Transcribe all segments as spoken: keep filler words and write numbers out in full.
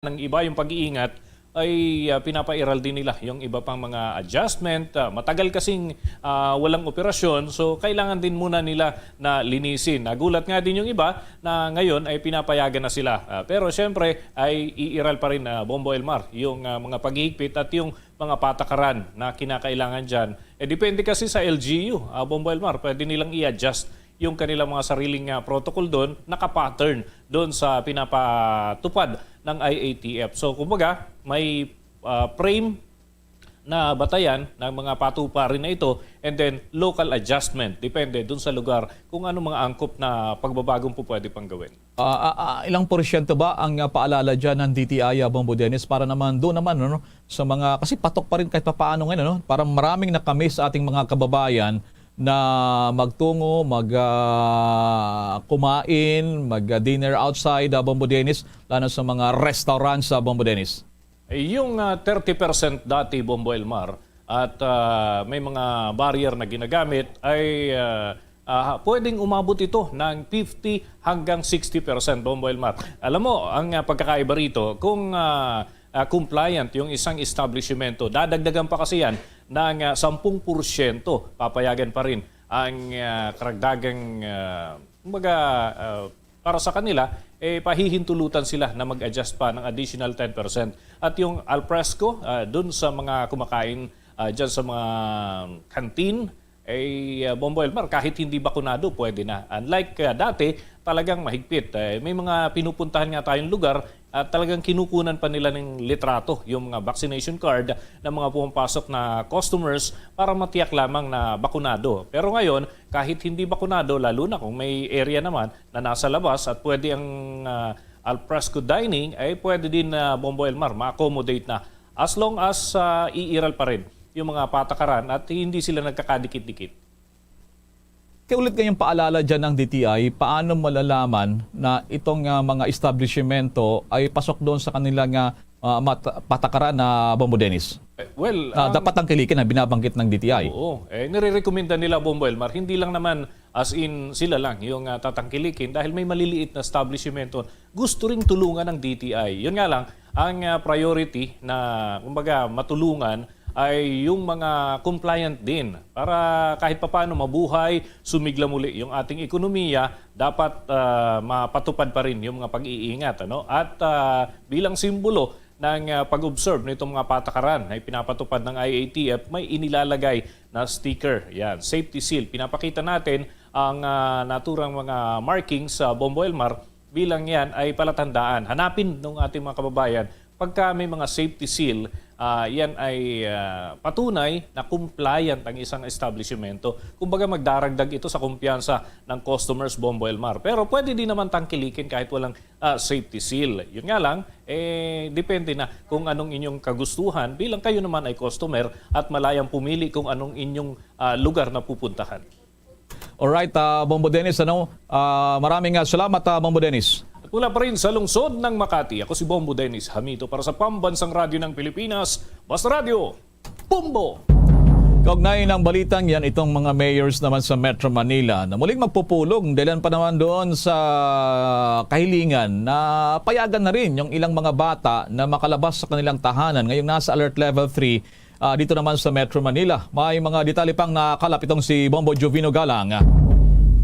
ng iba, yung pag-iingat, ay, ah, pinapairal din nila yung iba pang mga adjustment. Ah, matagal kasing, ah, walang operasyon, so kailangan din muna nila na linisin. Nagulat nga din yung iba na ngayon ay pinapayagan na sila. Ah, pero siyempre ay iiral pa rin, ah, Bombo Elmar, yung, ah, mga paghihigpit at yung mga patakaran na kinakailangan dyan. Eh, depende kasi sa L G U, ah, Bombo Elmar, pwede nilang i-adjust yung kanilang mga sariling, ah, protocol doon, nakapattern doon sa pinapatupad ng I A T F. So, kumbaga, may, ah, frame na batayan ng mga patuparin na ito, and then local adjustment, depende doon sa lugar kung ano mga angkop na pagbabagong po pwede pang gawin. Ah, ah, ah, ilang porsyento ba ang, ah, paalala dyan ng D T I, ah, Bombo Dennis, para naman doon naman, ano, sa mga, kasi patok pa rin kahit papaano ngayon, ano, parang maraming nakamiss sa ating mga kababayan na magtungo, mag, ah, kumain, mag, ah, dinner outside, ah, Bombo Dennis, lalo sa mga restaurants, ah, Bombo Dennis. Yung, ah, thirty percent dati, Bombo Elmar, at, ah, may mga barrier na ginagamit ay, ah, ah, pwedeng umabot ito ng fifty hanggang sixty percent, Bombo Elmar. Alam mo, ang, ah, pagkakaiba rito, kung, ah, ah, compliant yung isang establishmento, dadagdagan pa kasi yan ng, ah, sampung porsyento. Papayagan pa rin ang, ah, karagdagang, ah, kumbaga, ah, para sa kanila, eh, pahihintulutan sila na mag-adjust pa ng additional ten percent. At yung alfresco, ah, dun sa mga kumakain, ah, dyan sa mga canteen, eh, ah, Bombo Elmar, kahit hindi bakunado, pwede na. Unlike, ah, dati, talagang mahigpit. Eh, may mga pinupuntahan nga tayong lugar at talagang kinukunan pa nila ng litrato yung mga vaccination card ng mga pumapasok na customers para matiyak lamang na bakunado. Pero ngayon, kahit hindi bakunado, lalo na kung may area naman na nasa labas at pwede ang, ah, alfresco dining, ay pwede din na, Bombo Elmar, ma-accommodate na. As long as, ah, iiral pa rin yung mga patakaran at hindi sila nagkakadikit-dikit. Kaya ulit ngayong paalala dyan ng D T I, paano malalaman na itong, ah, mga establishmento ay pasok doon sa kanilang, ah, ah, mat-, patakaran na, Bombo Dennis? Eh, well, Na ang dapat tangkilikin na binabanggit ng D T I. Oo. Eh, nire-recommenda nila, Bombo Elmar, hindi lang naman as in sila lang yung, ah, tatangkilikin dahil may maliliit na establishmento. Gusto ring tulungan ng D T I. Yun nga lang, ang, ah, priority na, kumbaga, matulungan ay yung mga compliant din para kahit papaano mabuhay, sumigla muli yung ating ekonomiya, dapat, ah, mapatupad pa rin yung mga pag-iingat, ano? At, ah, bilang simbolo ng, ah, pag-observe nitong mga patakaran na ipinapatupad ng I A T F, may inilalagay na sticker. Yan, safety seal. Pinapakita natin ang, ah, naturang mga markings sa Bombo Elmar bilang yan ay palatandaan. Hanapin ng ating mga kababayan pagka may mga safety seal, ah, yan ay, ah, patunay na compliant ang isang establishmento. Kumbaga, magdaragdag ito sa kumpiyansa ng customers, Bombo Elmar. Pero pwede din naman tangkilikin kahit walang, ah, safety seal. Yun nga lang, eh, depende na kung anong inyong kagustuhan bilang kayo naman ay customer at malayang pumili kung anong inyong, ah, lugar na pupuntahan. Alright, ah, Bombo Dennis, ano? Ah, maraming, ah, salamat, ah, Bombo Dennis. At mula pa rin sa lungsod ng Makati, ako si Bombo Dennis Hamito para sa Pambansang Radyo ng Pilipinas, Basta Radyo, Bombo! Kaugnay ng balitang yan, itong mga mayors naman sa Metro Manila na muling magpupulong dahil pa naman doon sa kahilingan na payagan na rin yung ilang mga bata na makalabas sa kanilang tahanan ngayong nasa Alert Level three, ah, dito naman sa Metro Manila. May mga detalye pang nakakalap itong si Bombo Jovino Galang.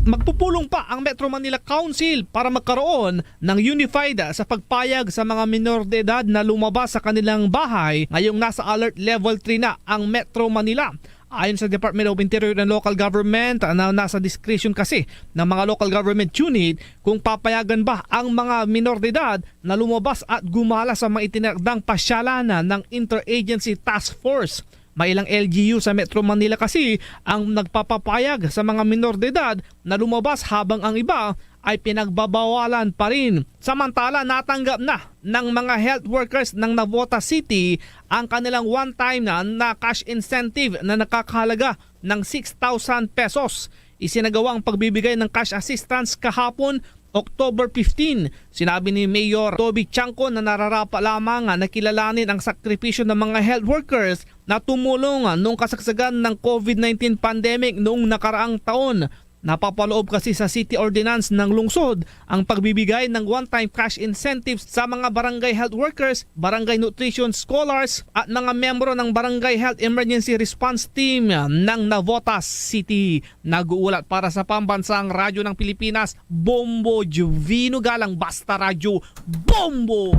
Magpupulong pa ang Metro Manila Council para magkaroon ng unified sa pagpayag sa mga minor de edad na lumabas sa kanilang bahay ngayong nasa Alert Level three na ang Metro Manila. Ayon sa Department of Interior and Local Government, na nasa discretion kasi ng mga local government unit kung papayagan ba ang mga minor de edad na lumabas at gumala sa mga itinakdang pasyalan ng Interagency Task Force. May ilang L G U sa Metro Manila kasi ang nagpapapayag sa mga minor de edad na lumabas, habang ang iba ay pinagbabawalan pa rin. Samantala, natanggap na ng mga health workers ng Navotas City ang kanilang one-time na, na cash incentive na nakakahalaga ng six thousand pesos. Isinagawa ang pagbibigay ng cash assistance kahapon, October fifteen. Sinabi ni Mayor Toby Tiangco na nararapa lamang na kilalanin ang sakripisyo ng mga health workers na tumulong noong kasagsagan ng COVID nineteen pandemic noong nakaraang taon. Napapaloob kasi sa city ordinance ng lungsod ang pagbibigay ng one-time cash incentives sa mga barangay health workers, barangay nutrition scholars, at mga miyembro ng Barangay Health Emergency Response Team ng Navotas City. Nag-uulat para sa Pambansang Radyo ng Pilipinas, Bombo Juvino Galang, Basta Radyo, Bombo!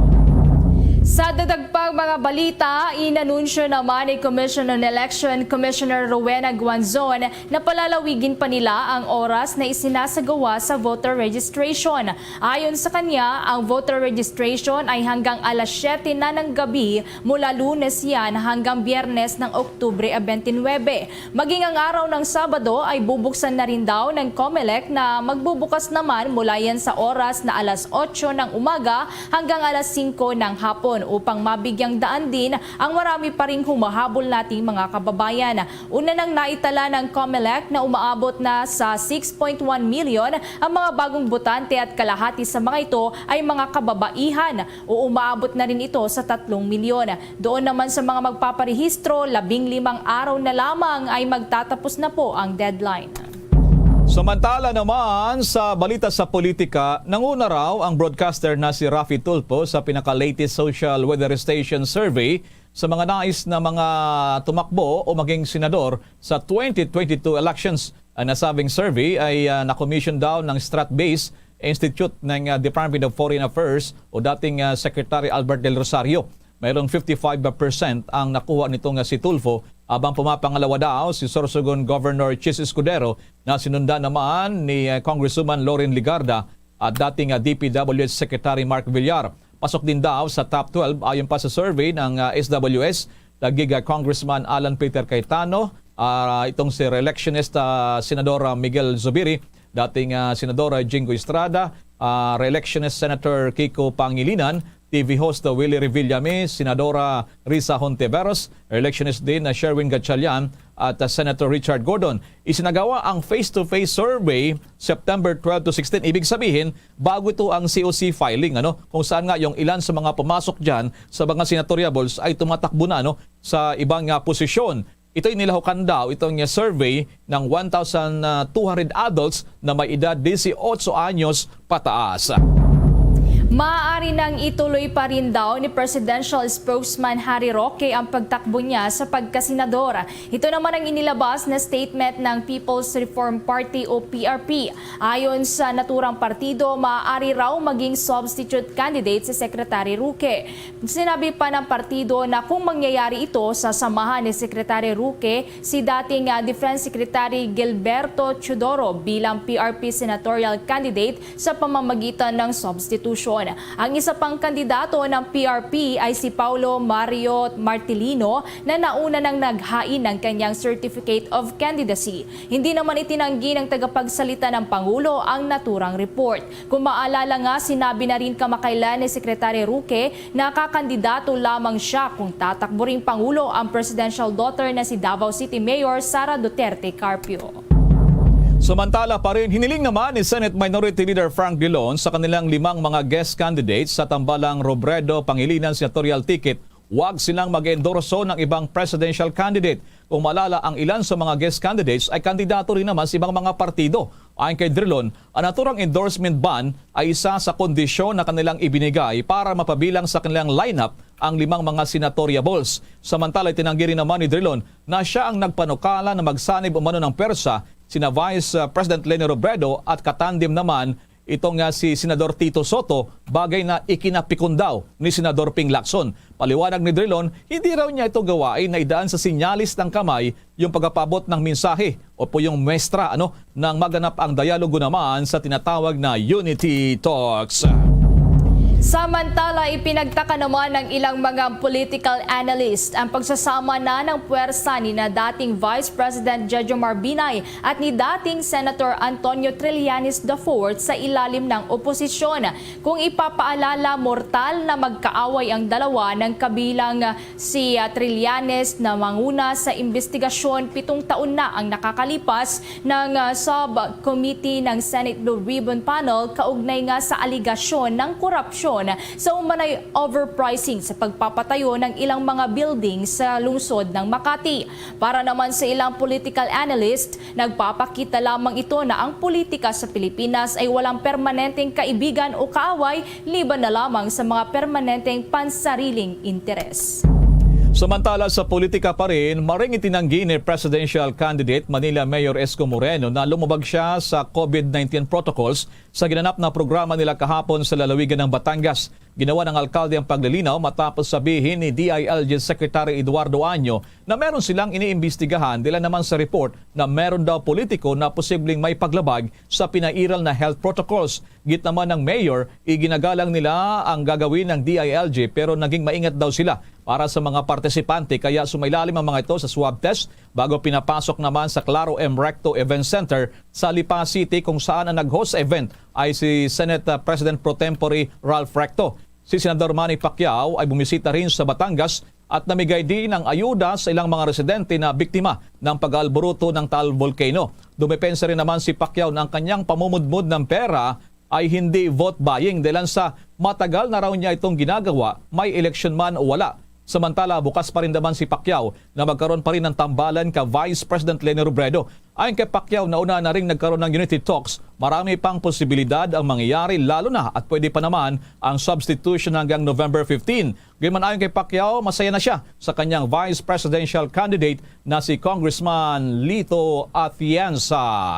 Sa dagdag pang mga balita, inanunsyo naman ni Commission on Election Commissioner Rowena Guanzon na palalawigin pa nila ang oras na isinasagawa sa voter registration. Ayon sa kanya, ang voter registration ay hanggang alas siyete na ng gabi mula Lunes yan hanggang Biyernes ng Oktubre twenty-nine. Maging ang araw ng Sabado ay bubuksan na rin daw ng Comelec na magbubukas naman mula yan sa oras na alas otso ng umaga hanggang alas singko ng hapon upang mabigyang daan din ang marami pa ring humahabol nating mga kababayan. Una nang naitala ng Comelec na umaabot na sa six point one million ang mga bagong botante at kalahati sa mga ito ay mga kababaihan o umaabot na rin ito sa tatlong milyon. Doon naman sa mga magpaparehistro, labing limang araw na lamang ay magtatapos na po ang deadline. Samantala naman, sa balita sa politika, nanguna raw ang broadcaster na si Raffy Tulfo sa pinaka-latest Social Weather Station survey sa mga nais na mga tumakbo o maging senador sa twenty twenty-two elections. Ang nasabing survey ay, ah, na-commission daw ng Stratbase Institute ng, ah, Department of Foreign Affairs o dating, ah, Secretary Albert Del Rosario. Mayroong fifty-five percent ang nakuha nito nga si Tulfo, habang pumapangalawa daw si Sorsogon Governor Chiz Escudero na sinundan naman ni, ah, Congresswoman Loren Legarda at dating, ah, D P W H Secretary Mark Villar. Pasok din daw sa top twelve ayon pa sa survey ng, ah, S W S, dagig, ah, Congressman Alan Peter Cayetano, ah, itong si reelectionist, ah, Senador, ah, Miguel Zubiri, dating, ah, Senadora Jinggoy Estrada, ah, reelectionist Senator Kiko Pangilinan, T V host, ah, Willie Revillame, Senadora Risa Hontiveros, reelectionist din na Sherwin Gatchalian at, ah, Senator Richard Gordon. Isinagawa ang face-to-face survey September twelve to sixteen. Ibig sabihin, bago ito ang C O C filing, ano, kung saan nga yung ilan sa mga pumasok dyan sa mga senatorial balls ay tumatakbo na, no, sa ibang, ah, posisyon. Ito'y nilahukan daw itong, ah, survey ng one thousand two hundred adults na may edad dieciocho anyos pataas. Maaari nang ituloy pa rin daw ni Presidential Spokesman Harry Roque ang pagtakbo niya sa pagkasenador. Ito naman ang inilabas na statement ng People's Reform Party o P R P. Ayon sa naturang partido, maaari raw maging substitute candidate si Secretary Roque. Sinabi pa ng partido na kung mangyayari ito, sasamahan ni Secretary Roque si dating, ah, Defense Secretary Gilberto Teodoro bilang P R P senatorial candidate sa pamamagitan ng substitution. Ang isa pang kandidato ng P R P ay si Paulo Mario Martilino na nauna nang naghain ng kanyang certificate of candidacy. Hindi naman itinanggi ng tagapagsalita ng Pangulo ang naturang report. Kung maalala nga, sinabi na rin kamakailan ni Secretary Roque na kakandidato lamang siya kung tatakbo ring Pangulo ang presidential daughter na si Davao City Mayor Sara Duterte Carpio. Samantala pa rin, hiniling naman ni Senate Minority Leader Frank Drilon sa kanilang limang mga guest candidates sa tambalang Robredo Pangilinan senatorial ticket, wag silang mag-endorso ng ibang presidential candidate. Kung maalala, ang ilan sa mga guest candidates ay kandidato rin naman sa ibang mga partido. Ayon kay Drilon, ang naturang endorsement ban ay isa sa kondisyon na kanilang ibinigay para mapabilang sa kanilang lineup ang limang mga senatoriables. Samantala, itinanggi rin naman ni Drilon na siya ang nagpanukala na magsanib umano ng pwersa sina Vice, uh, President Leni Robredo at katandem naman itong, uh, si Senador Tito Soto, bagay na ikinapikon daw ni Senador Ping Lacson. Paliwanag ni Drilon, hindi raw niya ito gawain na idaan sa sinyalis ng kamay yung pagpapaabot ng mensahe o po yung muestra, ano, nang maganap ang dialogo naman sa tinatawag na unity talks. Samantala, ipinagtaka naman ng ilang mga political analyst ang pagsasama na ng puwersa ni na dating Vice President Jejomar Binay at ni dating Senator Antonio Trillanes the fourth sa ilalim ng oposisyon. Kung ipapaalala, mortal na magkaaway ang dalawa nang kabilang si, ah, Trillanes na manguna sa imbestigasyon pitong taon na ang nakakalipas ng, ah, subcommittee ng Senate Blue Ribbon Panel kaugnay nga sa aligasyon ng korupsyon. sa umanay overpricing sa pagpapatayo ng ilang mga building sa lungsod ng Makati. Para naman sa ilang political analyst, nagpapakita lamang ito na ang politika sa Pilipinas ay walang permanenteng kaibigan o kaaway, liban na lamang sa mga permanenteng pansariling interes. Samantala, sa politika pa rin, maring itinanggi ni presidential candidate Manila Mayor Isko Moreno na lumubag siya sa COVID nineteen protocols sa ginanap na programa nila kahapon sa lalawigan ng Batangas. Ginawa ng alkalde ang paglilinaw matapos sabihin ni D I L G Secretary Eduardo Año na meron silang iniimbestigahan dila naman sa report na meron daw politiko na posibleng may paglabag sa pinairal na health protocols. Git naman ng mayor, iginagalang nila ang gagawin ng D I L G pero naging maingat daw sila para sa mga partisipante kaya sumailalim ang mga ito sa swab test bago pinapasok naman sa Claro M Recto Event Center sa Lipa City kung saan ang nag-host event ay si Senate uh, President Pro Tempore Ralph Recto. Si Senador Manny Pacquiao ay bumisita rin sa Batangas at namigay din ng ayuda sa ilang mga residente na biktima ng pag-aalburuto ng Taal Volcano. Dumepensa rin naman si Pacquiao na ang kanyang pamumudmod ng pera ay hindi vote buying dahil sa matagal na raw niya itong ginagawa, may eleksyon man o wala. Samantala, bukas pa rin naman si Pacquiao na magkaroon pa rin ng tambalan ka Vice President Leni Robredo. Ayon kay Pacquiao, nauna na ring nagkaroon ng unity talks, marami pang posibilidad ang mangyayari lalo na at pwede pa naman ang substitution hanggang November fifteen. Gayman ayon kay Pacquiao, masaya na siya sa kanyang vice presidential candidate na si Congressman Lito Atienza.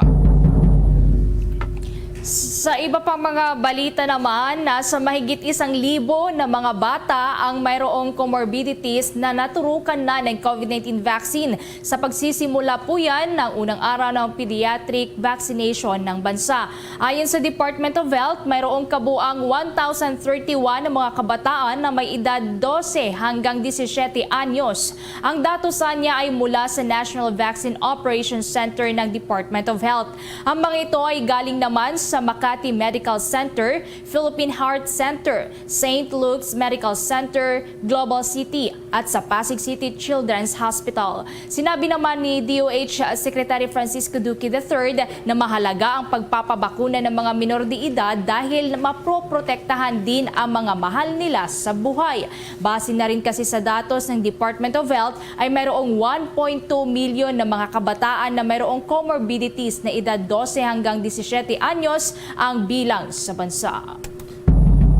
Sa iba pang mga balita naman, nasa mahigit isang libo na mga bata ang mayroong comorbidities na naturukan na ng COVID nineteen vaccine sa pagsisimula po yan ng unang araw ng pediatric vaccination ng bansa. Ayon sa Department of Health, mayroong kabuang one thousand thirty-one na mga kabataan na may edad dose hanggang disisiete anyos. Ang datos sa niya ay mula sa National Vaccine Operations Center ng Department of Health. Ang mga ito ay galing naman sa Makati Medical Center, Philippine Heart Center, Saint Luke's Medical Center, Global City, at sa Pasig City Children's Hospital. Sinabi naman ni D O H Secretary Francisco Duque the third na mahalaga ang pagpapabakuna ng mga minor de edad dahil mapoprotektahan din ang mga mahal nila sa buhay. Base na rin kasi sa datos ng Department of Health ay mayroong one point two million na mga kabataan na mayroong comorbidities na edad dose hanggang disisiete anyos ang bilang sa bansa.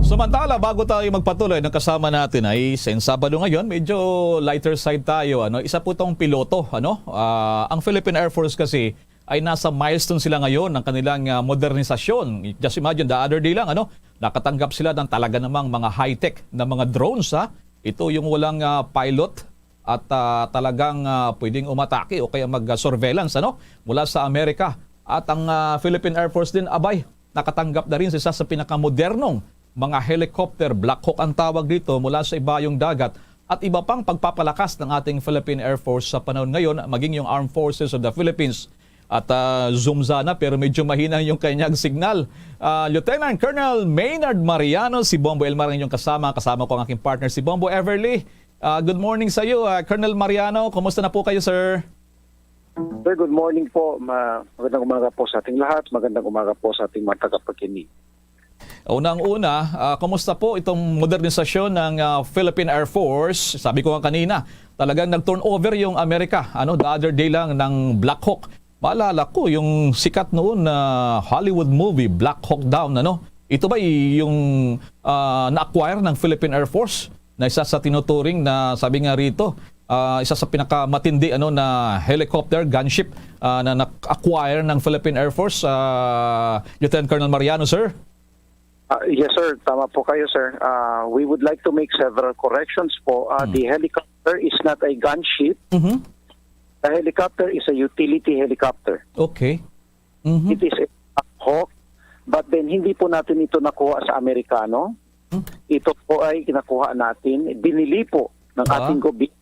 Samantala, bago tayo magpatuloy, ang kasama natin ay sa Sabado ngayon, medyo lighter side tayo. Ano? Isa po itong piloto. Ano? Ah, ang Philippine Air Force kasi ay nasa milestone sila ngayon ng kanilang ah, modernisasyon. Just imagine, the other day lang, ano? Nakatanggap sila ng talaga namang mga high-tech na mga drones. Ha? Ito yung walang ah, pilot at ah, talagang ah, pwedeng umatake o kaya mag-surveillance ano? Mula sa Amerika. At ang ah, Philippine Air Force din, abay, nakatanggap na rin sa isa sa pinakamodernong mga helicopter, Black Hawk ang tawag dito, mula sa ibayong dagat at iba pang pagpapalakas ng ating Philippine Air Force sa panahon ngayon, maging yung Armed Forces of the Philippines. At ah, zoom sana pero medyo mahina yung kanyang signal. Ah, Lieutenant Colonel Maynard Mariano, si Bombo Elmar ang inyong kasama. Kasama ko ang aking partner, si Bombo Everly. Ah, good morning sa iyo, ah, Colonel Mariano. Kumusta na po kayo, sir? Sir, good morning po. Ma magandang umaga po sa ating lahat. Magandang umaga po sa ating mga tagapakinig. Unang-una, ah, kumusta po itong modernisasyon ng ah, Philippine Air Force? Sabi ko nga kanina, talagang nag-turnover yung Amerika. Ano, the other day lang ng Black Hawk. Maalala ko yung sikat noon na Hollywood movie, Black Hawk Down. Ano? Ito ba yung ah, na-acquire ng Philippine Air Force na isa sa tinuturing na, sabi nga rito, ah, isa sa pinakamatindi ano na helicopter gunship ah, na na-acquire ng Philippine Air Force, ah, Lieutenant Colonel Mariano, sir? Ah, yes, sir. Tama po kayo, sir. Ah, we would like to make several corrections po. Ah, The helicopter is not a gunship. Mhm. The helicopter is a utility helicopter. Okay. Mhm. It is a Hawk. But then, hindi po natin ito nakuha sa Amerikano. Ito po ay kinakuha natin, binili po ng Ah. ating gobyerno.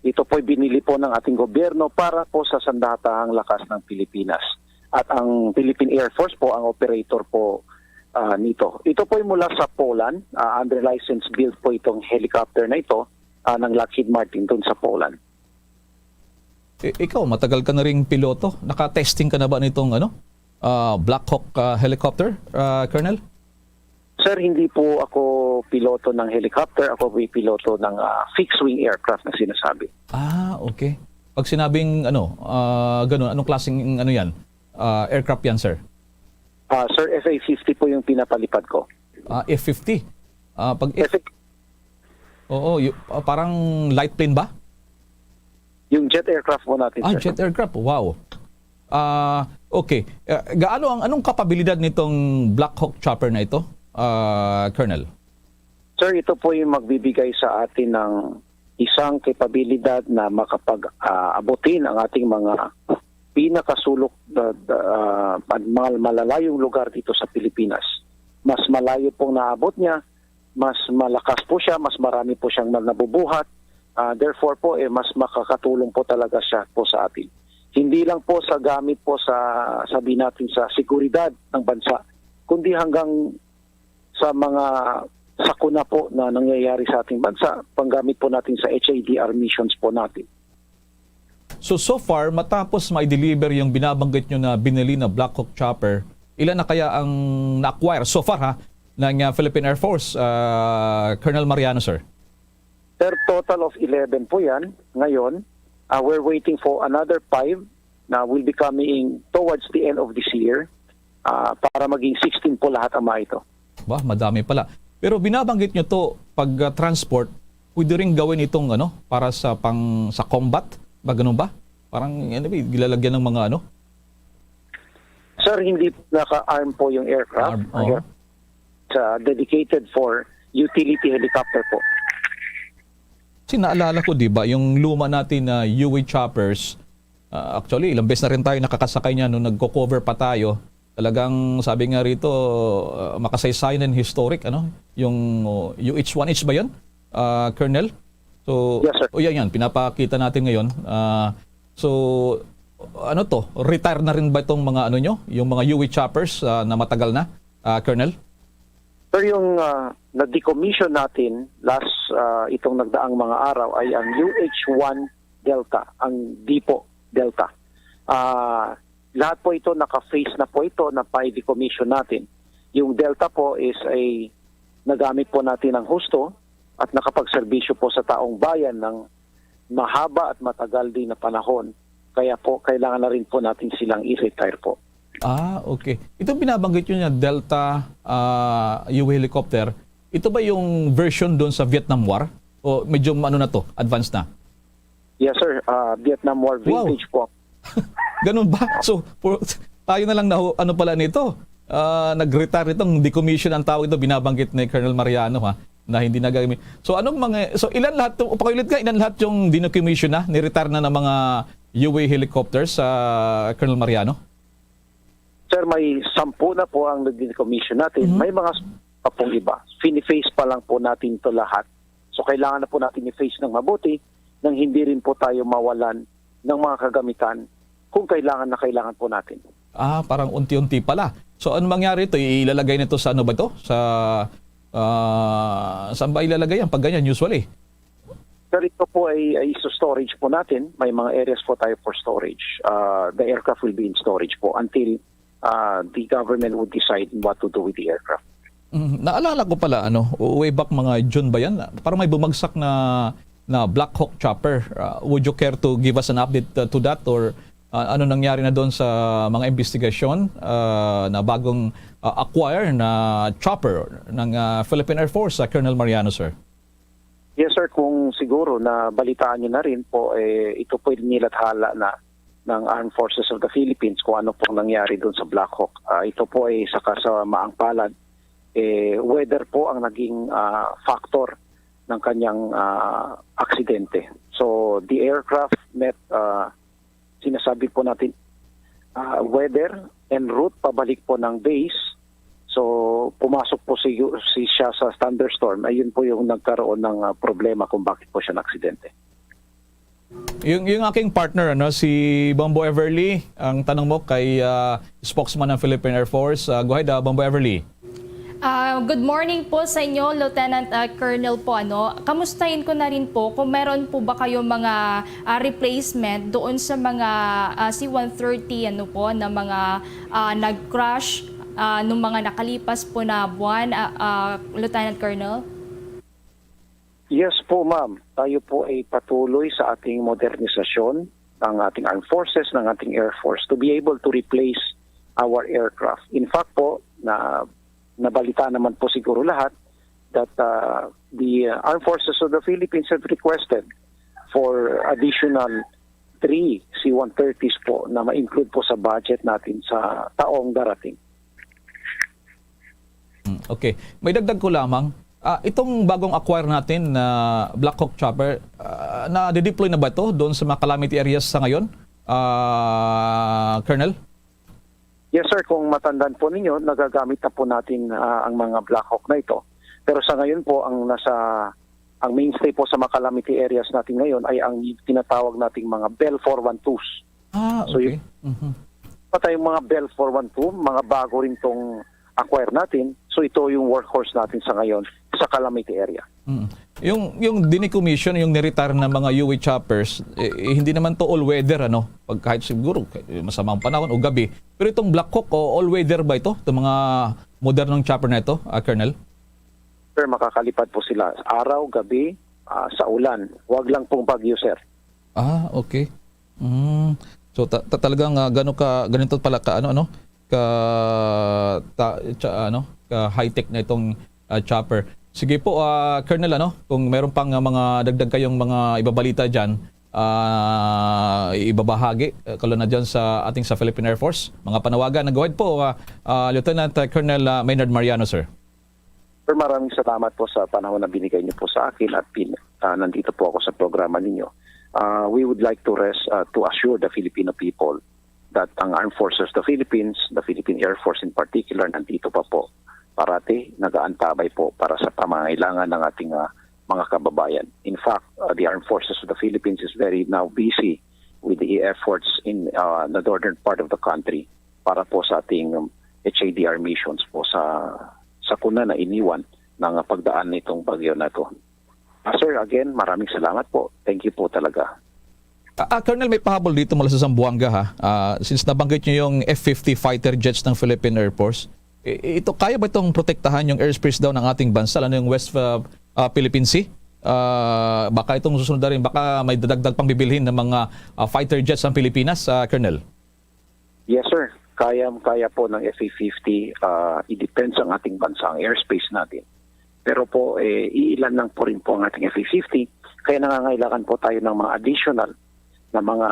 Ito po ay binili po ng ating gobyerno para po sa sandatahang lakas ng Pilipinas. At ang Philippine Air Force po ang operator po ah, nito. Ito po ay mula sa Poland. Ah, under license build po itong helicopter na ito ah, ng Lockheed Martin doon sa Poland. I- ikaw, matagal ka na ring piloto. Naka-testing ka na ba nitong ano? Ah, Black Hawk ah, helicopter, ah, Colonel? Sir, hindi po ako piloto ng helicopter. Ako po yung piloto ng, ah, fixed-wing aircraft na sinasabi. Ah, okay. Pag sinabing ano, ah, ganun, anong klaseng ano yan? Ah, aircraft yan, sir? Ah, sir, F A fifty po yung pinapalipad ko. Ah, F fifty? Ah, pag F- F A Oo, yu- ah, parang light plane ba? Yung jet aircraft po natin, Ah, sir. Jet aircraft. Wow. Ah, okay. Ah, gaano ang, anong kapabilidad nitong Black Hawk chopper na ito, ah, Colonel? Sir, ito po yung magbibigay sa atin ng isang kapabilidad na makapag, ah, abutin ang ating mga pinakasulok, ah, ah, at mga malalayong lugar dito sa Pilipinas. Mas malayo pong naabot niya, mas malakas po siya, mas marami po siyang nabubuhat. Ah, therefore po, eh, mas makakatulong po talaga siya po sa atin. Hindi lang po sa gamit po sa, sabi natin, sa seguridad ng bansa, kundi hanggang sa mga sakuna po na nangyayari sa ating bansa, panggamit po natin sa H A D R missions po natin. So, so far, matapos ma-deliver yung binabanggit nyo na binili na Black Hawk chopper, ilan na kaya ang na-acquire so far, ha, ng, uh, Philippine Air Force, uh, Colonel Mariano, sir? Sir, total of eleven po yan ngayon. Uh, we're waiting for another five na will be coming towards the end of this year, uh, para maging sixteen po lahat ang mga ito. Ba, madami pala. Pero binabanggit nyo to, pag, uh, transport, pwede rin gawin itong ano, para sa pang, sa combat? Ba, ganun ba? Parang, ano ba, gilalagyan ng mga ano? Sir, hindi naka-arm po yung aircraft. Arm, oo. It's, uh, dedicated for utility helicopter po. Kasi naalala ko, di ba, yung luma natin na U A choppers, ah, actually, ilang beses na rin tayo nakakasakay niya nung nagko-cover pa tayo. Talagang sabi nga rito, ah, makasaysayan and historic, ano? Yung, oh, U H one H ba yun, ah, Colonel? So, Yes, sir. Oh, yan, yan. Pinapakita natin ngayon. Ah, so, ano to? Retire na rin ba itong mga ano nyo? Yung mga U A choppers, ah, na matagal na, ah, Colonel? Sir, yung, ah, na-decommission natin last, ah, itong nagdaang mga araw ay ang U H one Delta, ang Dipo Delta. Ah, lahat po ito naka-phase na po ito na pa-decommission natin. Yung Delta po is ay nagamit po natin ng husto at nakapagserbisyo po sa taong bayan ng mahaba at matagal din na panahon. Kaya po, kailangan na rin po natin silang i-retire po. Ah, okay. Itong binabanggit nyo niya, Delta, ah, U A helicopter, ito ba yung version doon sa Vietnam War? O medyo ano na to, advanced na? Yes, sir. Ah, Vietnam War Wow. vintage po. Ganun ba? So, for, tayo na lang na, ano pala nito? Ah, nag-retire itong decommission ang tawag ito, binabanggit ni Colonel Mariano, ha, na hindi na gagamit. So, anong mga, so, ilan lahat to, pakiulit nga, ilan lahat yung dinecommission na, ni-retire na ng mga U A helicopters, ah, Colonel Mariano? Sir, may sampu na po ang nag-decommission natin. Mhm. May mga s-, pa pong iba. Fini-phase pa lang po natin to lahat. So, kailangan na po natin i-phase ng mabuti nang hindi rin po tayo mawalan ng mga kagamitan kung kailangan na kailangan po natin. Ah, parang unti-unti pala. So, ano mangyari ito? Ilalagay nito sa ano ba ito? Sa, ah, saan ba ilalagay yan? Pag ganyan, usually. Sir, ito po ay, ay sa storage po natin. May mga areas po tayo for storage. Ah, the aircraft will be in storage po until, ah, the government would decide what to do with the aircraft. Mm, naalala ko pala, ano, way back mga June ba yan? Parang may bumagsak na, na Black Hawk chopper. Ah, would you care to give us an update, uh, to that? Or, ah, ano nangyari na doon sa mga investigasyon, ah, na bagong, ah, acquire na chopper ng, ah, Philippine Air Force, ah, Colonel Mariano, sir? Yes, sir. Kung siguro na balitaan niyo na rin po, eh, ito po yung nilathala na ng Armed Forces of the Philippines kung ano pong nangyari doon sa Black Hawk. Ah, ito po ay sa kasamaang palad, eh, weather po ang naging, ah, factor ng kanyang, ah, aksidente. So, the aircraft met, ah, sinasabi po natin, ah, weather en route pabalik po ng base. So, pumasok po si, si siya sa thunderstorm. Ayun po yung nagkaroon ng, ah, problema kung bakit po siya naaksidente. Yung, yung aking partner, ano, si Bombo Everly, ang tanong mo kay, ah, spokesman ng Philippine Air Force. Ah, go ahead, ah, Bombo Everly. Ah, good morning po sa inyo, Lieutenant, ah, Colonel po, ano. Kamustahin ko na rin po kung meron po ba kayo mga, ah, replacement doon sa mga, ah, C one thirty, ano po, na mga, ah, nag-crash, ah, nung mga nakalipas po na buwan, ah, ah, Lieutenant Colonel? Yes po, ma'am. Tayo po ay patuloy sa ating modernisasyon ng ating armed forces, ng ating air force to be able to replace our aircraft. In fact po, na nabalita naman po siguro lahat that, uh, the, uh, Armed Forces of the Philippines have requested for additional three C one thirties po na ma-include po sa budget natin sa taong darating. Hmm, okay. May dagdag ko lamang. Ah, itong bagong acquire natin na Black Hawk chopper, ah, na-deploy na ba ito doon sa mga calamity areas sa ngayon, ah, Colonel? Yes, sir. Kung matandaan po ninyo, nagagamit na po natin, ah, ang mga Black Hawk na ito. Pero sa ngayon po, ang nasa, ang mainstay po sa mga calamity areas natin ngayon ay ang tinatawag nating mga Bell four one twos. Ah, So, okay. Mhm. Pa tayong mga Bell four one two, mga bago rin tong acquire natin. So, ito yung workhorse natin sa ngayon sa calamity area. Mm. Yung, yung dinicommission, yung niretire na mga U A choppers, eh, eh, hindi naman to all weather, ano? Pag kahit siguro, eh, masamang panahon o gabi. Pero itong Black Hawk, o all weather ba ito? Itong mga modernong chopper na ito, ah, Colonel? Sir, makakalipad po sila araw, gabi, ah, sa ulan. Wag lang pong bagyo, sir. Ah, okay. Mm. So, ta-, ta-, talagang, ah, gano ka, ganito pala ka, ano, ano? Ka, ta-, tsa-, ano? Ka high-tech na itong, ah, chopper. Sige po, ah, Colonel, ano? Kung meron pang, ah, mga dagdag kayong mga ibabalita dyan, ah, ibabahagi, ah, kalo na dyan sa ating sa Philippine Air Force. Mga panawagan, go ahead po, ah, ah, Lieutenant, ah, Colonel, ah, Maynard Mariano, sir. Sir, maraming salamat po sa panahon na binigay niyo po sa akin at pin-, ah, nandito po ako sa programa ninyo. Ah, we would like to rest, ah, to assure the Filipino people that ang Armed Forces of the Philippines, the Philippine Air Force in particular, nandito pa po parati, nag-aantabay po para sa pangangailangan ng ating, ah, mga kababayan. In fact, ah, the Armed Forces of the Philippines is very now busy with the efforts in, ah, the northern part of the country para po sa ating, um, H A D R missions po sa, sa kuna na iniwan ng pagdaan nitong bagyo na to. Ah, sir, again, maraming salamat po. Thank you po talaga. Ah, ah, Colonel, may pahabol dito mula sa Zamboanga, ha. Ah, since nabanggit niyo yung F fifty fighter jets ng Philippine Air Force, i-, ito, kaya ba itong protektahan yung airspace daw ng ating bansa, lalo yung West, ah, ah, Philippine Sea? Ah, baka itong susunod na rin, baka may dadagdag pang bibilhin ng mga, ah, fighter jets ang Pilipinas, ah, Colonel? Yes, sir. Kayang-kaya po ng F A fifty, ah, i-defense ang ating bansa, ang airspace natin. Pero po, eh, iilan lang po rin po ang ating F A fifty. Kaya nangangailangan po tayo ng mga additional na mga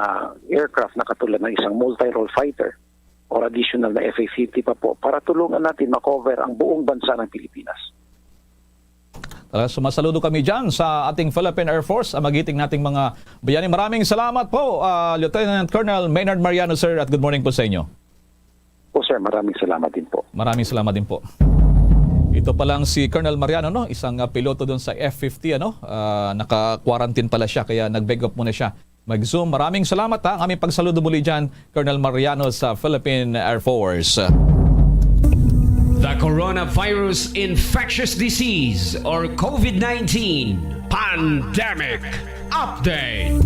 aircraft na katulad ng isang multi-role fighter or additional na F A fifty pa po para tulungan natin ma-cover ang buong bansa ng Pilipinas. Talaga, sumasaludo kami dyan sa ating Philippine Air Force, ang magiting nating mga bayani. Maraming salamat po, ah, Lieutenant Colonel Maynard Mariano, sir, at good morning po sa inyo. Po, sir, maraming salamat din po. Maraming salamat din po. Ito pa lang si Colonel Mariano, no? Isang, ah, piloto doon sa F fifty, ano? Ah, naka-quarantine pala siya, kaya nag-beg off muna siya. Mag-Zoom. Maraming salamat, ha. Ang aming pagsaludo muli dyan, Colonel Mariano sa Philippine Air Force. The coronavirus infectious disease or COVID nineteen pandemic update.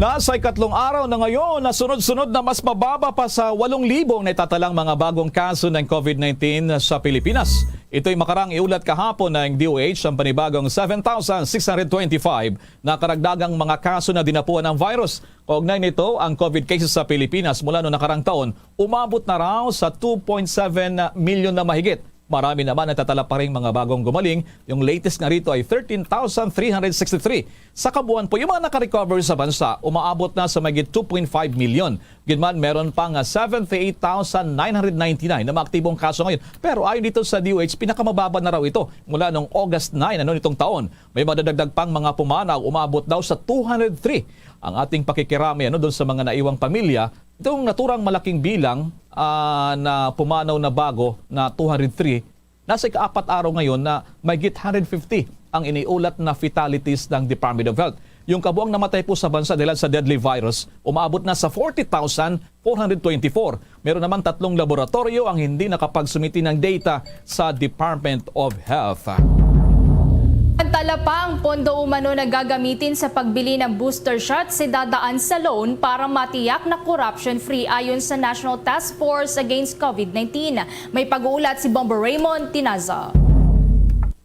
Nasa ikatlong araw na ngayon na sunod-sunod na mas mababa pa sa walong libo ang naitatalang mga bagong kaso ng COVID nineteen sa Pilipinas. Ito'y makarang iulat kahapon ng D O H ang panibagong seven thousand six hundred twenty-five na karagdagang mga kaso na dinapuan ng virus. Kaugnay nito, ang COVID cases sa Pilipinas mula noong nakarang taon, umabot na raw sa two point seven million na mahigit. Marami naman ang tatala pa ring mga bagong gumaling. Yung latest nga rito ay thirteen thousand three hundred sixty-three. Sa kabuuan po, yung mga nakarecover sa bansa, umaabot na sa mahigit two point five million. Gid man, meron pang, ah, seventy-eight thousand nine hundred ninety-nine na mga aktibong kaso ngayon. Pero ayon dito sa D O H, pinakamababa na raw ito mula noong August nine, ano, nitong taon. May madadagdag pang mga pumanaw, umabot daw sa two hundred three ang ating pakikiramay, ano, doon sa mga naiwang pamilya. Itong naturang malaking bilang, ah, na pumanaw na bago na two hundred three, nasa ikaapat araw ngayon na mahigit hundred fifty ang iniulat na fatalities ng Department of Health. Yung kabuang namatay po sa bansa dahil sa deadly virus, umaabot na sa forty thousand four hundred twenty-four. Meron naman tatlong laboratoryo ang hindi nakapagsumiti ng data sa Department of Health. Samantala Pa ang pondo umano na gagamitin sa pagbili ng booster shot si dadaan sa loan para matiyak na corruption-free ayon sa National Task Force Against COVID nineteen. May pag-uulat si Bombo Raymond Tinaza.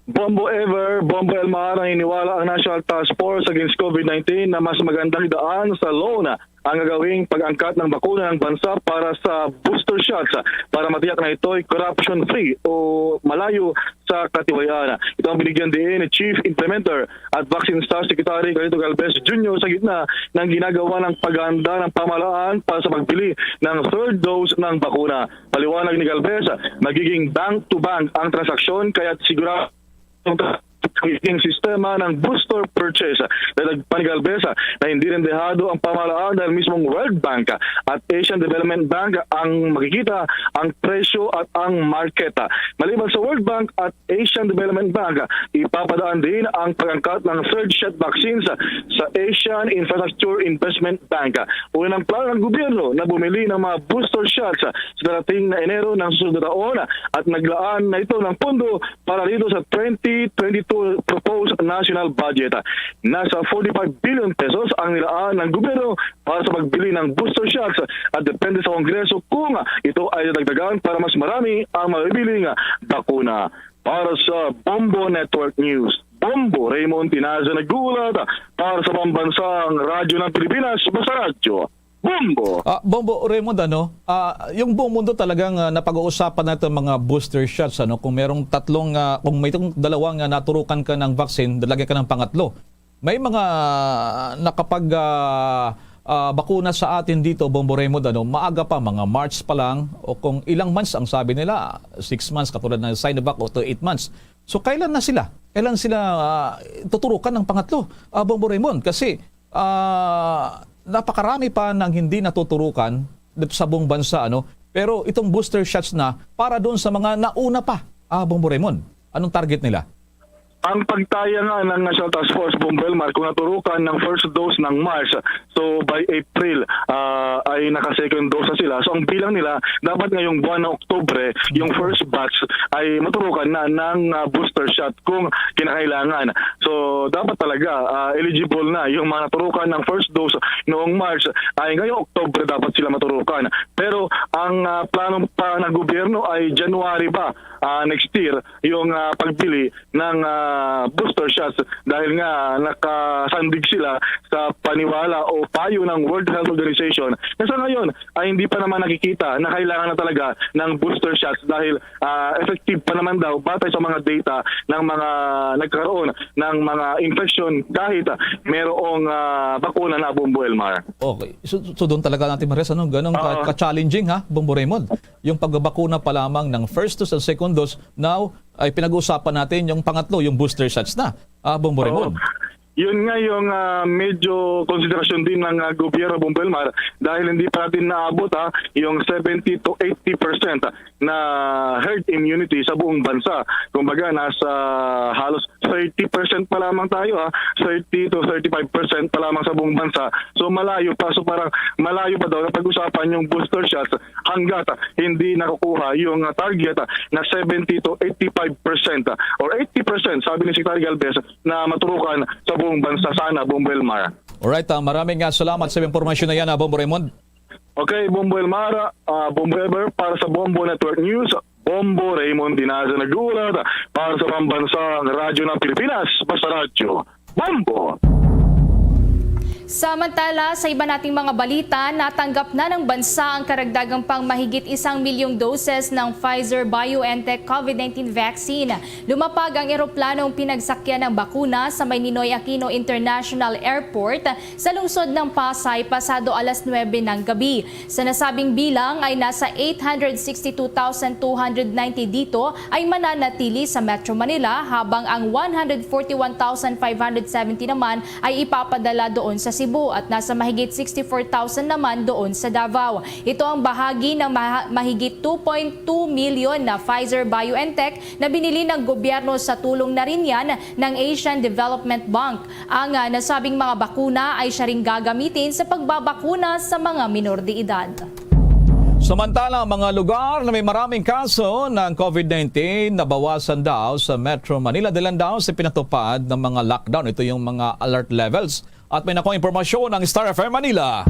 Bombo Ever, Bombo Elmar, naniniwala ang National Task Force Against COVID nineteen na mas magandang idaan sa loan ang gagawing pag-angkat ng bakuna ng bansa para sa booster shots para matiyak na ito'y corruption-free o malayo sa katiwayan. Ito ang binigyan diin ni Chief Implementer at Vaccine Staff Secretary Carlito Galvez Junior sa gitna ng ginagawa ng paghahanda ng pamahalaan para sa pagbili ng third dose ng bakuna. Paliwanag ni Galvez, magiging bank-to-bank ang transaksyon kaya't sigurado ang sistema ng booster purchase. Dagdag pa ni Galvez na hindi rendehado ang pamahalaan dahil mismong World Bank at Asian Development Bank ang makikita ang presyo at ang market. Maliban sa World Bank at Asian Development Bank, ipapadaan din ang pag-angkat ng third shot vaccines sa Asian Infrastructure Investment Bank. Una ng plano ng gobyerno na bumili ng mga booster shots sa darating na Enero ng susunod na taon at naglaan na ito ng pondo para dito sa twenty twenty-two proposed national budget. Nasa forty-five billion pesos ang nilaan ng gobyerno para sa pagbili ng booster shots at depende sa Kongreso kung ito ay dadagdagan para mas marami ang mabibiling bakuna. Para sa Bombo Network News, Bombo Raymond Tinaza nag-uulat para sa Pambansang Radyo ng Pilipinas, Basta Radyo. Bombo! Ah, Bombo Raymond, ano, ah, yung buong mundo talagang ah, napag-uusapan natin mga booster shots, ano, kung merong tatlong, ah, kung may itong dalawang ah, naturukan ka ng vaccine, lalagyan ka ng pangatlo. May mga nakapag ah, ah, bakuna sa atin dito, Bombo Raymond, ano, maaga pa, mga March pa lang, o kung ilang months ang sabi nila, six months, katulad ng Sinovac, o to eight months. So, kailan na sila? Kailan sila ah, tuturukan ng pangatlo, ah, Bombo Raymond? Kasi ah, napakarami pa ng hindi natuturukan dito sa buong bansa, ano? Pero itong booster shots na para doon sa mga nauna pa, ah, Bombo Raymond. Anong target nila? Ang pagtaya nga ng National Task Force, Bombo Elmar, kung naturukan ng first dose ng March, so by April ah, ay naka-second dose na sila. So ang bilang nila, dapat ngayong buwan ng Oktubre, yung first batch ay maturukan na ng ah, booster shot kung kinakailangan. So dapat talaga ah, eligible na yung mga naturukan ng first dose noong March, ay ngayong Oktubre dapat sila maturukan. Pero ang ah, plano pa ng gobyerno ay January ba ah, next year yung ah, pagbili ng ah, booster shots dahil nga nakasandig sila sa paniwala o payo ng World Health Organization na sa ngayon ay hindi pa naman nakikita na kailangan na talaga ng booster shots dahil ah, effective pa naman daw batay sa mga data ng mga nagkaroon ng mga infection kahit ah, merong ah, bakuna na, Bombo Elmar. Okay. So, so doon talaga natin mares, ano, ganun ka, Oo. ka-challenging, ha, Bombo Raymond? Yung pagbabakuna pa lamang ng first dose and second dose, now ay pinag-uusapan natin yung pangatlo, yung booster shots na, ah, Bombo Raymond. Yun nga yung ah, medyo konsiderasyon din ng ah, gobyerno, Bombo Elmar, dahil hindi pa natin naabot ha, yung seventy to eighty percent na herd immunity sa buong bansa. Kumbaga, nasa halos thirty percent pa lamang tayo, ha, thirty to thirty-five percent pa lamang sa buong bansa. So malayo pa, so parang malayo pa daw na pag-usapan yung booster shots hanggat hindi nakukuha yung ah, target ah, na seventy to eighty-five percent ah, or eighty percent, sabi ni Secretary Galvez, na maturukan sa buong bansa sana, Bombo Elmar. Alright, ah, maraming ah, salamat sa impormasyon na yan, ah, Bombo Raymond. Okay, Bombo Elmar, ah, Bombo Ever, para sa Bombo Network News, Bombo Raymond Dinaza nag-uulat para sa Pambansang Radyo ng Pilipinas, Basta Radyo, Bombo! Samantala, sa iba nating mga balita, natanggap na ng bansa ang karagdagang pang mahigit isang milyong doses ng Pfizer-BioNTech COVID nineteen vaccine. Lumapag ang eroplanong pinagsakyan ng bakuna sa may Ninoy Aquino International Airport sa lungsod ng Pasay pasado alas nuwebe ng gabi. Sa nasabing bilang ay nasa eight hundred sixty two thousand two hundred ninety dito ay mananatili sa Metro Manila, habang ang one hundred forty-one thousand five hundred seventy naman ay ipapadala doon sa Cebu at nasa mahigit sixty-four thousand naman doon sa Davao. Ito ang bahagi ng maha- mahigit two point two million na Pfizer-BioNTech na binili ng gobyerno sa tulong na rin yan ng Asian Development Bank. Ang ah, nasabing mga bakuna ay siya ring gagamitin sa pagbabakuna sa mga minor de edad. Samantala, ang mga lugar na may maraming kaso ng COVID nineteen nabawasan daw sa Metro Manila dahil daw sa pinatupad ng mga lockdown. Ito yung mga alert levels. At may nakuha impormasyon ng Star F M Manila.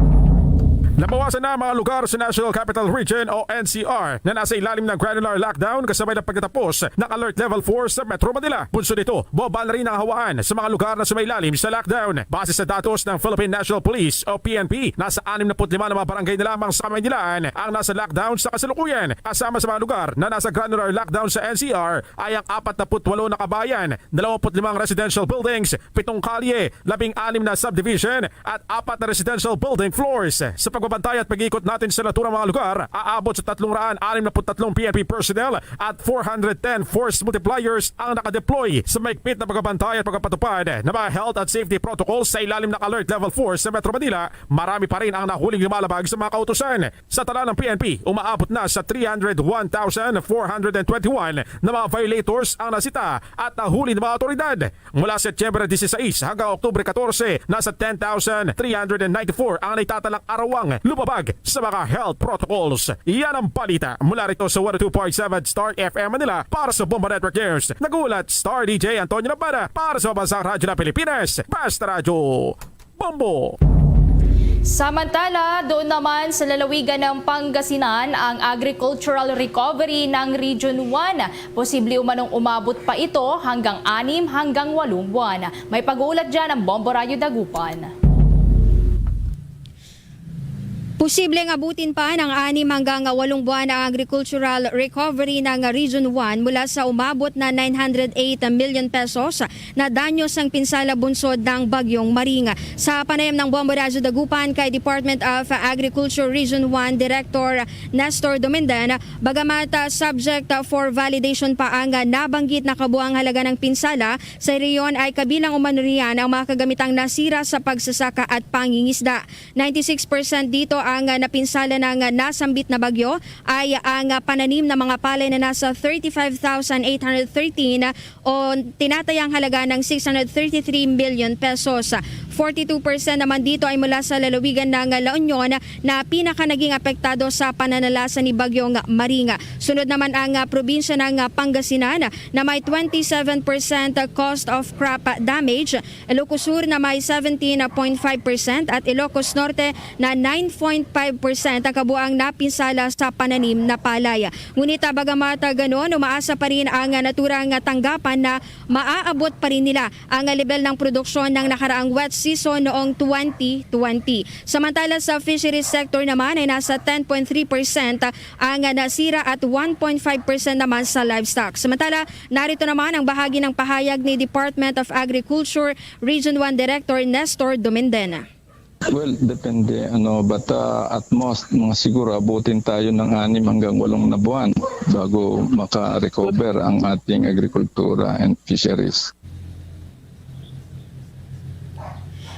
Nabawasan na ang mga lugar sa National Capital Region o N C R na nasa ilalim ng granular lockdown kasabay ng pagtatapos ng Alert Level four sa Metro Manila. Bunsod nito, bumaba na rin ang hawaan sa mga lugar na sumailalim sa lockdown. Base sa datos ng Philippine National Police o P N P, nasa anim na put lima na mga barangay na lamang sa Kamaynilaan ang nasa lockdown sa kasalukuyan. Kasama sa mga lugar na nasa granular lockdown sa N C R ay ang apat na put walo na kabayan, dalawampu't limang residential buildings, pitong kalye, labing anim na subdivision, at apat na residential building floors. Sa pagbabantay at pag-iikot natin sa naturang mga lugar, aabot sa tatlong raan anim na put tatlong P N P personnel at four hundred ten force multipliers ang nakadeploy sa mahigpit na pagbabantay at pagpapatupad ng mga health at safety protocols sa ilalim ng Alert Level four sa Metro Manila. Marami pa rin ang nahuling lumalabag sa mga kautusan. Sa tala ng P N P, umaabot na sa three hundred one thousand four hundred and twenty-one na mga violators ang nasita at nahuli ng mga awtoridad. Mula Setyembre dieciséis hanggang Oktubre catorce, nasa ten thousand three hundred and ninety-four ang naitatalang arawang lumabag sa mga health protocols. Yan ang balita mula rito sa one oh two point seven Star F M Manila. Para sa Bomba Network News, nag-uulat Star D J Antonio Labana para sa Pambansang Radyo ng Pilipinas, Basta Radyo. Bombo. Samantala, doon naman sa lalawigan ng Pangasinan ang agricultural recovery ng Region one. Posible umanong umabot pa ito hanggang anim hanggang walong buwan. May pag-uulat dyan ang Bombo Radyo Dagupan. Posible nga abutin pa ng anim hanggang walong buwan ang agricultural recovery ng Region one mula sa umabot na nine hundred eight million pesos na danyo sang pinsala bunsod ng Bagyong Maring. Sa panayam ng Bombo Radyo Dagupan kay Department of Agriculture Region one Director Nestor Dumenden, bagamat, ah, subject, ah, for validation pa ang, ah, nabanggit na kabuang halaga ng pinsala, sa rehiyon ay kabilang umano riyan ang mga kagamitang nasira sa pagsasaka at pangingisda. Ninety-six percent dito ang, ah, napinsala ng, ah, nasambit na bagyo ay ang, ah, pananim na mga palay na nasa thirty-five thousand eight hundred thirteen o tinatayang halaga ng six hundred thirty-three million pesos. Forty-two percent naman dito ay mula sa lalawigan ng La Union na pinaka naging apektado sa pananalasa ni Bagyong Maring. Sunod naman ang, ah, probinsya ng, ah, Pangasinan na may twenty-seven percent cost of crop damage, Ilocos Sur na may seventeen point five percent at Ilocos Norte na nine point five percent ang kabuang napinsala sa pananim na palay. Ngunit, ah, bagamat, ah, ganon, umaasa pa rin ang, ah, naturang, ah, tanggapan na maaabot pa rin nila ang, ah, level ng produksyon ng nakaraang wet season noong twenty twenty. Samantala, sa fisheries sector naman ay nasa ten point three percent ang, ah, nasira at one point five percent naman sa livestock. Samantala, narito naman ang bahagi ng pahayag ni Department of Agriculture Region one Director Nestor Dumenden. Well, depende, ano, but, ah, at most, mga siguro abutin tayo ng anim hanggang walong na buwan bago maka-recover ang ating agrikultura and fisheries.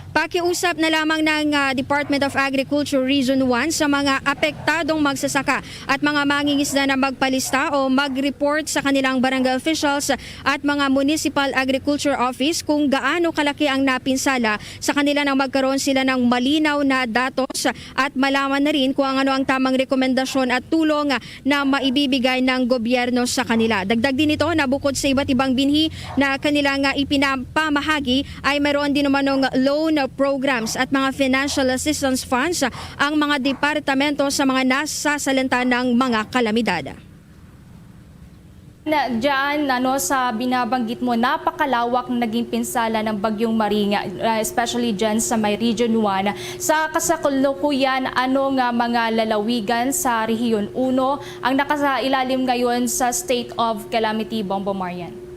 Pakiusap na lamang ng, ah, Department of Agriculture Region one sa mga apektadong magsasaka at mga mangingisda na magpalista o mag-report sa kanilang barangay officials at mga municipal agriculture office kung gaano kalaki ang napinsala sa kanila nang magkaroon sila ng malinaw na datos at malaman na rin kung ano ang tamang rekomendasyon at tulong na maibibigay ng gobyerno sa kanila. Dagdag din ito na bukod sa iba't ibang binhi na kanila nga ipinapamahagi, ay mayroon din umanong loan programs at mga financial assistance funds ang mga departamento sa mga nasasalanta ng mga kalamidad. Na, dyan, ano, sa binabanggit mo, napakalawak na naging pinsala ng Bagyong Maring, uh, especially dyan sa may Region one. Sa kasalukuyan, ano nga mga lalawigan sa Rehiyon uno ang nakasailalim ngayon sa state of calamity, Bombo Marian?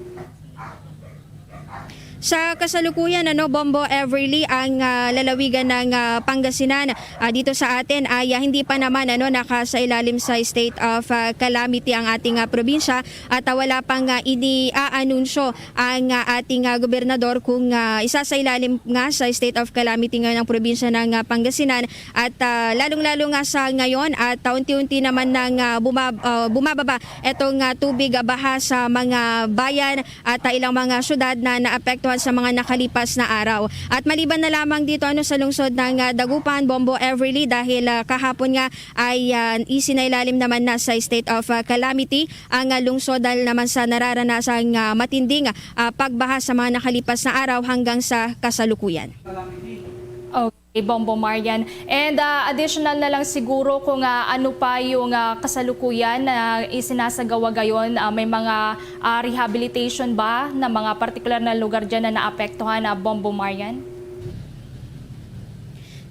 Sa kasalukuyan, ano, Bombo Everly, ang, ah, lalawigan ng, ah, Pangasinan, ah, dito sa atin ay, ah, hindi pa naman, ano, nakasailalim sa state of, ah, calamity ang ating, ah, probinsya at, ah, wala pang, ah, iniaanunsyo ang, ah, ating, ah, gobernador kung, ah, isasailalim nga sa state of calamity ngayon ang probinsya ng, ah, Pangasinan at, ah, lalong-lalo nga sa ngayon at, ah, unti-unti naman nang, ah, bumab-, ah, bumababa itong, ah, tubig, ah, baha sa mga bayan at, ah, ilang mga syudad na naapektuhan sa mga nakalipas na araw. At maliban na lamang dito, ano, sa lungsod ng, ah, Dagupan, Bombo Everly, dahil, ah, kahapon nga ay, ah, isinailalim naman na sa state of, ah, calamity ang, ah, lungsod dahil naman sa nararanasang, ah, matinding, ah, pagbaha sa mga nakalipas na araw hanggang sa kasalukuyan. Okay, Bombo Marian. And, ah, additional na lang siguro kung, ah, ano pa yung, ah, kasalukuyan na isinasagawa gayon, ah, may mga, ah, rehabilitation ba na mga partikular na lugar dyan na naapektuhan, ah, Bombo Marian?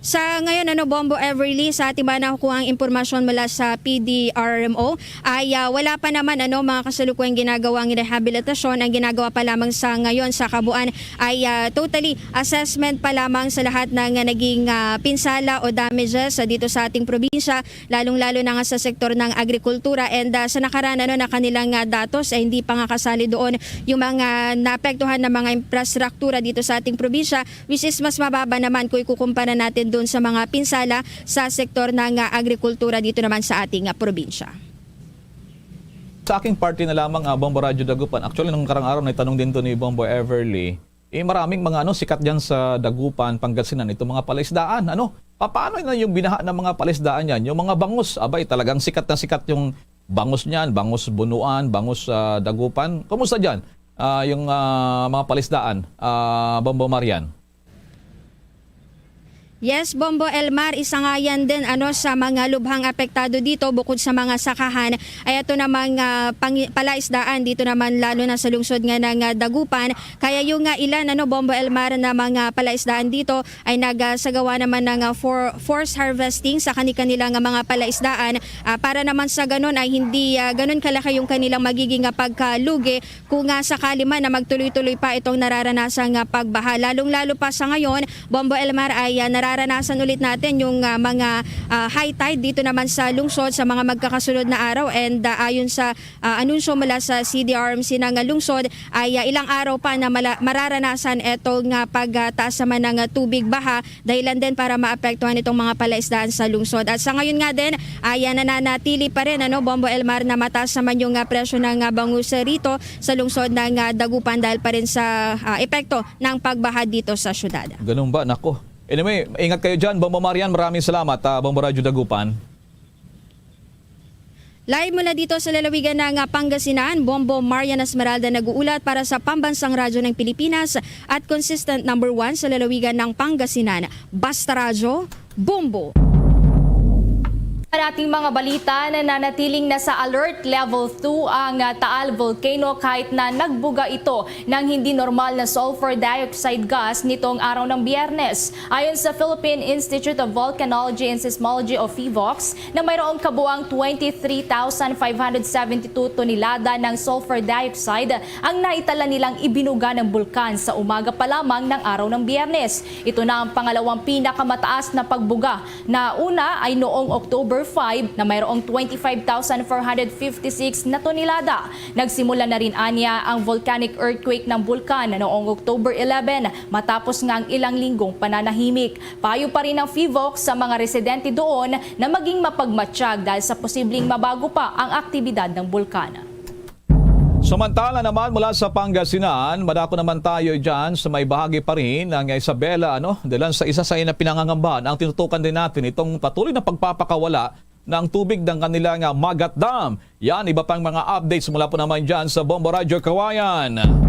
Sa ngayon, ano, Bombo Everly, sa ating mga nakukuhang impormasyon mula sa P D R M O, ay, ah, wala pa naman, ano, mga kasalukuyang ginagawang rehabilitasyon. Ang ginagawa pa lamang sa ngayon sa kabuuan ay, ah, totally assessment pa lamang sa lahat ng, ah, naging, ah, pinsala o damages, ah, dito sa ating probinsya, lalong-lalo na nga sa sektor ng agrikultura. And, ah, sa nakaraan, ano, na kanilang, ah, datos, ay hindi pa nga kasali doon yung mga naapektuhan na mga infrastruktura dito sa ating probinsya, which is mas mababa naman kung ikukumpara natin doon sa mga pinsala sa sektor ng, ah, agrikultura dito naman sa ating, ah, probinsya. Sa aking party na lamang, ah, Bombo Radyo Dagupan. Actually, nung karang araw, naitanong din to ni Bombo Everly, eh, maraming mga, ano, sikat dyan sa Dagupan, Pangasinan, itong mga palaisdaan, ano? Pa-, paano na yung binaha ng mga palaisdaan yan? Yung mga bangus, abay, talagang sikat na sikat yung bangus niyan, bangus Bunuan, bangus, ah, Dagupan. Kumusta dyan, ah, yung, ah, mga palaisdaan, ah, Bombo Marian? Yes, Bombo Elmar, isa nga yan din, ano, sa mga lubhang apektado dito, bukod sa mga sakahan, ay ito namang, ah, pangi-, palaisdaan dito naman, lalo na sa lungsod nga ng, ah, Dagupan. Kaya yung, ah, ilan, ano, Bombo Elmar, na mga palaisdaan dito ay nagsagawa naman ng, ah, for, forced harvesting sa kani-kanilang, ah, mga palaisdaan, ah, para naman sa ganun ay hindi, ah, ganun kalaki yung kanilang magiging, ah, pagkalugi kung, ah, sakali man na magtuloy-tuloy pa itong nararanasang, ah, pagbaha. Lalong-lalo pa sa ngayon, Bombo Elmar, ay, ah, nararanasan ulit natin yung, ah, mga, ah, high tide dito naman sa lungsod sa mga magkakasunod na araw. And, ah, ayon sa, ah, anunsyo mula sa C D R M C ng, ah, lungsod, ay, ah, ilang araw pa na mala-, mararanasan itong, ah, pagtaas naman ng, ah, tubig baha, dahilan din para maapektuhan itong mga palaisdaan sa lungsod. At sa ngayon nga din, ay, ah, nananatili pa rin, ano, Bombo Elmar, na mataas naman yung, ah, presyo ng, ah, bangus rito sa lungsod ng, ah, Dagupan dahil pa rin sa, ah, epekto ng pagbaha dito sa syudad. Ganun ba? Nako. Anyway, ingat kayo dyan, Bombo Marian. Maraming salamat, ah, Bombo Radyo Dagupan. Live mula dito sa lalawigan ng, ah, Pangasinan, Bombo Marian Esmeralda nag-uulat para sa Pambansang Radyo ng Pilipinas at consistent number one sa lalawigan ng Pangasinan. Basta Radyo, Bombo! Para ating mga balita, nananatiling nasa alert level two ang, ah, Taal Volcano kahit na nagbuga ito ng hindi normal na sulfur dioxide gas nitong araw ng Biyernes. Ayon sa Philippine Institute of Volcanology and Seismology o PHIVOLCS, na mayroong kabuang twenty-three thousand five hundred seventy-two tonelada ng sulfur dioxide ang naitala nilang ibinuga ng bulkan sa umaga pa lamang ng araw ng Biyernes. Ito na ang pangalawang pinakamataas na pagbuga. Nauna ay noong October five na mayroong twenty-five thousand four hundred fifty-six na tonelada. Nagsimula na rin anya ang volcanic earthquake ng bulkan noong October eleven, matapos nga ang ilang linggong pananahimik. Payo pa rin ng PHIVOLCS sa mga residente doon na maging mapagmatsyag dahil sa posibleng mabago pa ang aktibidad ng bulkan. Samantala naman, mula sa Pangasinan, madako naman tayo dyan sa may bahagi pa rin ng Isabela, ano, dahilan sa isa sa ina pinangangambahan. Ang tinutukan din natin itong patuloy na pagpapakawala ng tubig ng kanilang, ah, Magat Dam. Yan, iba pang mga updates mula po naman dyan sa Bombo Radyo Kawayan.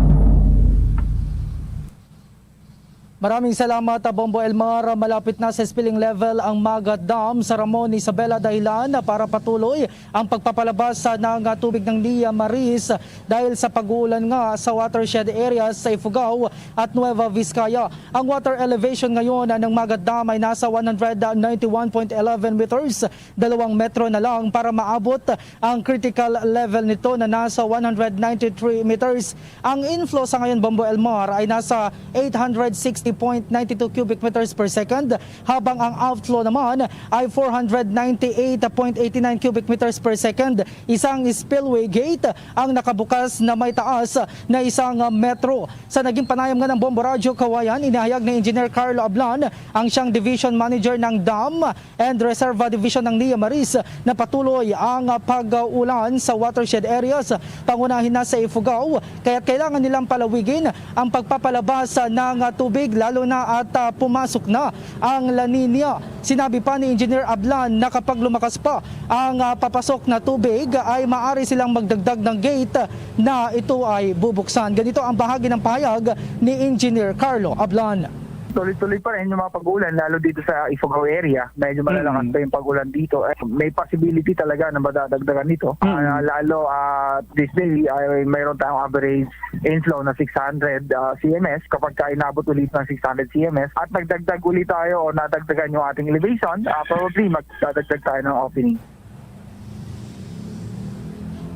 Maraming salamat, ah, Bombo Elmar. Malapit na sa spilling level ang Magat Dam sa Ramon, Isabela, dahilan para patuloy ang pagpapalabas, ah, ng, ah, tubig ng Nia Maris dahil sa pag-uulan nga sa watershed areas sa Ifugao at Nueva Vizcaya. Ang water elevation ngayon, ah, ng Magat Dam ay nasa one hundred ninety-one point eleven meters, dalawang metro na lang para maabot ang critical level nito na nasa one hundred ninety-three meters. Ang inflow sa ngayon, Bombo Elmar, ay nasa eight hundred sixty point nine two cubic meters per second, habang ang outflow naman ay four hundred ninety-eight point eight nine cubic meters per second. Isang spillway gate ang nakabukas na may taas na isang metro. Sa naging panayam nga ng Bombo Radyo Kawayan, inihayag ni Engineer Carlo Ablan, ang siyang division manager ng dam and Reserva Division ng NIA Maris, na patuloy ang pag-ulan sa watershed areas, pangunahin na sa Ifugao, kaya't kailangan nilang palawigin ang pagpapalabas ng tubig, lalo na at, ah, pumasok na ang La Nina. Sinabi pa ni Engineer Ablan na kapag lumakas pa ang, ah, papasok na tubig, ay maaari silang magdagdag ng gate na ito ay bubuksan. Ganito ang bahagi ng pahayag ni Engineer Carlo Ablan. Tuloy-tuloy pa rin yung mga pag-ulan, lalo dito sa Ifugao area. Medyo malalakas Mm. pa yung pag-ulan dito. Eh, may possibility talaga na madadagdagan nito. Mm. Ah, lalo, ah, this day, ay mayroon tayong average inflow na six hundred, ah, C M S. Kapag ka inabot ulit ng six hundred C M S at nagdagdag ulit tayo o nadagdagan yung ating elevation, ah, probably magdadagdag tayo ng opening.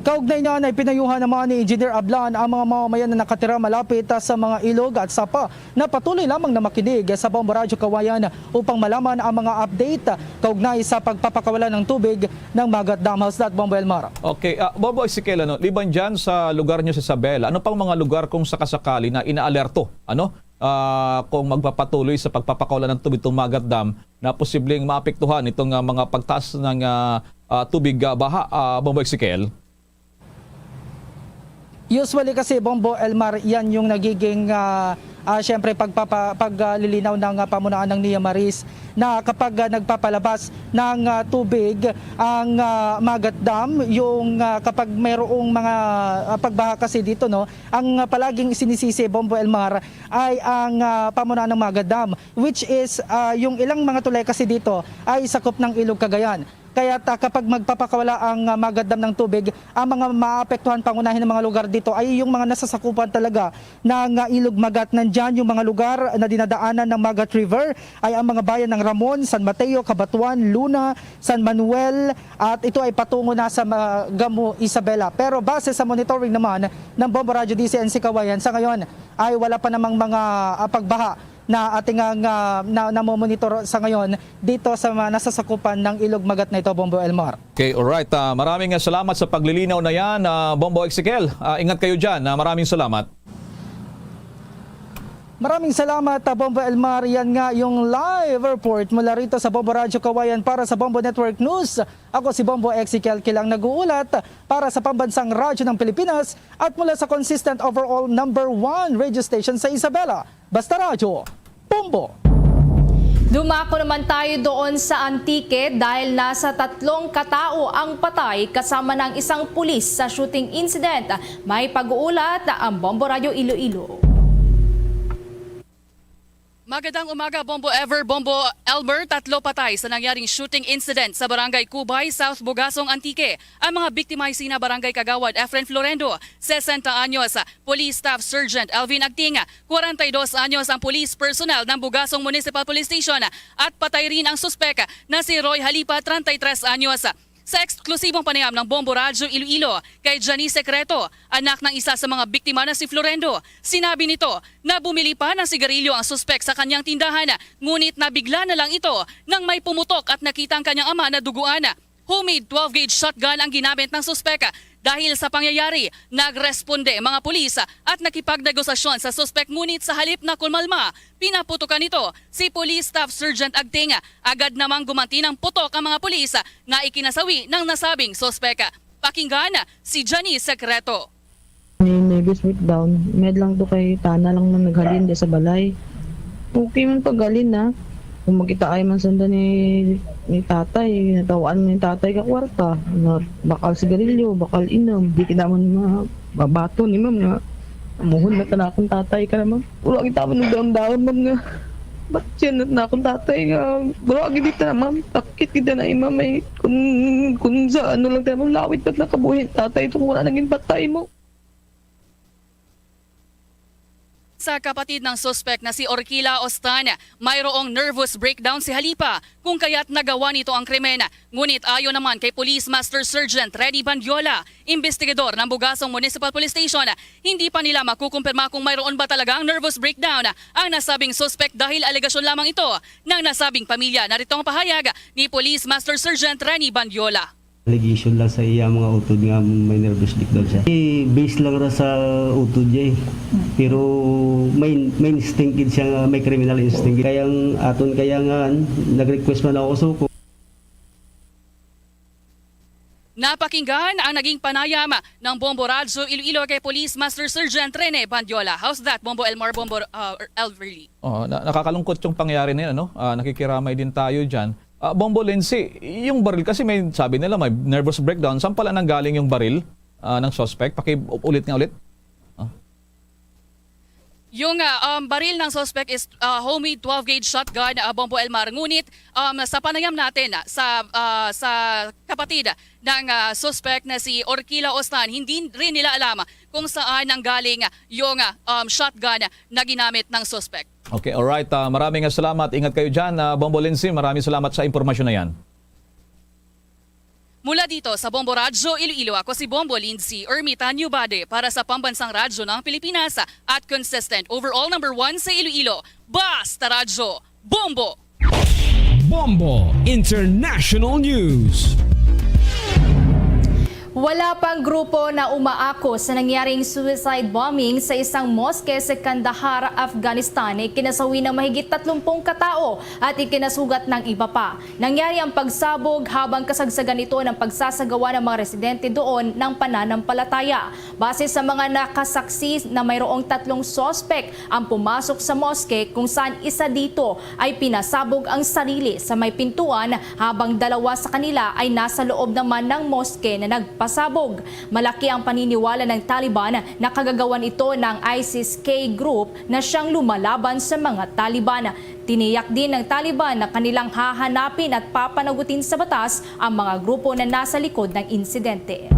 Kaugnay na, ay pinayuhan naman ni Engineer Ablan ang mga mamamayan na nakatira malapit, ah, sa mga ilog at sapa na patuloy lamang na makinig sa Bombo Radyo Kawayan upang malaman ang mga update kaugnay sa pagpapakawala ng tubig ng Magat Dam. How's that, Bombo Elmar? Okay, ah, Bombo Ezekiel, ano, liban dyan sa lugar nyo sa Isabela, ano pang mga lugar kung sakasakali na inaalerto, ano, ah, kung magpapatuloy sa pagpapakawala ng tubig itong Magat Dam na posibleng maapektuhan itong, ah, mga pagtaas ng, ah, ah, tubig, ah, baha, ah, Bombo Ezekiel? Usually kasi, Bombo Elmar, yan yung nagiging, ah, ah, siyempre, pagpapa-, pag, ah, lilinaw ng, ah, pamunaan ng NIA Maris na kapag, ah, nagpapalabas ng, ah, tubig ang, ah, Magat Dam, yung, ah, kapag mayroong mga, ah, pagbaha kasi dito, no, ang, ah, palaging sinisisi, Bombo Elmar, ay ang, ah, pamunaan ng Magat Dam, which is, ah, yung ilang mga tulay kasi dito ay sakop ng Ilog Cagayan. Kaya ta-, kapag magpapakawala ang, ah, Magat Dam ng tubig, ang mga maapektuhan pangunahin ng mga lugar dito ay yung mga nasasakupan talaga ng, ah, Ilog Magat. Nandyan yung mga lugar na dinadaanan ng Magat River, ay ang mga bayan ng Ramon, San Mateo, Cabatuan, Luna, San Manuel, at ito ay patungo na sa ma-, Gamo, Isabela. Pero base sa monitoring naman ng Bombo Radyo D C N C Kawayan, sa ngayon ay wala pa namang mga, ah, pagbaha na ating ang, ah, na, namomonitor sa ngayon dito sa mga nasasakupan ng Ilog Magat na ito, Bombo Elmar. Okay, alright. Ah, maraming, ah, salamat sa paglilinaw na yan, ah, Bombo Ezekiel. Ah, ingat kayo dyan. Ah, maraming salamat. Maraming salamat, ah, Bombo Elmar. Yan nga yung live report mula rito sa Bombo Radyo Kawayan para sa Bombo Network News. Ako si Bombo Ezekiel Kilang, nag-uulat para sa Pambansang Radyo ng Pilipinas at mula sa consistent overall number one radio station sa Isabela. Basta Radyo, Bombo! Dumako naman tayo doon sa Antique dahil nasa tatlong katao ang patay kasama ng isang pulis sa shooting incident. May pag-uulat ang Bombo Radyo Iloilo. Magandang umaga, Bombo Ever, Bombo Elmer. Tatlo patay sa nangyaring shooting incident sa Barangay Cubay, South Bugasong, Antique. Ang mga biktima ay sina Barangay Kagawad Efren Florendo, sesenta anyos, Police Staff Sergeant Elvin Agting, kwarenta y dos anyos, ang police personnel ng Bugasong Municipal Police Station, at patay rin ang suspek na si Roy Halipa, treinta y tres anyos. Sa eksklusibong panayam ng Bombo Radyo Iloilo kay Janice Secreto, anak ng isa sa mga biktima na si Florendo, sinabi nito na bumili pa ng sigarilyo ang suspek sa kanyang tindahan, ngunit nabigla na lang ito nang may pumutok at nakita ang kanyang ama na duguan. Homemade twelve gauge shotgun ang ginamit ng suspek. Dahil sa pangyayari, nagresponde ang mga pulis at nakipagnegosasyon sa suspek, ngunit sa halip na kumalma, pinaputukan nito si Police Staff Sergeant Agting. Agad namang gumanti ng putok ang mga pulis na ikinasawi ng nasabing suspek. Pakinggan si Janice Secreto. Ni Nevis Breakdown, med lang to kay tana lang na naghalin di sa balay. Okay man paghalin na. Kung magkitaay man sanda ni, ni tatay, natawaan ni tatay ka kwarta. Na, bakal sigarilyo, bakal inom. Di kita man mabaton ni ma'am nga. Amuhon na ta na akong tatay ka na, ma'am. Wala kita man nagdaon-daon, ma'am, nga. Ba't siya na, na akong tatay nga? Wala gid kita, ma'am. Takit kita na, eh, ma'am, eh. Kung, kung sa ano lang tayo, ma'am, lawit ba't nakabuhi tatay ito kung wala naging patay mo? Sa kapatid ng suspek na si Orkila Ostan, mayroong nervous breakdown si Halipa kung kaya't nagawa nito ang krimen. Ngunit ayon naman kay Police Master Sergeant Rene Bandiola, investigador ng Bugasong Municipal Police Station, hindi pa nila makukumpirma kung mayroon ba talagang nervous breakdown ang nasabing suspek dahil alegasyon lamang ito ng nasabing pamilya. Narito ang pahayag ni Police Master Sergeant Rene Bandiola. Allegation lang sa iya mga utod nga may nervous breakdown siya. Eh, base lang ra sa utod niya eh. Pero may, may instinct gid siya nga may criminal instinct. Kaya ang aton kaya nga nag-request man ako suko. Napakinggan ang naging panayam ng Bombo Radyo Iloilo kay Police Master Sergeant Rene Bandiola. How's that, Bombo Elmar, Bombo, uh, Elverly? Oh, na- nakakalungkot yung pangyayari na yun, ano? Ah, nakikiramay din tayo dyan. Ah, Bombo Lindsay, yung baril kasi may sabi nila may nervous breakdown. Saan pala nanggaling yung baril, ah, ng suspect? Paki-, ulit nga ulit. Ah. Yung, ah, um, baril ng suspect is, ah, homemade twelve gauge shotgun, ah, Bombo Elmar. Ngunit, um, sa panayam natin, ah, sa, ah, sa kapatid ng, ah, suspect na si Orkila Ostan, hindi rin nila alam kung saan nanggaling yung, ah, um, shotgun na ginamit ng suspect. Okay, alright. Ah, maraming salamat. Ingat kayo dyan, ah, Bombo Lindsay. Maraming salamat sa impormasyon na yan. Mula dito sa Bombo Radyo Iloilo, ako si Bombo Lindsay Ermita Newbade para sa Pambansang Radyo ng Pilipinas at consistent overall number one sa Iloilo. Basta Radyo, Bombo! Bombo International News. Wala pang grupo na umaako sa nangyaring suicide bombing sa isang moske sa Kandahar, Afghanistan. Ikinasawi ng mahigit tatlumpung katao at ikinasugat ng iba pa. Nangyari ang pagsabog habang kasagsagan nito ng pagsasagawa ng mga residente doon ng pananampalataya. Base sa mga nakasaksi na mayroong tatlong suspek ang pumasok sa moske, kung saan isa dito ay pinasabog ang sarili sa may pintuan, habang dalawa sa kanila ay nasa loob naman ng moske na nagpasabog. Malaki ang paniniwala ng Taliban na kagagawan ito ng ISIS-K group na siyang lumalaban sa mga Taliban. Tiniyak din ng Taliban na kanilang hahanapin at papanagutin sa batas ang mga grupo na nasa likod ng insidente.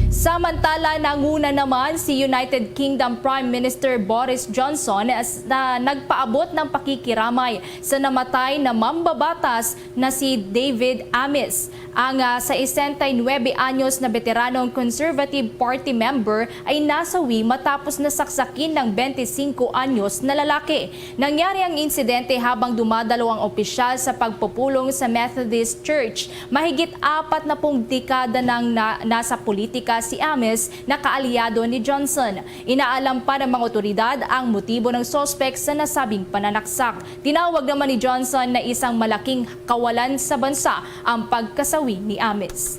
Samantala, nanguna naman si United Kingdom Prime Minister Boris Johnson na nagpaabot ng pakikiramay sa namatay na mambabatas na si David Amess. Ang, ah, sesenta y nuebe anyos na beteranong Conservative Party member ay nasawi matapos na saksakin ng bente singko anyos na lalaki. Nangyari ang insidente habang dumadalo ang opisyal sa pagpupulong sa Methodist Church. Mahigit apat na pung dekada nang na, nasa politika si Amess na kaalyado ni Johnson. Inaalam pa ng mga otoridad ang motibo ng suspek sa nasabing pananaksak. Tinawag naman ni Johnson na isang malaking kawalan sa bansa ang pagkasawi ni Amess.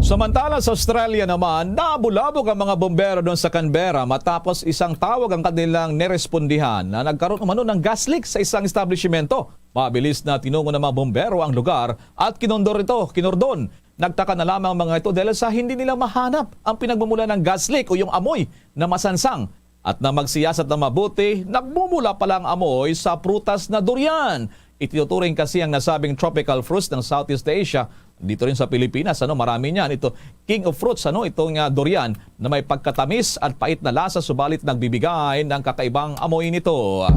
Samantala, sa Australia naman, nabulabog ang mga bombero doon sa Canberra matapos isang tawag ang kanilang nerespondihan na nagkaroon umano ng gas leak sa isang establishmento. Mabilis na tinungo ng mga bombero ang lugar at kinondor ito, kinordon. Nagtaka na lamang ang mga ito dahil sa hindi nila mahanap ang pinagmumula ng gas leak o yung amoy na masansang. At na magsiyasat na mabuti, nagmumula pala ang amoy sa prutas na durian. Itinuturing kasi ang nasabing tropical fruits ng Southeast Asia, dito rin sa Pilipinas, ano, marami niyan. Ito, king of fruits, ano, itong, ah, durian na may pagkatamis at pait na lasa, subalit nagbibigay ng kakaibang amoy nito.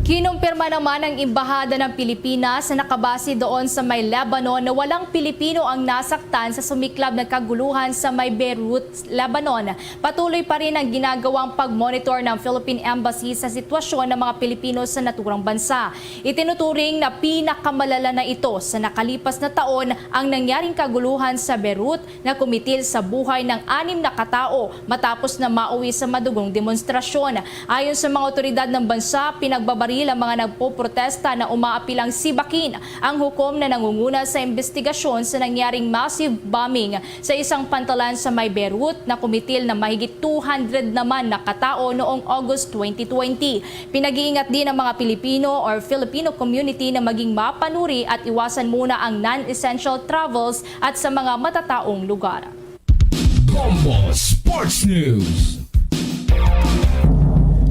Kinumpirma naman ng Embahada ng Pilipinas na nakabase doon sa may Lebanon na walang Pilipino ang nasaktan sa sumiklab na kaguluhan sa may Beirut, Lebanon. Patuloy pa rin ang ginagawang pag-monitor ng Philippine Embassy sa sitwasyon ng mga Pilipino sa naturang bansa. Itinuturing na pinakamalala na ito sa nakalipas na taon ang nangyaring kaguluhan sa Beirut na kumitil sa buhay ng anim na katao matapos na mauwi sa madugong demonstrasyon. Ayon sa mga otoridad ng bansa, pinagbabaril ang mga nagpoprotesta na umaapilang sibakin ang hukom na nangunguna sa investigasyon sa nangyaring massive bombing sa isang pantalan sa may Beirut na kumitil na mahigit two hundred naman na katao noong August twenty twenty. Pinag-iingat din ang mga Pilipino or Filipino community na maging mapanuri at iwasan muna ang non-essential travels at sa mga matataong lugar. Bombo Sports News.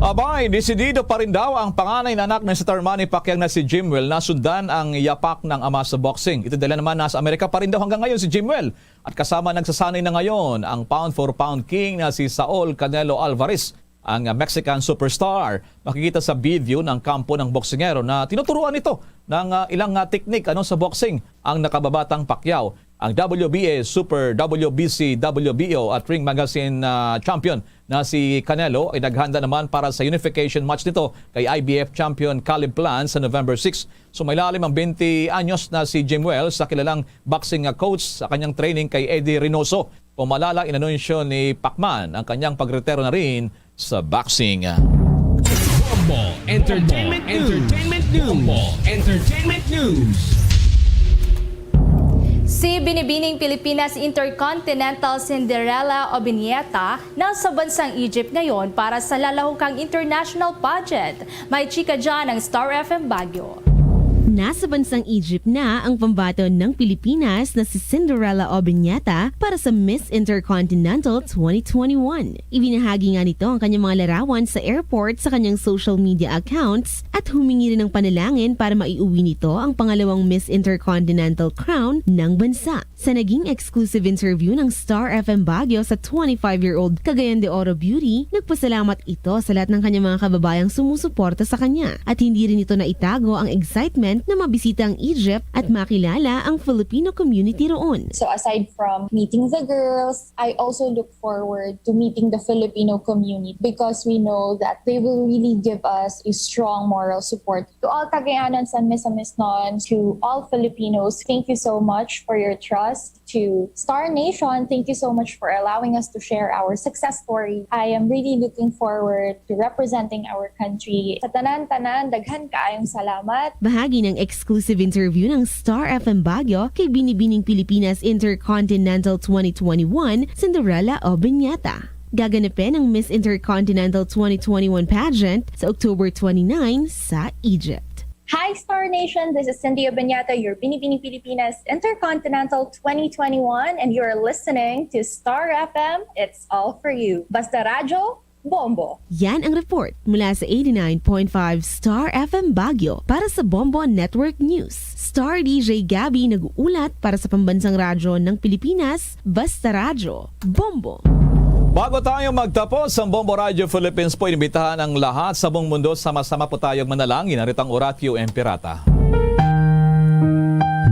Abay, desidido pa rin daw ang panganay na anak ni Senator Manny Pacquiao na si Jimwell na sundan ang yapak ng ama sa boxing. Ito dahil naman nasa Amerika pa rin daw hanggang ngayon si Jimwell at kasama nagsasanay na ngayon ang pound for pound king na si Saul Canelo Alvarez. ang, ah, Mexican superstar. Makikita sa video ng kampo ng boksingero na tinuturuan nito ng, ah, ilang, ah, teknik, ano, sa boxing ang nakababatang Pacquiao. Ang W B A Super W B C W B O at Ring Magazine, ah, champion na si Canelo ay naghanda naman para sa unification match nito kay I B F champion Caleb Plant sa November six. Sumailalim ang twenty anyos na si Jim Wells sa kilalang boxing, ah, coach sa kanyang training kay Eddie Reynoso. Pumalala, inanunsyo ni Pacman ang kanyang pagretiro na rin sa boxing. Bombo Entertainment News. Entertainment News. Bombo Entertainment News. Si Binibining Pilipinas Intercontinental Cinderella Obiñeta nasa bansang Egypt ngayon para sa lalahokang international pageant. May chika dyan ang Star F M Baguio. Nasa bansang Egypt na ang pambaton ng Pilipinas na si Cinderella Obiñeta para sa Miss Intercontinental twenty twenty-one. Ibinahagi nga nito ang kanyang mga larawan sa airport sa kanyang social media accounts at humingi rin ng panalangin para maiuwi nito ang pangalawang Miss Intercontinental crown ng bansa. Sa naging exclusive interview ng Star F M Baguio sa twenty-five-year-old Cagayan de Oro beauty, nagpasalamat ito sa lahat ng kanyang mga kababayang sumusuporta sa kanya at hindi rin ito naitago ang excitement na mabisita ang Egypt at makilala ang Filipino community roon. So aside from meeting the girls, I also look forward to meeting the Filipino community because we know that they will really give us a strong moral support. To all Cagayanons and Misamis non, to all Filipinos, thank you so much for your trust. To Star Nation, thank you so much for allowing us to share our success story. I am really looking forward to representing our country. Sa tanan-tanan, daghan kaayong salamat. Bahagi ng exclusive interview ng Star F M Baguio kay Binibining Pilipinas Intercontinental twenty twenty-one, Cinderella Obiñeta. Gaganapin ang Miss Intercontinental twenty twenty-one pageant sa October twenty-nine sa Egypt. Hi, Star Nation! This is Cindy Obiñeta, your Binibining Pilipinas Intercontinental twenty twenty-one, and you're listening to Star F M. It's all for you. Basta Radyo, Bombo. Yan ang report mula sa eighty-nine point five Star F M Baguio para sa Bombo Network News. Star D J Gabby nag-uulat para sa Pambansang Radyo ng Pilipinas, Basta Radyo, Bombo. Bago tayo magtapos, ang Bombo Radio Philippines po inimbitahan ang lahat sa buong mundo. Sama-sama po tayong manalangin. Narito ang Oratio Imperata.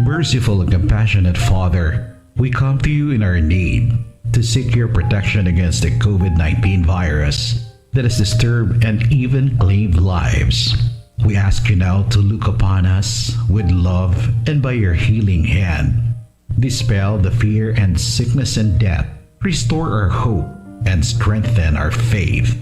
Merciful and compassionate Father, we come to you in our need to seek your protection against the COVID nineteen virus that has disturbed and even claimed lives. We ask you now to look upon us with love and by your healing hand, dispel the fear and sickness and death. Restore our hope and strengthen our faith.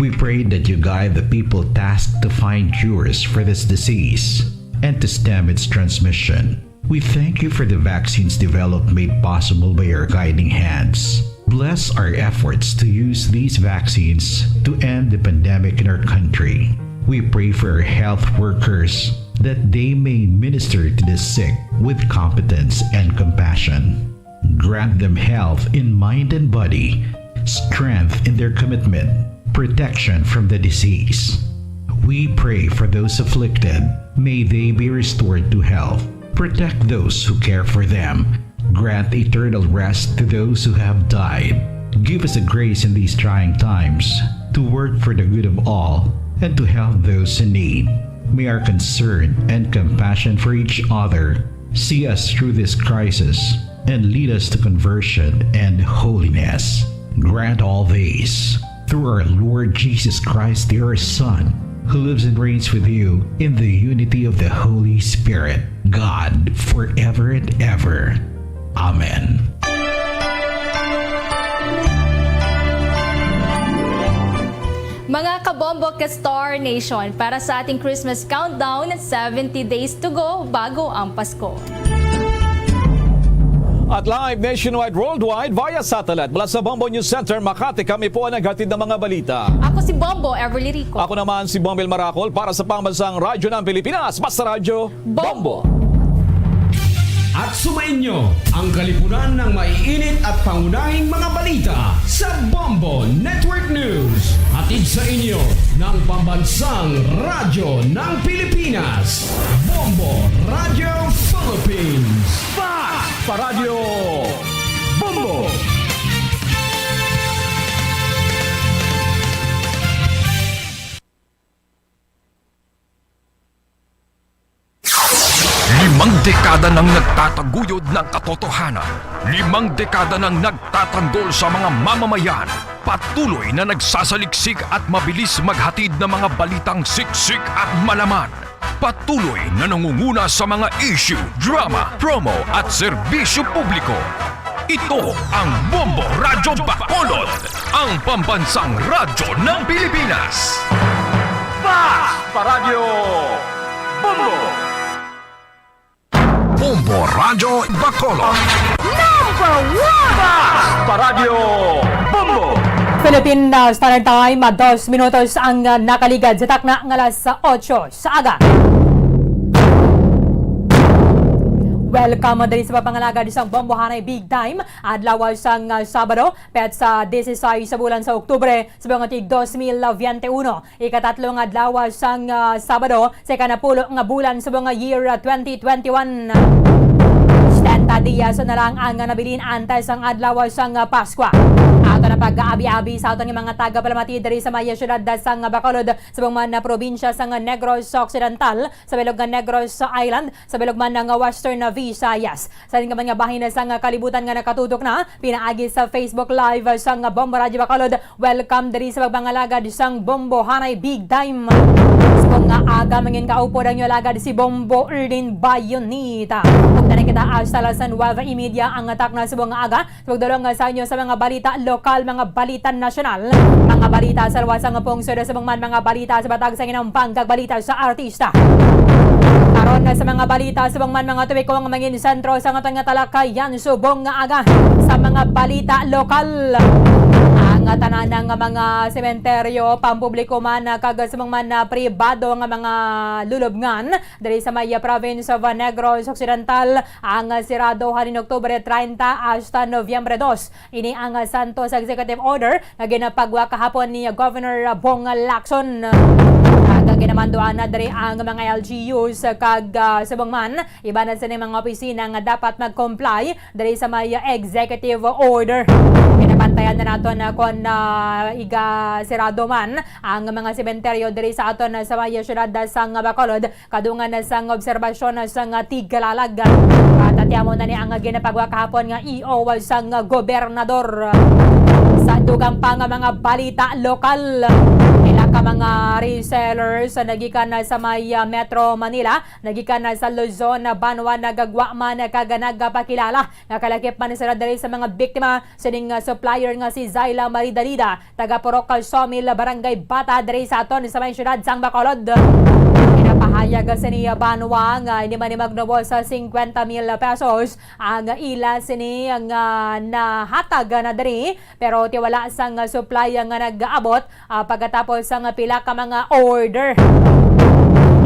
We pray that you guide the people tasked to find cures for this disease and to stem its transmission. We thank you for the vaccines developed made possible by your guiding hands. Bless our efforts to use these vaccines to end the pandemic in our country. We pray for our health workers that they may minister to the sick with competence and compassion. Grant them health in mind and body, strength in their commitment, protection from the disease. We pray for those afflicted. May they be restored to health. Protect those who care for them. Grant eternal rest to those who have died. Give us a grace in these trying times to work for the good of all and to help those in need. May our concern and compassion for each other see us through this crisis and lead us to conversion and holiness. Grant all these through our Lord Jesus Christ, your Son, who lives and reigns with you in the unity of the Holy Spirit, God, forever and ever. Amen. Mga kabombo ka Star Nation, para sa ating Christmas countdown, seventy days to go bago ang Pasko. At live nationwide, worldwide, via satellite. Mula sa Bombo News Center, Makati, kami po ang naghatid ng mga balita. Ako si Bombo Everly Rico. Ako naman si Bombil Maracol para sa Pambansang Radyo ng Pilipinas, Basta Radyo, Bombo. At sumainyo ang kalipunan ng maiinit at pangunahing mga balita sa Bombo Network News. Hatid sa inyo ng Pambansang Radyo ng Pilipinas, Bombo Radio Philippines. Fast! Paradyo Bombo! Limang dekada nang nagtataguyod ng katotohanan. Limang dekada nang nagtatanggol sa mga mamamayan. Patuloy na nagsasaliksik at mabilis maghatid ng mga balitang siksik at malaman. Patuloy na nangunguna sa mga issue, drama, promo at serbisyo publiko. Ito ang Bombo Radyo Bacolod, ang pambansang radyo ng Pilipinas. Fast Paradyo Bombo! Bombo Radyo Bacolod. Number one! Fast Paradyo Bombo! Philippine, uh, Standard Time, uh, dos minutos ang, uh, nakaligad sa takna nga alas otso sa aga. Welcome diri sa pagpangalagad sang Bombohanay Big Time, adlaw sang, uh, Sabado, petsa disisais sa bulan sa Oktubre, sa mga tig dos mil veintiuno. Ikatatlo nga adlaw sang, ah, Sabado sa ikanapulo nga bulan sa mga year, ah, twenty twenty-one. Setenta dias na lang ang nabilin antes sang adlaw sang, ah, Paskwa. Ato na pag-aabi-abi sa aton nga mga tagapalamati diri sa may siyudad sang Bacolod, sa mga na probinsya sang Negros Occidental, sa bilog nga Negros Island, sa bilog man nga Western Visayas. Sa aton nga mga bahin sang kalibutan nga nakatutok na pinaagi sa Facebook Live sang Bombo Radyo Bacolod, welcome diri sa pagpangalagad sang Bombohanay Big Time. Sa nga aga, mangin kaupod ang inyo alagad si Bombo Erlin Bayonita. Ug na kita hasta alas nuwebe y media ang takna sa mga aga. Sa pagdulong sa inyo sa mga balita lokal, mga balita nasyonal, mga balita sa luwas nga pungsod, sa mga balita sa batag sa ginambang kag balita sa artista. Karon na sa mga balita sa bangman mga tubig ko ang mangin sentro sa aton nga talakayan subong nga aga sa mga balita lokal. Ang tanan nga mga sementeryo, pampubliko man kag sa mga man pribado nga mga lulubngan diri sa may province of Negros Occidental ang sirado halin Oktubre treinta hasta Nobyembre dos. Ini ang, ah, Santos Executive Order nga ginapagwa kahapon ni Governor Bong Lacson. Kag ginamanduan na diri ang mga L G Us kag, ah, subong man, iban na sini mga opisina nga dapat mag-comply diri sa may executive order. Ginabantayan na naton, ah, kon, ah, iga sirado man ang mga sementeryo diri sa aton, ah, sa may siyudad sang Bacolod. Kadungan na sang obserbasyon na sang tigkalalag. At atiamo na ni ang ginapagwa kahapon nga E O sang gobernador. Sa dugang pa nga mga balita lokal, pila ka mga resellers nagikan na sa may, ah, Metro Manila, nagikan na sa Luzon, Banwa, nagagwa man kag nagapakilala nga kalakip man sila diri sa mga biktima sining, ah, supplier nga si Zyla Marie Dalida, taga Purok Sawmill, Barangay Bata, diri sa aton sa may siyudad sang Bacolod. Ginapahayag sini Banwa nga hindi man ni magnubo sa cincuenta mil pesos ang ila sini nga nahatag na diri, pero tiwala sang supply nga nag-abot, ah, pagkatapos sang pila ka mga order.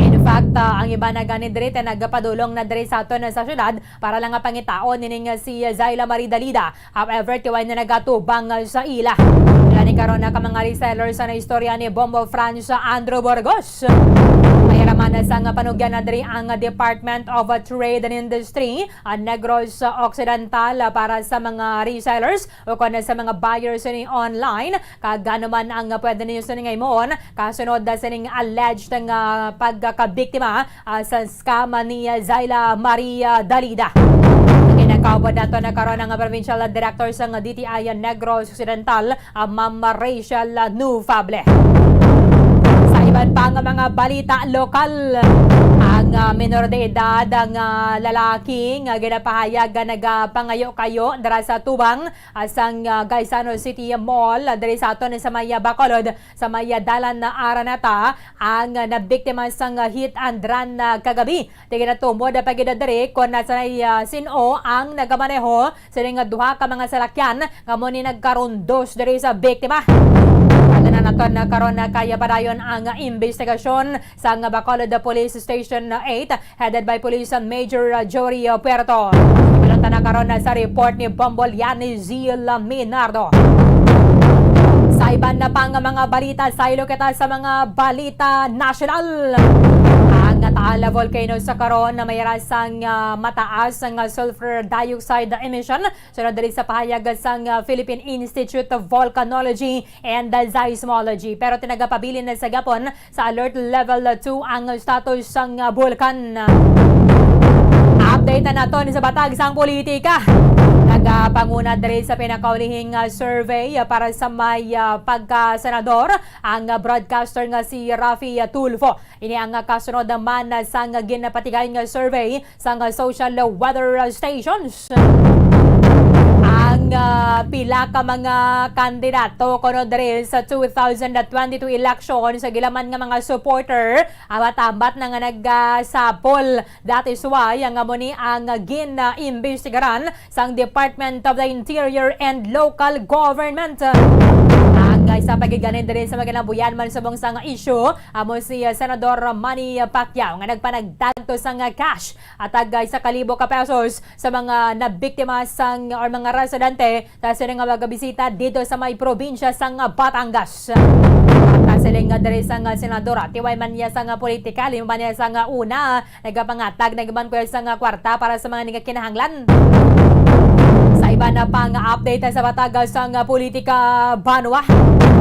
In fact, ah, ang iba na gani diri te nagpadulong na diri sa aton sa siyudad para lang nga pangitaon nining si Zyla Marie Dalida. However, tiway na nagatubang sa ila. Gani karon na ka mga resellers sa istorya ni Bombo Franz Andrew Burgos. Mahiraman na sa nga panugyan na diri ang Department of Trade and Industry, ang Negros Occidental, para sa mga resellers o kon sa mga buyers ni online. Kag ano man ang pwede ninyo sini nga himuon, kasunod na sining alleged nga pagkakabiktima ah, sa scam ni, ah, Zyla Marie Dalida. Ginakaupod nato na karon ang provincial director sang D T I Negros Occidental, ah, Ma'am Rachel Nufable. Sa iban pa nga mga balita lokal, ang, ah, minor de edad nga lalaki nga ginapahayag nga nagapangayo-kayo dira sa tubang, ah, sang, ah, Gaisano City Mall, ah, diri sa aton sa may, ah, Bacolod, sa may, ah, dalan na Araneta, ang, ah, nabiktima sang, ah, hit and run, ah, kagabi. Ti ginatumod pa gid diri kon nasanay, ah, sin-o ang nagamaneho sining duha ka mga salakyan nga amo ni nagkarundos diri sa biktima. Tanan naton na karon na kaya padayon ang imbestigasyon sang Bacolod Police Station eight, headed by Police Major Jory Puerto. Balunta na karon sa report ni Bombo Liani Zil Minardo. Sa iban na pang mga balita, saylo kita sa mga balita nasyonal. Ang Taal Volcano sa karon na may rasang, ah, mataas nga sulfur dioxide emission. Sunod diri sa pahayag sang, ah, Philippine Institute of Volcanology and Seismology. Pero tinagapabilin na sa gapon sa alert level two ang status sang, ah, bulkan. Update na naton sa batag sang politika. Nagapanguna diri sa pinakaulihing, ah, survey, ah, para sa may, ah, pagka-senador ang, ah, broadcaster nga si Raffy, ah, Tulfo. Ini ang, ah, kasunod naman, ah, sang ginapatigayon nga survey sang, ah, social weather, ah, stations. Ang, ah, pila ka mga kandidato kuno diri sa two thousand twenty-two election sa gilaman nga mga supporter, ambat-ambat na nga nagasapol. That is why ang amo ni ang gin-imbestigaran sang Department of the Interior and Local Government. Ang isa pa gid gani diri sa mga kinabuhian man subong sang issue, amo si, uh, Senador Manny Pacquiao nga nagpanagtag to sang cash hatag isa ka libo ka pesos sa mga nabiktima sang, or mga residente sa sini nga magabisita dito sa may probinsya sang Batangas. At siling nga diri sang senadora, tiway man niya sang politika, lima man niya sang una, nagapangatag na gid man kuya sang kwarta para sa mga nagakinahanglan. Sa iban na pang update sa batag sang politika banwa,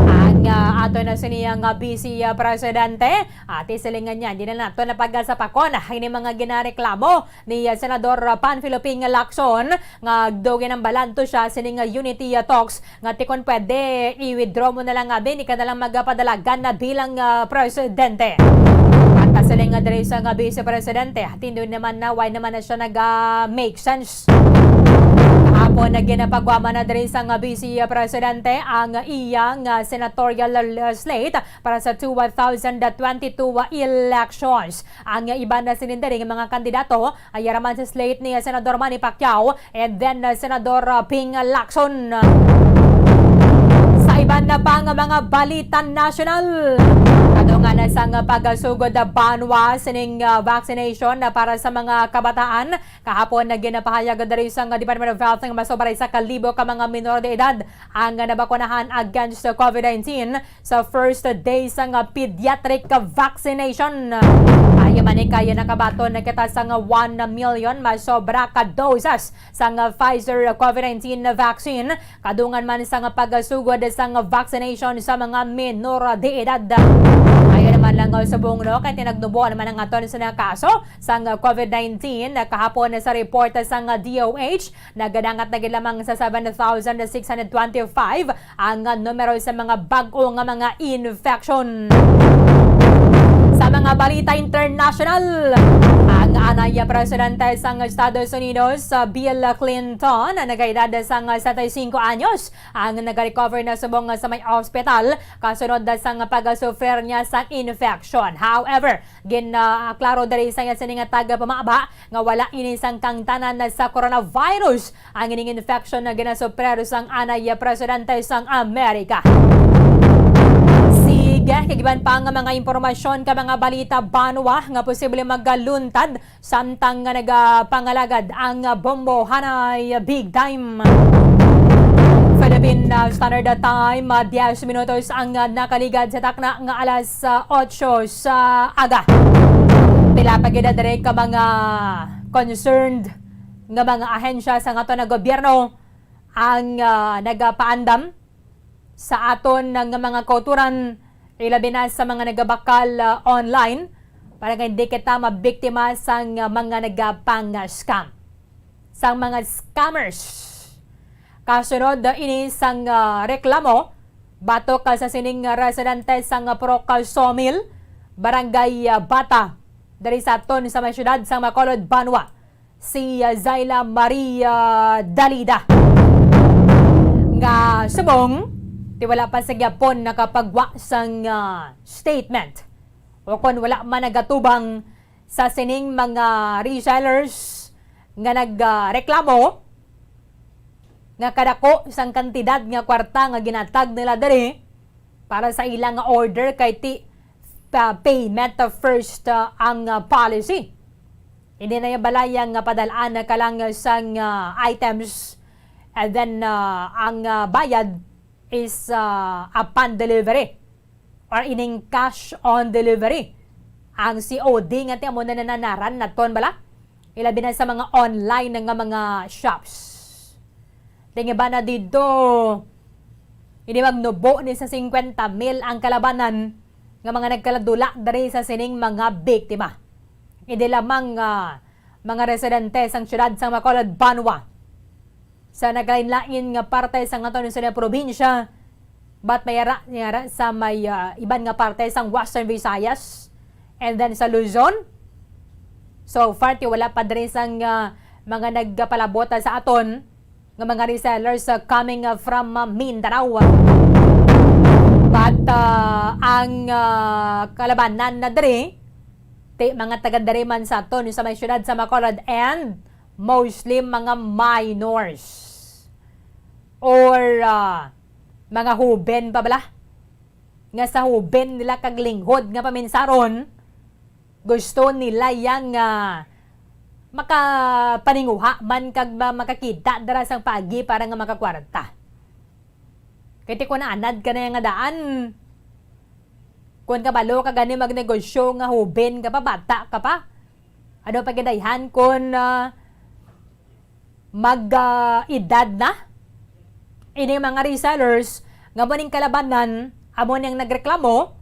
ang, ah, ato na sini ang, ah, Vice Presidente, ati silingan niya, di na nato napag-asapakon ini mga ginareklamo ni, ah, Senador, ah, Panfilo Ping Lacson nga daw ginambalanto siya sining, ah, unity, ah, talks nga ti kon pwede i-withdraw mo na lang abi, di ka na lang magapadalagan na bilang, ah, presidente. At siling nga diri sang, ah, Vice Presidente, tindog naman na why naman na siya nag, ah, make sense. Kahapon na ginapagwama na diri sang, ah, Vice Presidente ang iyang, ah, senatorial, ah, slate para sa two thousand twenty-two elections. Ang iban na sini diri nga mga kandidato ay yara man sa slate ni Senador Manny Pacquiao and then, uh, Senador, uh, Ping Lacson. Sa iban na pa nga mga balita nasyonal, kadungan na sang pagasugod na banwa sining, uh, vaccination na para sa mga kabataan. Kahapon na ginapahayag diri sang Department of Health nga masobra isa ka libo ka mga minor de edad ang nabakunahan against COVID nineteen sa first day sang pediatric vaccination. Kaya man ni kaya nakabaton na kita sang one million masobra ka doses sang Pfizer COVID nineteen vaccine. Kadungan man sang pagasugod sang vaccination sa mga menor de edad. Kaya naman lang subong, no, kay tinagnubo naman ang aton sa mga kaso sang COVID nineteen kahapon sa report sang D O H. Nagadangat na gid lamang sa seven thousand six hundred twenty-five ang numero sa mga bag-o nga mga infection. Sa mga balita international, ang anay presidente sang Estados Unidos, uh, Bill Clinton, na nagkaedad sang setenta y cinco anyos, ang nagarecover na subong sa may ospital kasunod na sang pagasufrir niya sang infection. However, gin, uh, klaro diri sa iya sini nga tagapamaba nga wala ini sang kangtanan sa coronavirus ang ining infection nga ginasuprer sang anay presidente sang Amerika. Sige, kag iban pa nga mga impormasyon ka mga balita banwa nga posible magaluntad samtang nga nagapangalagad ang bombohanay big time. Philippine, uh, Standard Time, uh, diyes minutos ang, uh, nakaligad sa takna nga alas, uh, otso sa aga. Pila pa gid diri ka mga concerned nga mga ahensya sa aton nga gobyerno ang, ah, nagapaandam sa aton nga mga kauturan, ilabi na sa mga nagabakal, ah, online, para nga hindi kita mabiktima sang, ah, mga nagapang-scam, sang mga scammers. Kasunod, ah, ini sang, ah, reklamo batok, ah, sa sining, ah, residente sang, ah, Purok, ah, Sawmill, Barangay, ah, Bata, diri sa aton sa may siyudad sang Bacolod, Banwa, si, ah, Zyla Maria Dalida, nga subong ti wala pa sa gyapon nakapagwa sang, ah, statement o kon wala man nagatubang sa sining mga resellers nga nag, ah, reklamo nga kadako sang kantidad nga kwarta nga ginatag nila diri para sa ilang order kay ti, ah, payment first, ah, ang, ah, policy. Hindi na yung balaya nga padalaan na ka lang sang, ah, items, and then, ah, ang, ah, bayad is, ah, upon delivery or ining cash on delivery. Ang C O D nga ti amo na nananaran naton bala. Ilabi na sa mga online nga mga shops. Tingiba na dito, hindi magnubo ni sa singkwenta mil ang kalabanan nga mga nagkaladula diri sa sining mga biktima. Hindi lamang, ah, Mga residente sang siyudad sang Bacolod, banwa sa naglain-lain nga parte sang aton sa probinsya, bat may ara, may ara sa may, ah, iban nga parte sang Western Visayas and then sa Luzon. So far, ti wala pa diri sang, ah, mga nagpalabot sa aton nga mga resellers, ah, coming, ah, from, ah, Mindanao. But, ah, ang, ah, kalabanan na diri, ti mga taga diri man sa aton sa may siyudad sa Bacolod, and mostly mga minors or, ah, mga huben pa bala, nga sa huben nila kag linghod nga paminsaron, gusto nila yang, ah, makapaninguha man kag ma-, makakita dira sang paagi para nga makakwarta. Kay ti kun anad ka na nga daan, kun kabalo ka gani magnegosyo nga huben ka pa, bata ka pa, ano pa gidayhan kun, ah, mag, ah, edad na? Ini mga resellers nga mo ning kalabanan, amo ning nagreklamo,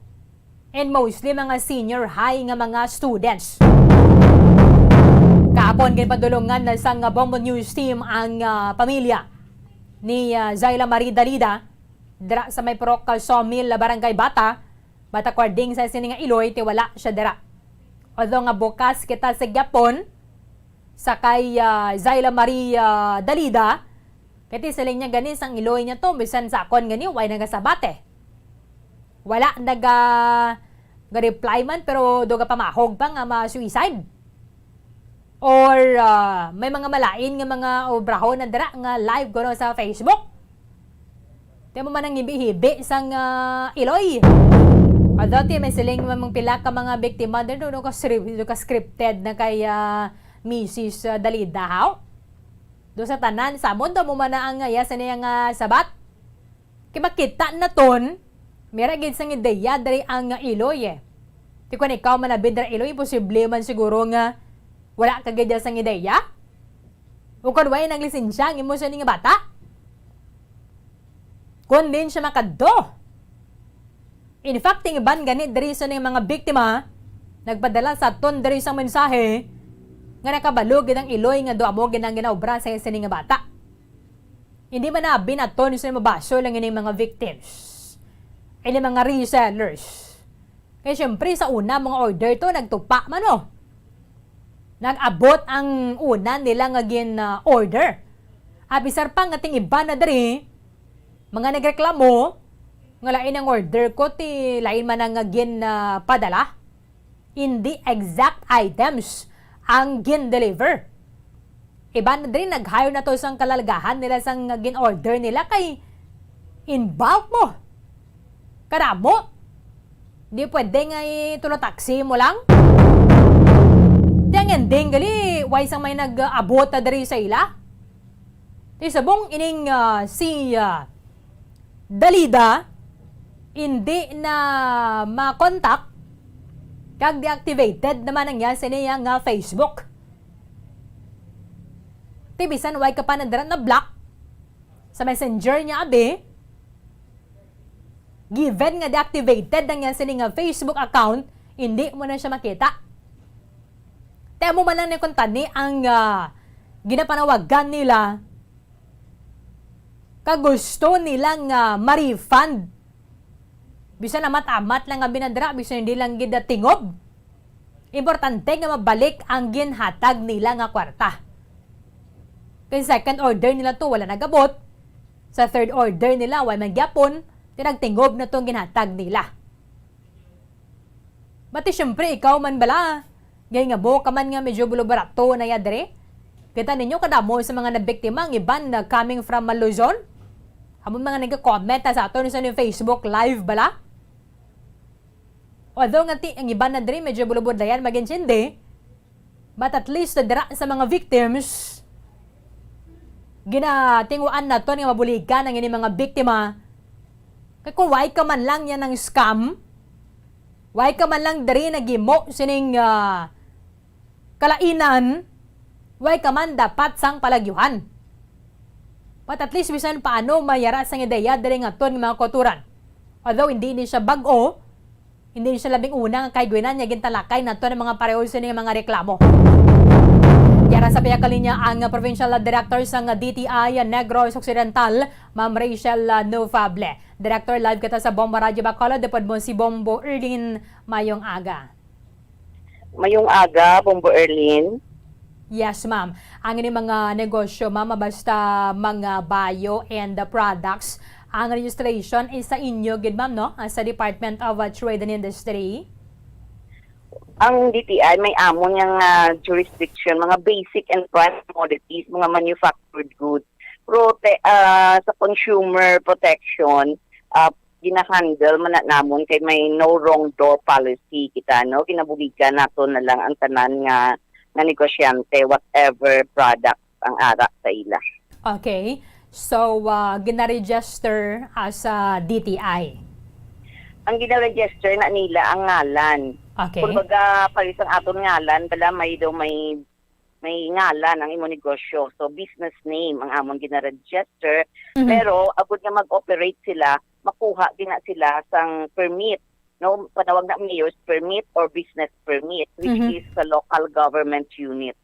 and mostly mga senior high nga mga students. Kahapon, ginpadulungan na sang Bombo News Team ang, ah, pamilya ni, ah, Zyla Marie Dalida dira sa may Purok Sawmill, Barangay Bata, but according sa sini nga iloy, ti wala siya dira. Although nga bukas kita sa gyapon sa kay, ah, Zyla Marie, ah, Dalida, kay ti siling niya gani sang iloy niya to, bisan sa akon gani, way nagasabat eh. Wala naga, ga-reply man, pero do gapamahog pa nga ma-suicide. Or, ah, may mga malain nga mga obrahon na dira nga live kuno sa Facebook. Ti mo man ang hibi-hibi sang, ah, iloy. Although ti may siling man mga pila ka mga biktima diri, do, do ka scrip-, do ka scripted na kay, ah, Misis, ah, Dalida, haw? Do sa tanan, samon daw mo man na ang, ah, iya sa niya nga sabat. Kay makita naton, mira gid sang ideya diri ang iloy eh. Ti kun ikaw man abi dira iloy, imposible man siguro nga wala ka gid sang ideya. O kun way naglisensya ang imo sini nga bata, kun din siya makadto. In fact, ang iban gani diri sa ning mga biktima, nagpadala sa aton diri sang mensahe nga nakabalo gid ang iloy nga do amo gid ang ginaobra sa sini nga bata. Hindi man na abi naton sa mabasol ang ining mga victims, ining mga resellers. Kay siyempre, sa una, mga order to, nagtupa man, oh. Nag-abot ang una nila nga gin, ah, order. Apisar pa nga ting iban na diri, mga nagreklamo, nga lain ang order ko, ti lain man ang nga gin, ah, padala. Hindi exact items ang gin-deliver. Iban na diri, nag-higher na to sang kalalagahan nila sang gin-order nila kay in bulk mo. Kadamo. Di pwede nga i-, tulo taxi mo lang. Di ang ending gali, way sang may nag-abot na diri sa ila. Ti subong ining, ah, si, ah, Dalida, hindi na ma-contact kag deactivated naman ang iya sa niya nga Facebook. Ti bisan way ka pa na dira na-block sa Messenger niya, abi, given nga deactivated ang iya sini nga Facebook account, hindi mo na siya makita. Ti amo man lang ni kuntani ang, ah, ginapanawagan nila, kag gusto nila nga ma-refund. Bisan amat-amat lang nga binadra, bisan hindi lang gid tingob. Importante nga mabalik ang ginhatag nila nga kwarta. Kay second order nila to, wala nagabot. Sa third order nila, way man gyapon, ti nagtingob na tong ginhatag nila. But ti, siyempre, ikaw man bala, gay nga mo ka man nga medyo bulubarato na ya diri. Kita ninyo, kadamo sa mga nabiktima, ang iban na coming from Luzon. Amo mga nagka-comment na sa aton sa Facebook Live bala. Although nga ti, ang iban na diri medyo bulubod na yan, mag-intindi. But at least, dira sa mga victims, ginatinguan naton nga mabuligan ang ini mga biktima. Kay kung way ka man lang yan ng scam, way ka man lang diri naghimo sining, ah, kalainan, way ka man dapat sang palagyuhan. But at least, bisan paano, may ara sang ideya diri nga aton nga mga kauturan. Although hindi ni siya bag-o, hindi ni siya labing una nga kahigwinan nga gintalakay nato ng mga pareho sini nga mga reklamo. Yara sa pihak kalinya ang Provincial Director sang D T I Negros Occidental, Ma'am Rachel, ah, Novable. Director, live kita sa Bombo Radyo Bacolod, upod mo si Bombo Erlin. Mayong aga. Mayong aga, Bombo Erlin. Yes, ma'am. Ang ini mga negosyo, ma'am, basta mga bio and the products, ang registration is sa inyo gid, ma'am, no? Ah, sa Department of, ah, Trade and Industry. Ang D T I may amon nga, ah, jurisdiction, mga basic and prime commodities, mga manufactured goods. Pero te-, ah, sa consumer protection, ah, gina-handle man na namon kay may no wrong door policy kita, no? Ginabuligan nato na lang ang tanan nga, nga negosyante, whatever product ang ara sa ila. Okay. So, ah, gina-register as a D T I? Ang gina-register na nila ang ngalan. Okay. Kumbaga, pares ang aton ngalan, bala, may daw may, may ngalan ang imo negosyo. So, business name ang amon gina-register. Mhm. Pero, agud nga mag-operate sila, makuha din na sila sang permit. No? Panawag na mayor's permit or business permit, which Mhm. is sa local government unit.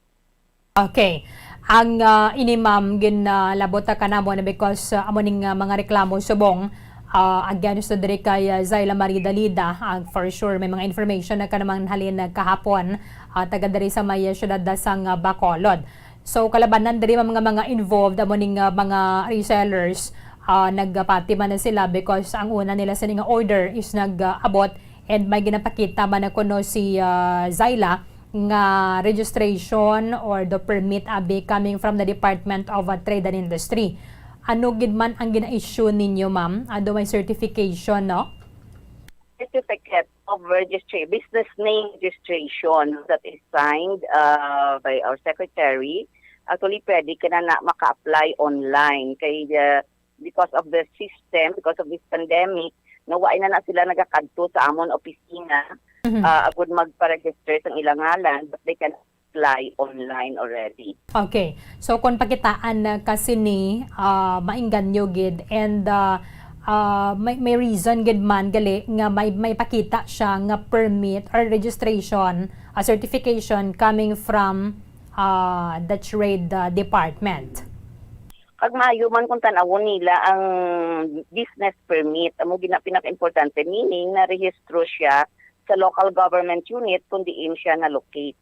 Okay. Ang, ah, ini, ma'am, ginalabot ta kanamo na because, ah, amo ning, ah, mga reklamo subong, ah, against na diri kay, ah, Zyla Marie Dalida. Ah, for sure, may mga information na ka naman halin, ah, kahapon, ah, taga diri sa may, ah, syudad da sang, ah, Bacolod. So, kalabanan diri, ma'am, nga mga involved, amo ning, ah, mga resellers, ah, nagpati man na sila because ang una nila sini nga order is nag-abot and may ginapakita man na kuno si, ah, Zyla nga registration or the permit abi coming from the Department of, uh, Trade and Industry. Ano gid man ang gina-issue ninyo, ma'am? Ado may certification, no? Certificate of registration, business name registration that is signed, uh, by our secretary. Actually, pwede ka na, na maka-apply online kay, uh, because of the system, because of this pandemic, no, wa na, na sila nagakadto sa amon opisina, Mhm. ah, agud magpa-register sang ilang ngalan, but they can apply online already. Okay. So, kung pakitaan na kasi ni, ah, maingganyo gid and, ah, ah, may, may reason gid man gali nga may, may pakita siya nga permit or registration, a certification coming from, ah, the trade, ah, department. Kag maayo man kung tan-awon nila ang business permit, amo gina pinaka-importante, meaning narehistro siya sa local government unit kung diin siya na-locate.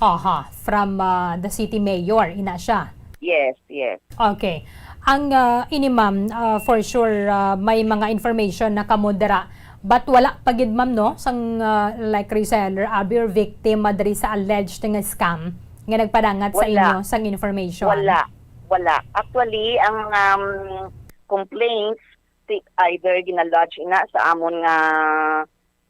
Aha, from, ah, the city mayor, ina siya? Yes, yes. Okay. Ang, ah, ini, ma'am, ah, for sure, ah, may mga information na kamo dira. But wala pa gid, ma'am, no, sang, ah, like, reseller, abi, or victim, ah, diri sa alleged nga scam nga nagpadangat sa Wala. inyo sang information? Wala. Wala. Actually, ang, um, complaints, ti-, either gina-lodge ina sa amon nga,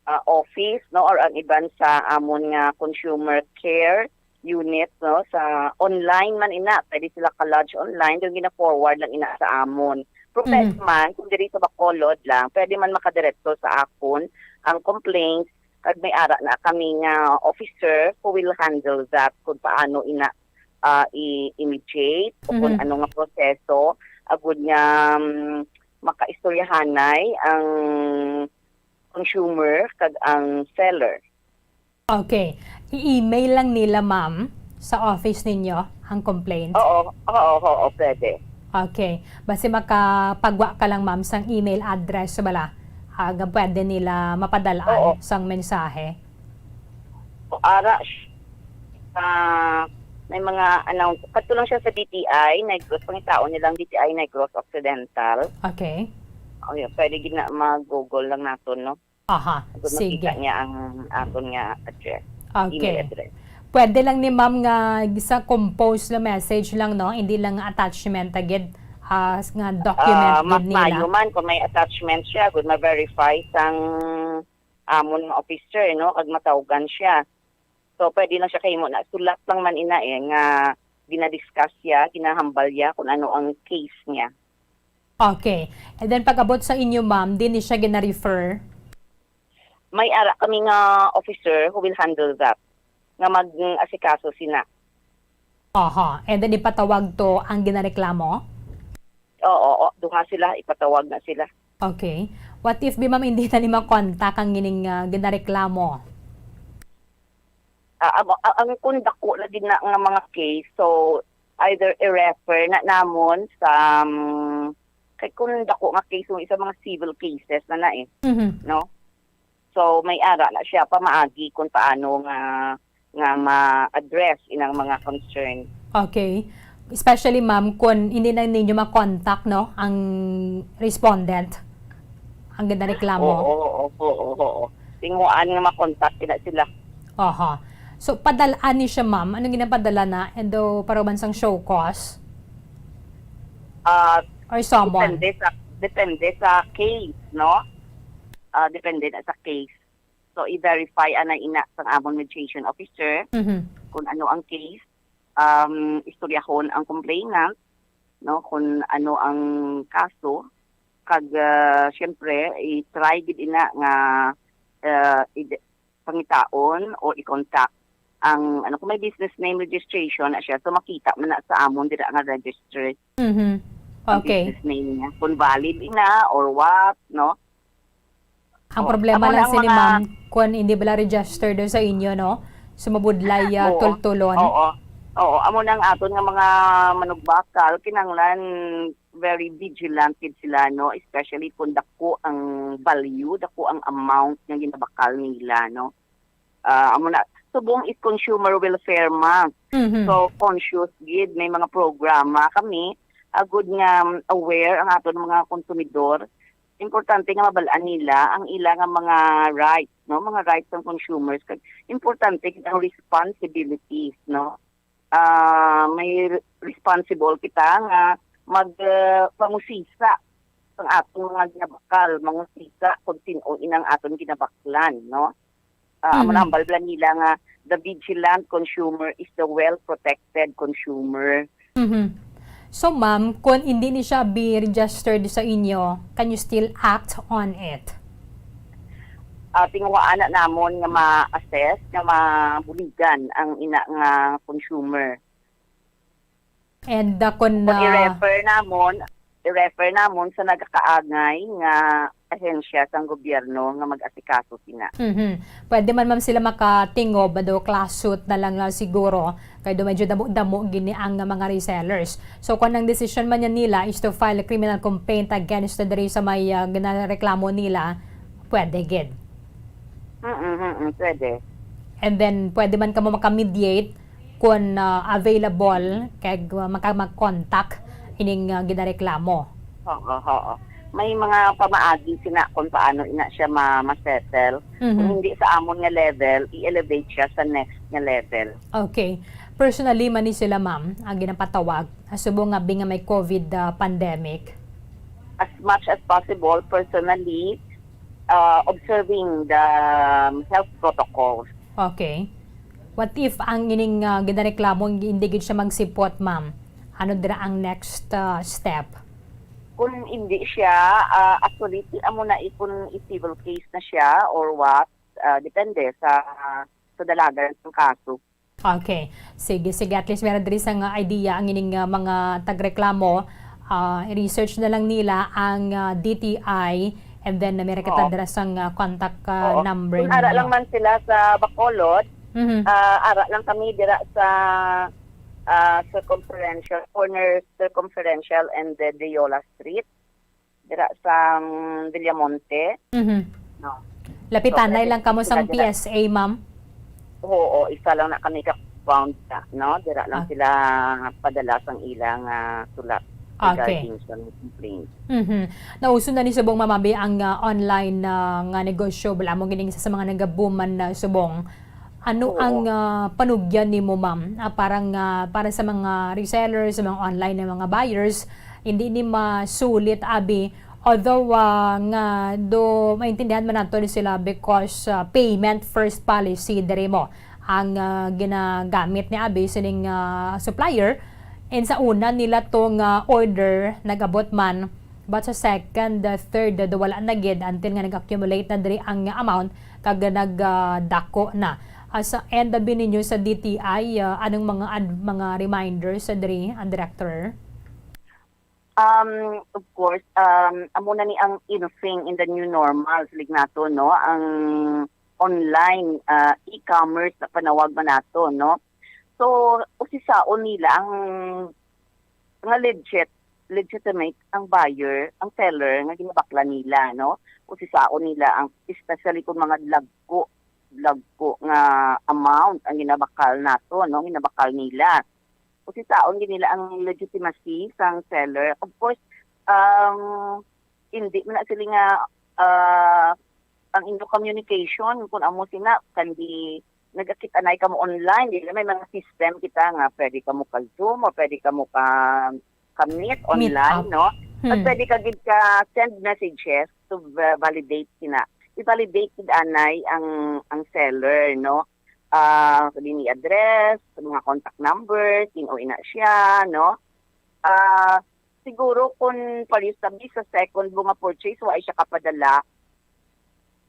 ah, office, no, or ang iban sa amon nga consumer care unit, no, sa online man ina, pwede sila ka-lodge online, then gina-forward lang ina sa amon. Pero pwede Mhm. man, kung diri sa Bacolod lang, pwede man makadiretso sa akon ang complaints, kag may ara na kami nga officer who will handle that, kung paano ina, ah, i-, i-mediate o kung Mhm. ano nga proseso, agud nga, mm, makaistoryahanay ang consumer kag ang seller. Okay. I-email lang nila, ma'am, sa office ninyo ang complaint? Oo, oo, oo, pwede. Okay. Basi makapagwa ka lang, ma'am, sang email address, bala, ah, nga pwede nila mapadal-an Oo. sang mensahe. O, ara, sh-, ah, may mga announce. Kadto lang siya sa D T I Negros, pangitaon nilang D T I Negros Occidental. Okay. O, yun, pwede gid na mag-Google lang naton, no? Aha, Kung sige. makita niya ang aton nga address, Okay. email address. Pwede lang ni ma'am nga sa compose na message lang, no? Hindi lang attachment agad, ah, nga document Ah, gid mas nila. maayo man kung may attachment siya, kung ma-verify sang amon nga officer, no? Kag matawgan siya. So, pwede lang siya kahimo na sulat lang man ina, eh, nga gina-discuss siya, ginahambal niya kung ano ang case niya. Okay. And then, pag-abot sa inyo, ma'am, di ni siya gina-refer? May ara kami nga officer who will handle that, nga mag-asikaso sina. Aha. And then, ipatawag to ang ginareklamo? Oo, oo, duha sila, ipatawag na sila. Okay. What if, bi, ma'am, hindi na ni makontak ang ining, ah, ginareklamo? Ah, ang, ang, ang kung dako na gid na nga mga case, so either i-refer na namon sa, um, kay kung dako nga case, yung isa mga civil cases na na eh, Mhm. no? So may ara na siya pamaagi kung paano nga, nga ma-address inang mga concern. Okay. Especially, ma'am, kung hindi na ninyo ma-contact, no, ang respondent, ang ginareklamo. Oo, oo, oo, oo. Tinguhaan nga ma-contact na sila. Aha. So, padalaan ni siya, ma'am. Anong ginapadala na? And do, para man sang show cause? Ah, Or summon? Depende sa, depende sa case, no? Ah, depende na sa case. So, i-verify ana ina sang amon mediation officer Mhm. kung ano ang case. Um, istoryahon ang complainant, no, kung ano ang kaso. Kag, ah, siyempre, i-try gid ina nga, ah, id-, pangitaon o i-contact ang, ano, kung may business name registration na siya, so makita man na sa amon dira nga registered Mhm. ang Okay. business name niya. Kung valid ina or what, no? Ang Oo. Problema Amo lang lang sini, mga ma'am, kung hindi bala registered sa inyo, no? So, mabudlay, ah, Oo. tultulon. Oo. Oo. Amo nang aton nga mga manugbakal, kinahanglan very vigilant gid sila, no? Especially kung dako ang value, dako ang amount nga ginabakal nila, no? Ah, amo na, subong is Consumer Welfare Month. Mhm. So, conscious gid, may mga programa kami, agud nga, um, aware ang aton mga konsumidor. Importante nga mabal-an nila ang ila nga mga rights, no? Mga rights ng consumers. Kag importante gid ang responsibilities, no? Ah, may re-, responsible kita nga mag, ah, pangusisa ang aton mga ginabakal, mangusisa kung sin-o inang aton ginabaklan, no? Ah, amo na Mhm. ang balblan nila nga, "The vigilant consumer is the well-protected consumer." Mhm. So, ma'am, kung hindi ni siya be registered sa inyo, can you still act on it? Ah, tinguhaan na namon nga ma-assess, nga mabuligan ang ina nga consumer. And, uh, kun, Kung uh, i-refer namon, i-refer namon sa nagakaangay nga ahensya sang gobyerno nga mag-asikaso sina. Mhm. Pwede man, ma'am, sila makatingob do class suit na lang, uh, siguro, kay do medyo damo-damo gini ang, uh, mga resellers. So, kung ang decision man yan nila is to file a criminal complaint against the diri sa may, uh, ginareklamo nila, pwede gid. Mm, mm, mm, pwede. And then, pwede man kamo makamediate kung, ah, available, kag, ah, maka-, mag-contact ining, ah, ginareklamo. Oo, oo. May mga pamaagi sina kung paano ina siya ma-, ma-settle. Mhm. Kung hindi sa amon nga level, i-elevate siya sa next nga level. Okay. Personally man ni sila, ma'am, ang ginapatawag, ah, subong nga bi nga may COVID, ah, pandemic? As much as possible, personally, uh, observing the, um, health protocols. Okay. What if ang ining, uh, ginareklamo, hindi gid siya magsipot, ma'am? Ano dira ang next, uh, step? Kung hindi siya, uh, actually, ti-, amo na, eh, kung i-civil case na siya or what, uh, depende sa, sa dalagan ng kaso. Okay. Sige, sige. At least meron diri sang idea ang ining, ah, mga tagreklamo. Ah, i-research na lang nila ang, ah, D T I, and then, ah, meron kita Oo. dira sang, ah, contact, ah, Oo. number Kung ara ninyo. lang man sila sa Bacolod, Mhm. ah, ara lang kami dira sa, ah, Circumferential, corner Circumferential and the Deola Street. Dira sa, um, Villamonte. Mhm. No. Lapitanay So, lang kamo pwede sang sila dira. P S A, ma'am? Oo, isa lang na kami ka-compound na, no? Dira lang Ah. sila padala sang ilang, ah, sulat Okay. regarding sa complaint. Mhm. Nauso na ni subong, ma'am, abi, ang, ah, online, ah, nga negosyo. Bala mo gining isa sa mga nagabuman na subong. Ano Oo. ang, ah, panugyan nimo, ma'am? Ah, parang, ah, para sa mga resellers, sa mga online na mga buyers, hindi ni masulit, abi, although, ah, nga do maintindihan man nato ni sila because, ah, payment first policy diri mo ang, ah, ginagamit ni abi sining, ah, supplier. And sa una nila to nga order nag-abot man, but sa second, the third, the wala na gid until nga nag-accumulate na diri ang amount kag nag, ah, dako na. Ah, sa end abi ninyo sa D T I, ah, anong mga ad-, mga reminders sa diri, ang director? Um, of course, um, amo na ni ang in thing in the new normal, siling nato, no? Ang online, ah, e-commerce na panawag man nato, no? So, usisaon nila ang nga legit, legitimate ang buyer, ang seller nga ginabakla nila, no? Usisaon nila ang, especially kung mga dagko, dagko nga amount ang ginabakal nato, no? Ginabakal nila. Usisaon gid nila ang legitimacy sang seller. Of course, um, hindi man na sila nga, ah, ang inyo communication, kung amo sina, kandi nagakit-anay kamo online, di ba? May mga system kita nga pwede kamo ka-Zoom o pwede kamo ka, ka-meet Meet online, up. no? At Hmm. pwede ka gid ka send messages to va-, validate sina. I-validate gid anay ang, ang seller, no? Ah, sa dini address, sa mga contact numbers, sino ina siya, no? Ah, siguro kung palistabi sa second mo nga purchase, wa siya kapadala,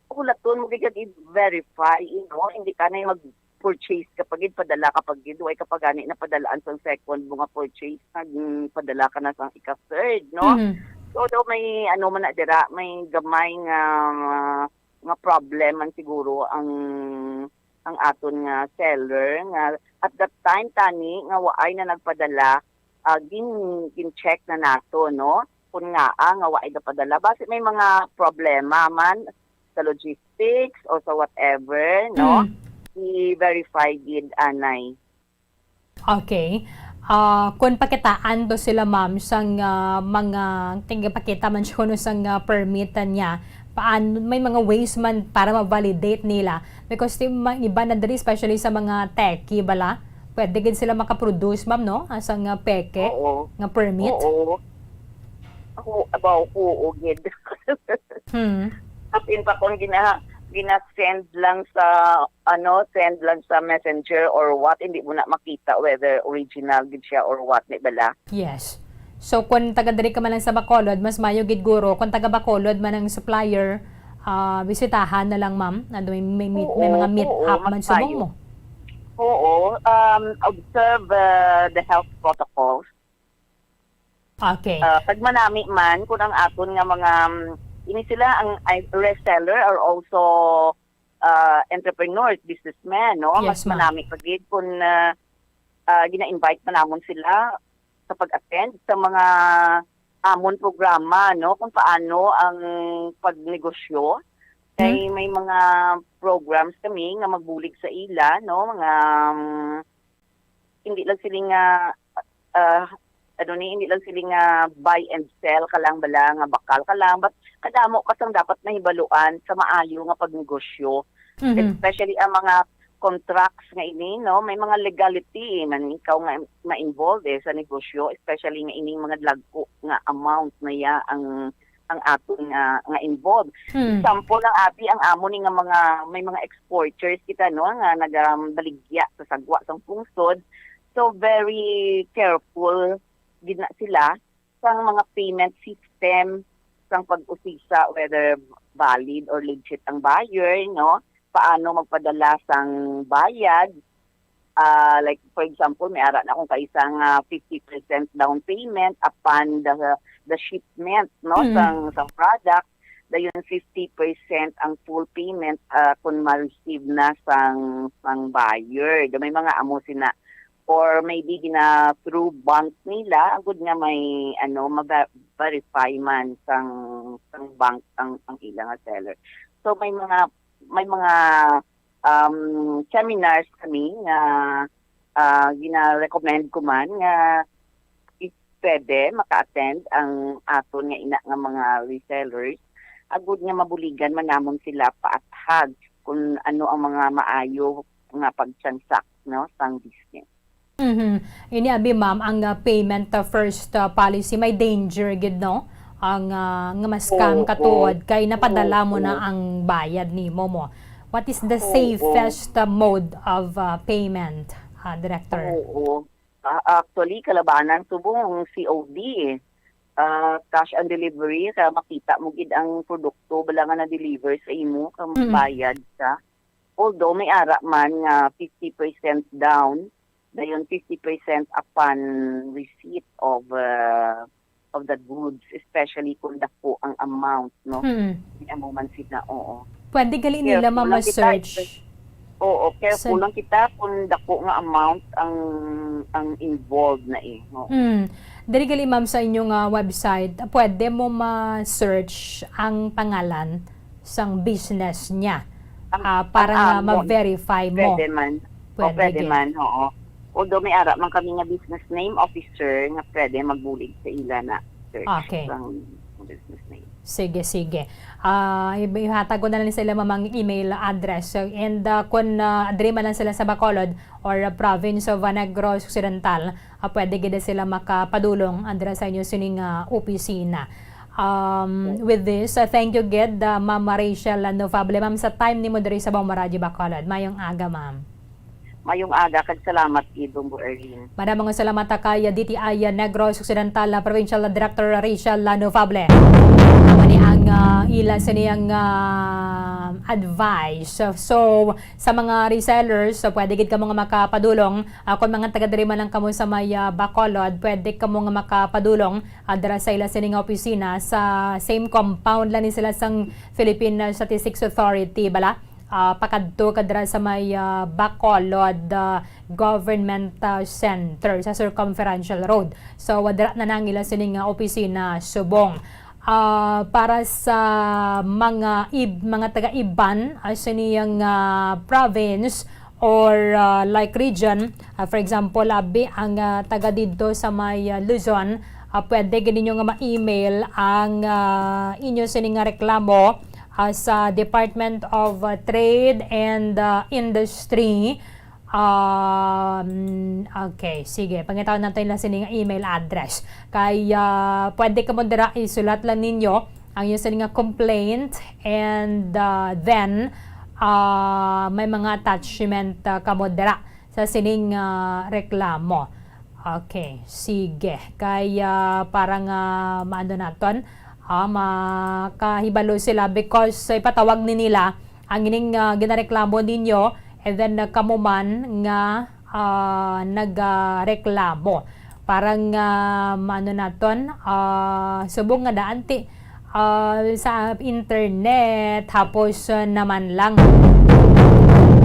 hulaton mo gid kag i-verify, you know, hindi ka na mag-purchase ka pa gid, padala ka pa gid, way ka pa gani na padalaan sa second mo nga purchase, nagpadala ka na sa ika-third, no? Mhm. So, daw may ano man na dira, may gamay nga, nga problem man siguro ang, ang aton nga seller nga at that time tani nga waay na nagpadala, ah, gin, gin-check na nato, no? Kung ngaa nga waay napadala. Basi may mga problema man sa logistics o sa whatever, no? Mm. I-verify gid anay. Okay. Ah, kung pakitaan to sila, ma'am, sang, ah, mga tigapakita man siya kuno sang, ah, permit niya, paan, may mga ways man para ma-validate nila? Because ti-, ma-, iba na diri, especially sa mga techie bala, pwede gid sila makaproduce, ma'am, no? Asang, ah, peke Oo. nga permit. Oo. Ako, abaw ko, oo, gid. Hmm. Apin pa kung gina, gina-send lang sa, ano, send lang sa messenger or what, hindi mo na makita whether original gid siya or what, di bala? Yes. So, kung taga diri ka man lang sa Bacolod, mas mayo gid guro. Kung taga Bacolod man ang supplier, ah, bisitahan na lang, ma'am. Ano, may, may, meet- may Oo, mga meet oo, up mas man subong mayo. mo. Oo, um, observe uh, the health protocols. Okay. Uh, pag manami man, kung ang aton nga mga, um, ini sila, ang i-, reseller are also uh, entrepreneurs, businessmen, no? Yes, Mas ma'am. manami pa gid kung uh, uh, gina-invite pa namon sila sa pag-attend sa mga amon programa, no? Kung paano ang pagnegosyo. Kay may mga programs kami nga magbulig sa ila, no? Mga, um, hindi lang sila nga, ah, ano ni, hindi lang sila nga buy and sell ka lang bala, nga bakal ka lang, but kadamo ka sang dapat mahibaluan sa maayo nga pagnegosyo. Mhm. Especially ang mga contracts nga ini, no? May mga legality man ikaw nga ma-involve eh sa negosyo, especially nga ining mga dagko nga amount na ya ang, ang aton nga, nga involved. Hmm. Example lang, abi, ang amo ni nga mga, may mga exporters kita, no, nga nagabaligya sa sagwa sang pungsod. So, very careful gid na sila sang mga payment system, sang pag-usisa whether valid or legit ang buyer, no? Paano magpadala sang bayad? Ah, like, for example, may ara na akong kaisa nga fifty percent down payment upon the, the shipment, no, Mm. sang, sang product. Dayon fifty percent ang full payment, ah, kung ma-receive na sang, sang buyer. Gamay mga amo sina. Or maybe gina through bank nila, agud nga may, ano, ma-verify man sang, sang bank ang, ang ila nga seller. So, may mga, may mga, um, seminars kami nga, ah, gina-recommend ko man nga if pwede, maka-attend ang aton nga ina nga mga resellers. Agud nga mabuligan man namon sila paathag kung ano ang mga maayo nga pag-transact, no, sang business. Mhm. Ini abi, ma'am, ang, ah, payment, ah, first, ah, policy may danger gid, no? Ang, ah, nga ma-scam Oo, ka tuod kay napadala mo na oo. ang bayad nimo mo. What is the Oo. Safest, ah, mode of, ah, payment, ah, Director? Oo. Ah, actually, kalabanan subong ang C O D eh. Ah, cash on delivery, kaya makita mo gid ang produkto bala nga na-deliver sa imo, kung Mm. bayad ka. Although may ara man nga fifty percent down, dayon fifty percent upon receipt of, ah, of the goods, especially kung dako ang amount, no? Mm. May amo man sila, oo. Pwede gali nila ma-search. Oo, kaya kulang kita kung dako nga amount ang ang involved na eh. No? Hmm. Diri gali, ma'am, sa inyo nga website, pwede mo ma-search ang pangalan sang business niya, ah, para nga ma-verify mo. Pwede man. O, pwede man, oo. Although may ara man kami nga business name officer nga pwede magbulig sa ila na search sang business name. Sige, sige. Ah, i-, ihatag ko na lang sa ila, ma'am, ang email address. So, and, ah, kung, ah, diri man lang sila sa Bacolod or, ah, province of, ah, Negros Occidental, ah, pwede gid sila makapadulong, ah, dira sa inyo sining, ah, opisina. Um, with this, ah, thank you gid, ah, Ma'am Rachel Novable. Ma'am, sa time nimo diri sa Bombo Radyo Bacolod. Mayong aga, ma'am. Mayong aga kag salamat, Idong Erlin. Madamo nga salamat ta kay D T I Negros Occidental, ah, Provincial Director Rachel Novable. Amo ni ang, ah, ila sini ang, ah, advice. So, so, sa mga resellers, so, pwede gid kamo nga makapadulong. Ah, kung mga taga diri man lang kamo sa may, ah, Bacolod, pwede kamo nga makapadulong, ah, dira sa ila sini nga opisina. Sa same compound lang ni sila sang Philippine Statistics Authority, bala. Ah, pakadto ka dira sa may, ah, Bacolod, ah, Government, ah, Center sa Circumferential Road. So, dira na nang ila sini nga opisina subong. Ah, para sa mga ib-, mga taga-iban, ah, sini nga, ah, province or, ah, like region, ah, for example, abi ang, ah, taga didto sa may, ah, Luzon, ah, pwede gid ninyo nga ma-email ang, ah, inyo sini nga reklamo ah, sa Department of, ah, Trade and, ah, Industry. Um, okay, sige. Pangitaon nato ila sini nga email address. Kay, ah, pwede kamo dira isulat lang ninyo ang inyo sini nga complaint and, ah, then, ah, may mga attachment, ah, kamo dira sa sining, ah, reklamo. Okay, sige. Kay, ah, para nga maano naton, ah, makahibalo sila because ipatawag ni nila ang ining, ah, ginareklamo ninyo, and then, ah, kamo man nga, ah, nagareklamo. Para nga maano naton, ah, subong nga daan ti, ah, sa internet, hapos, ah, naman lang.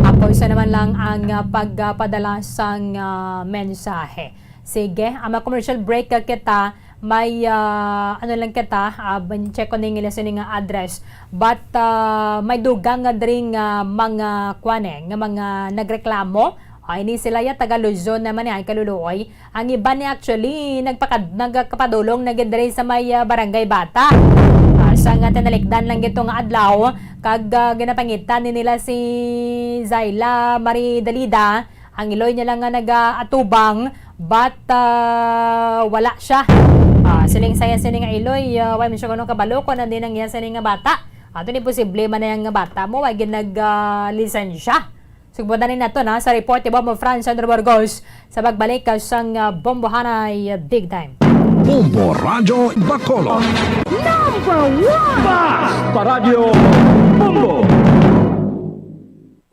Hapos, ah, naman lang ang, ah, pagpadala sang, ah, mensahe. Sige, ah, ma-commercial break, ah, kita. May, ah, ano lang kita, ah, ban-, check ko ning ila sini nga address. But, ah, may dugang nga diri nga mga kuan, eh, nga mga nagreklamo. Ah, ini sila ya, taga Luzon naman ni, ay kaluluoy. Ang iban ni actually nagpakad-, nagkapadulong na gid diri sa may, ah, Barangay Bata. Ah, sa nga tinalikdan lang gito nga adlaw, kag, ah, ginapangitan ni nila si Zaila Marie Dalida, ang iloy niya lang nga nagaatubang, but, ah, wala siya. Ah, siling saya sini nga iloy, ah, wala man siya kuno kabalo kung ano din ang iya sini nga bata. Ato ni posible man na yang nga bata mo, wala gid nag, ah, lisensya. Sugbutan ni nato na sa report ni Bombo Franz Sandro Burgos sa pagbalik sang, ah, Bombohanay Big Time. Bombo Radyo Bacolod. Number one! Basta Radyo Bombo!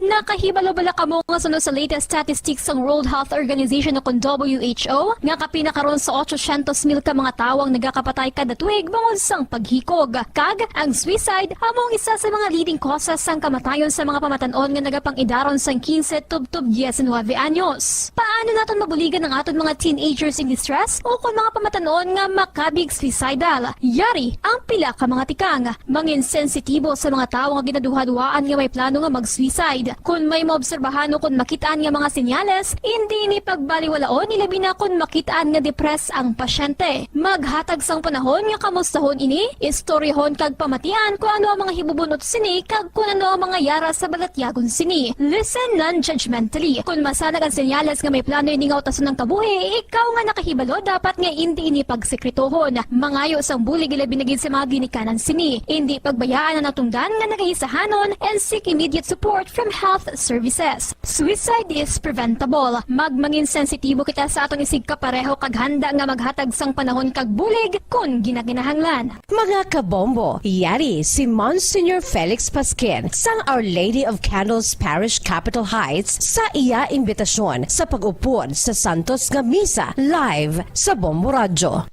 Nakahibalo bala kamo nga suno sa latest statistics sang World Health Organization o kon W H O nga kapin na karon sa otsosyentos mil ka mga tawo ang nagakapatay kada tuig bangod sang paghikog? Kag ang suicide amo ang isa sa mga leading causes sang kamatayon sa mga pamatan-on nga nagapang-idaron sang quince tubtob diecinuebe anyos. Paano naton mabuligan ang aton mga teenagers in distress o kon mga pamatan-on nga makabig suicidal? Yari ang pila ka mga tikang. Mangin sensitibo sa mga tawo nga ginaduhaduhaan nga may plano nga mag-suicide. Kon may maobserbahan o kon makit-an nga mga senyales, indi ini pagbaliwalaon, ilabi na kon makit-an nga depressed ang pasyente. Maghatag sang panahon nga kamustahon ini, istoryahon kag pamatian kon ano ang mga hibubun-ot sini kag kon ano ang mga yara sa balatyagon sini. Listen non-judgmentally. Kon masanag ang senyales nga may plano ini nga utason ang kabuhi, ikaw nga nakahibalo dapat nga indi ini pagsekretohon. Mangayo sang bulig, ilabi na gid sa mga ginikanan sini. Indi pagbayaan ang natungdan nga nagahisahanon and seek immediate support from health services. Suicide is preventable. Magmangin sensitibo kita sa aton isigkapareho kag handa nga maghatag sang panahon kag bulig kon ginakinahanglan. Mga kabombo, yari si Monsignor Felix Pasquin sang Our Lady of Candles Parish, Capitol Heights, sa iya imbitasyon sa pag-upod sa Santos nga Misa live sa Bombo Radyo.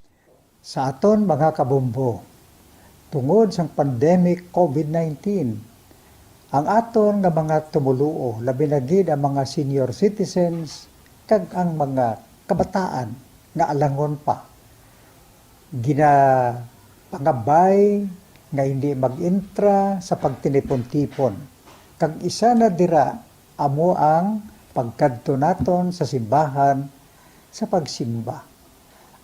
Sa aton mga kabombo, tungod sang pandemic COVID nineteen, Ang aton nga mga tumoluo, labi na gid ang mga senior citizens kag ang mga kabataan nga alangon pa, ginapangabay nga hindi mag-entra sa pagtinipon-tipon. Kag isa na dira amo ang pagkadto naton sa simbahan sa pagsimba.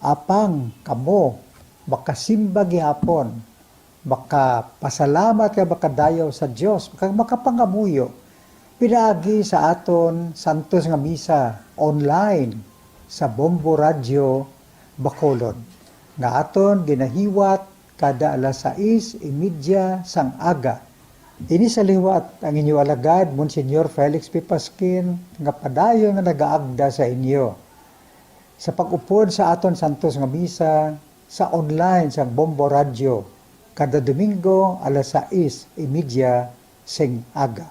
Apang kamo makasimba gihapon, makapasalamat kag makadayaw sa Dios, kag makapangamuyo pinaagi sa aton santos nga misa online sa Bombo Radyo Bacolod, nga aton ginahiwat kada alas sais y media sang aga. Ini sa liwat ang inyo alagad, Monsignor Felix P. Pasquin, nga padayon nga nagaagda sa inyo sa pag-upod sa aton santos nga misa sa online sang Bombo Radyo kada Domingo alas sais y media sing aga.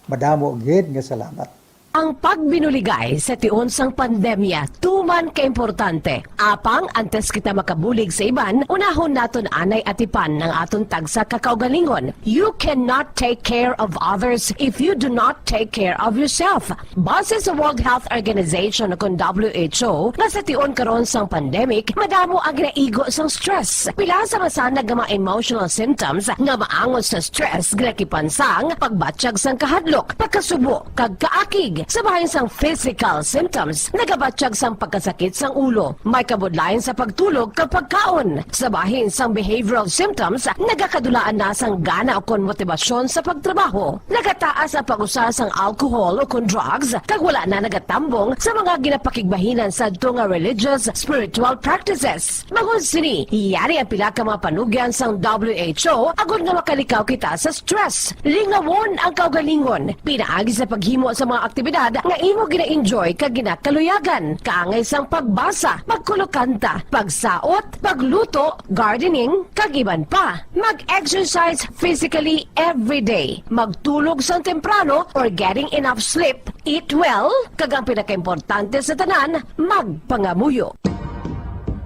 Madamo gid nga salamat. Ang pagbinuligay sa tion sang pandemya tuman ka importante. Apang antes kita makabulig sa iban, unahon naton anay atipan ang aton tagsa ka kaugalingon. You cannot take care of others if you do not take care of yourself. Base sa World Health Organization o kon W H O, nga sa tion karon sang pandemic, madamo ang ginaigo sang stress. Pila sa masanag nga mga emotional symptoms nga maangot sa stress ginakipan sang pagbatyag sang kahadlok, pagkasubo, kag kaakig. Sa bahin sang physical symptoms, nagabatyag sang pagkasakit sang ulo, may kabudlayan sa pagtulog kag pagkaon. Sa bahin sang behavioral symptoms, nagakadulaan na sang gana ukon motibasyon sa pagtrabaho. Nagataas ang pag-usa sang alcohol ukon drugs, kag wala na nagatambong sa mga ginapakigbahinan sadto nga religious, spiritual practices. Bangod sini, yari ang pila ka mga panugyan sang W H O agod nga makalikaw kita sa stress. Lingawon ang kaugalingon pinaagi sa paghimo sa mga aktibidad nga imo gina-enjoy kag ginakaluyagan, kaangay sang pagbasa, pagkulokanta, pagsaot, pagluto, gardening, kag iban pa. Mag-exercise physically every day. Magtulog sang temprano or getting enough sleep. Eat well, kag ang pinakaimportante sa tanan, magpangamuyo.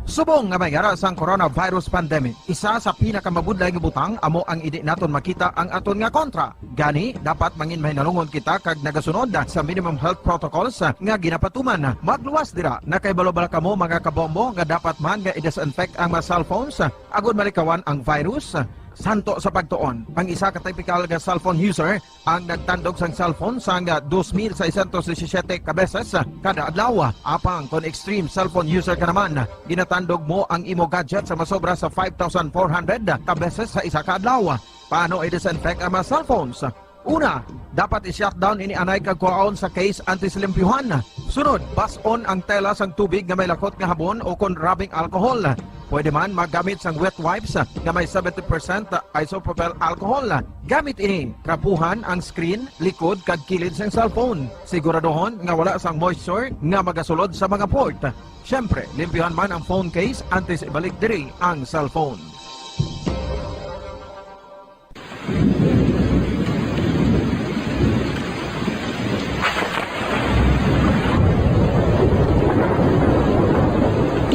Subong nga may yara sang coronavirus pandemic, isa sa pinakamabudlay nga butang amo ang indi naton makita ang aton nga kontra. Gani, dapat mangin mahinalungon kita kag nagasunod sa minimum health protocols nga ginapatuman. Magluwas dira, nakahibalo bala kamo, mga kabombo, nga dapat man nga i-disinfect ang mga cellphones agud malikawan ang virus? Santo sa pagtuon, ang isa ka tipikal nga cellphone user ang nagtandog sang cellphone sang dos mil seiscientos disisiete ka beses kada adlaw. Apang kon extreme cellphone user ka naman, ginatandog mo ang imo gadget sa masobra sa five thousand four hundred ka beses sa isa ka adlaw. Paano i-disinfect ang mga cellphones? Una, dapat i-shutdown ini anay kag kuhaon sa case antes limpyuhan. Sunod, bas-on ang tela sang tubig nga may lakot nga habon o kon rubbing alcohol. Pwede man maggamit sang wet wipes nga may seventy percent isopropyl alcohol. Gamit ini, trapuhan ang screen, likod, kag kilid sang cellphone. Siguraduhon nga wala sang moisture nga magasulod sa mga port. Siyempre, limpyuhan man ang phone case antes ibalik diri ang cellphone.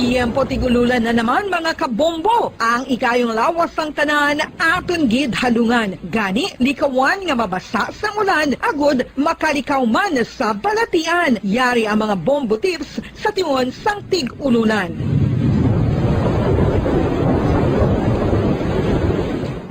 Tiyempo tig-ululan na naman, mga kabombo. Ang ikayong lawas sang tanan aton gid halungan. Gani, likawan nga mabasa sang ulan agud makalikaw man sa balatian. Yari ang mga bombo tips sa tion sang tig-ululan.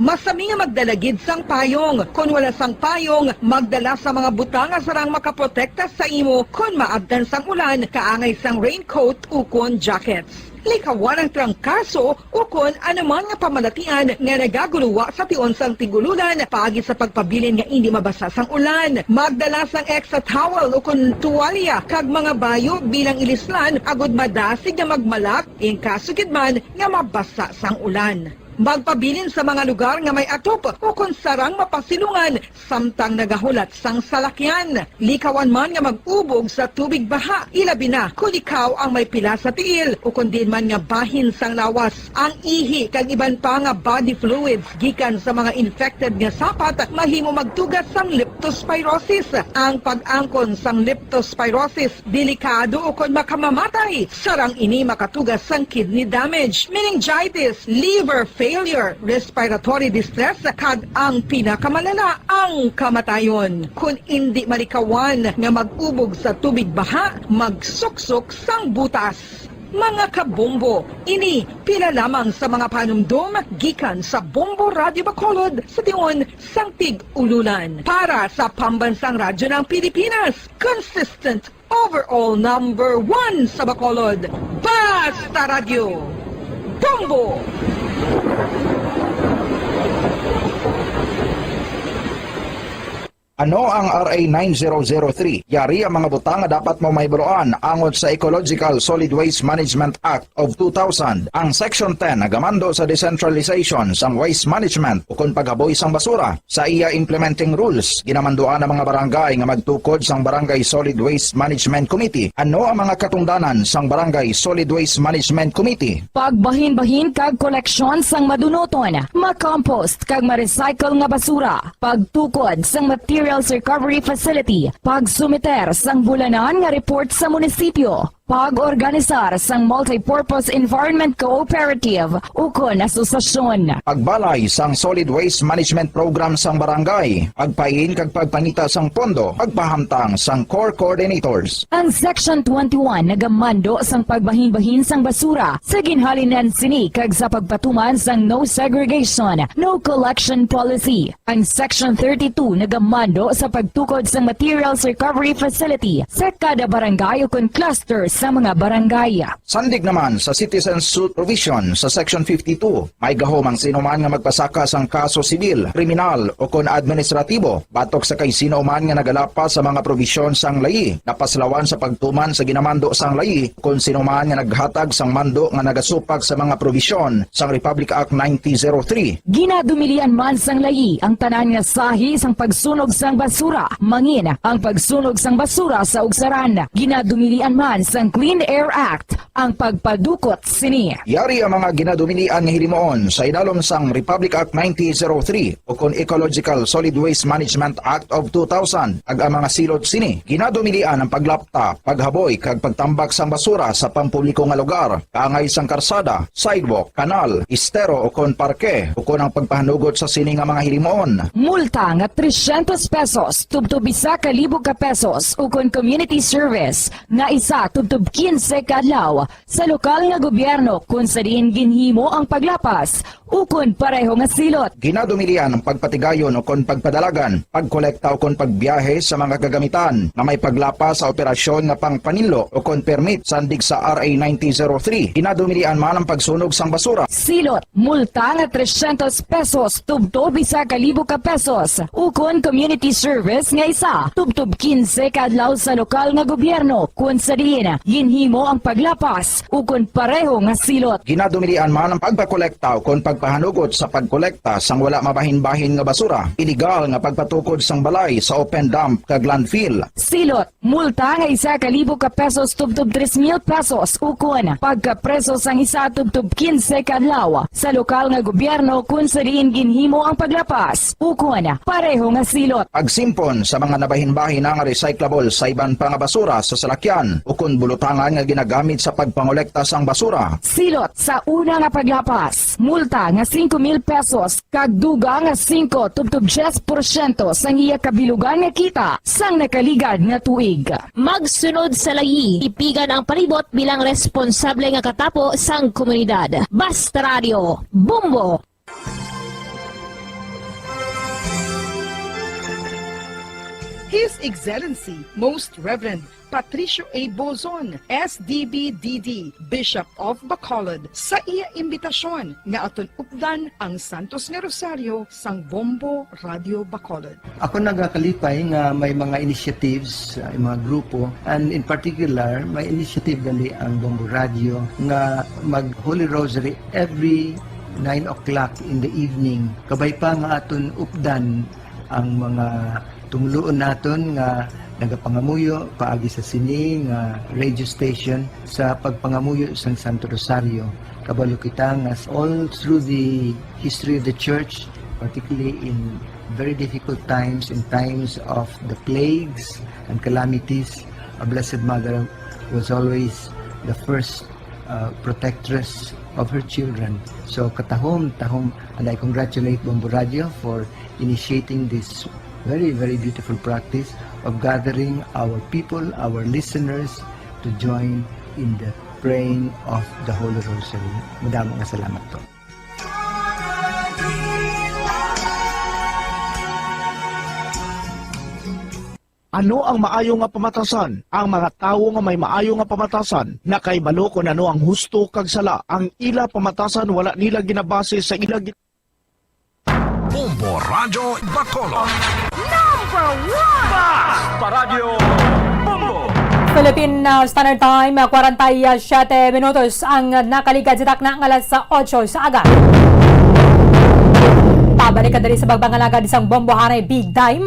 Masami nga magdala gid sang payong. Kon wala sang payong, magdala sa mga butang nga sarang makaprotekta sa imo kon maabtan sang ulan, kaangay sang raincoat ukon jackets. Likawan ang trangkaso ukon anuman nga pamalatian nga nagaguluwa sa tion sang tig-ululan paagi sa pagpabilin nga indi mabasa sang ulan. Magdala sang extra towel ukon tuwalya kag mga bayo bilang ilislan agud madasig nga magmalak in kaso gid man nga mabasa sang ulan. Magpabilin sa mga lugar nga may atop ukon sarang mapasilungan samtang nagahulat sang salakyan. Likawan man nga mag-ubog sa tubig baha, ilabi na kon ikaw ang may pila sa tiil ukon diin man nga bahin sang lawas. Ang ihi kag iban pa nga body fluids gikan sa mga infected nga sapat mahimo magtuga sang leptospirosis. Ang pag-angkon sang leptospirosis delikado ukon makamamatay. Sarang ini makatuga sang kidney damage, meningitis, liver failure, failure, respiratory distress, kag ang pinakamalala, ang kamatayon. Kon indi malikawan nga mag-ubog sa tubig baha, magsuksok sang butas. Mga kabombo, ini pila lamang sa mga panumdom gikan sa Bombo Radio Bacolod sa tion sang Tig-Ululan. Para sa Pambansang Radyo ng Pilipinas, consistent, overall number one sa Bacolod. Basta Radyo, Bombo! Ano ang R A nine zero zero three? Yari ang mga butang nga dapat mo mahibaluan angot sa Ecological Solid Waste Management Act of two thousand. Ang Section ten nagamando sa decentralization sang waste management ukon paghaboy sang basura. Sa iya implementing rules, ginamanduan ang mga barangay nga magtukod sang Barangay Solid Waste Management Committee. Ano ang mga katungdanan sang Barangay Solid Waste Management Committee? Pagbahinbahin kag koleksyon sang madunuton, makompost kag ma-recycle nga basura, pagtukod sang materials recovery facility, pagsumiter sang bulanan nga report sa munisipyo, pag-organisar sang multipurpose environment cooperative ukon asosasyon. Pagbalay sang solid waste management program sang barangay, pagpain kag pagpangita sang pondo, pagpahamtang sang core coordinators. Ang Section twenty-one nagamando sang pagbahinbahin sang basura sa ginhalinan sini kag sa pagpatuman sang no segregation, no collection policy. Ang Section thirty-two nagamando sa pagtukod sang materials recovery facility sa kada barangay ukon cluster sa mga barangay. Sandig naman sa citizen suit provision sa Section fifty-two, may gahom ang sinuman nga magpasaka sang kaso sibil, kriminal, ukon administratibo batok sa kay sino man nga nagalapas sa mga probisyon sang layi, napaslawan sa pagtuman sa ginamando sang layi, kon sino man nga naghatag sang mando nga nagasupak sa mga probisyon sang Republic Act nineteen oh three. Ginadumilian man sang layi ang tanan nga sahi sang pagsunog sang basura, mangin ang pagsunog sang basura sa ugsaran. Ginadumilian man sang Clean Air Act ang pagpadukot sini. Yari ang mga ginadumilian nga hilimuon sa idalom sang Republic Act nineteen oh three ukon Ecological Solid Waste Management Act of two thousand, kag ang mga silot sini. Ginadumilian ang paglapta, paghaboy, kag pagtambak sang basura sa pampubliko nga lugar, kaangay sang karsada, sidewalk, kanal, estero, ukon parke, ukon ang pagpahanugot sa sini nga mga hilimuon. Multa nga trescientos pesos tubtob isa ka libo ka pesos, ukon community service nga isa tubtob quince ka adlaw sa lokal nga gobyerno kon sa diin ginhimo ang paglapas ukon pareho nga silot. Ginadumilian ang pagpatigayon ukon pagpadalagan, pagkolekta ukon pagbiyahe sa mga kagamitan nga may paglapas sa operasyon nga pangpaninlo ukon permit sandig sa R A nineteen oh three. Ginadumilian man ang pagsunog sang basura. Silot, multa nga trescientos pesos tubtob isa ka libo ka pesos, ukon community service nga isa tubtob quince ka adlaw sa lokal nga gobyerno kon sa diin ginhimo ang paglapas ukon pareho nga silot. Ginadumilian man ang pagpakolekta ukon pagpahanugot sa pagkolekta sang wala mabahin-bahin nga basura, iligal nga pagpatukod sang balay sa open dump kag landfill. Silot, multa nga isa ka libo ka pesos tubtob tres mil pesos, ukon pagkapreso sang isa tubtob quince ka adlaw sa lokal nga gobyerno kon sa diin ginhimo ang paglapas, ukon pareho nga silot. Pagsimpon sa mga nabahin-bahin nga recyclable sa iban pa nga basura sa salakyan ukon bulutangan nga ginagamit sa pagpangolekta sang basura. Silot sa una nga paglapas, multa nga singko mil pesos kag dugang nga singko tubtob diyes porsyento sang iya kabilugan nga kita sang nakaligad nga tuig. Magsunod sa layi, tipigan ang palibot bilang responsable nga katapo sang komunidad. Basta Radio, Bombo! His Excellency, Most Reverend Patricio A. Bozon, S D B D D, Bishop of Bacolod, sa iya imbitasyon nga aton updan ang Santos nga Rosario sang Bombo Radio Bacolod. Ako nagakalipay nga may mga initiatives, uh, mga grupo, and in particular, may initiative gali ang Bombo Radio nga mag Holy Rosary every nine o'clock in the evening. Kabay pa nga aton updan ang mga tumuluon naton nga nagapangamuyo paagi sa sini nga radio station sa pagpangamuyo sang Santo Rosario. Kabalo kita nga all through the history of the church, particularly in very difficult times, in times of the plagues and calamities, a Blessed Mother was always the first uh, protectress of her children. So, katahom, tahom, and I congratulate Bombo Radio for initiating this very, very beautiful practice of gathering our people, our listeners, to join in the praying of the Holy Rosary. Madamo nga salamat po. Ano ang maayo nga pamatasan? Ang mga tawo nga may maayo nga pamatasan nakahibalo kon ano ang husto kag sala. Ang ila pamatasan wala nila ginabase sa ila gi- Bombo Radyo Bacolod. Number one! Paradyo Bombo! Philippine uh, Standard Time, uh, kwarenta y siyete minutos ang nakaligad sa takna nga alas otso sa aga. Pabalik ka diri sa pagpangalagad sang Bombohanay Big Time.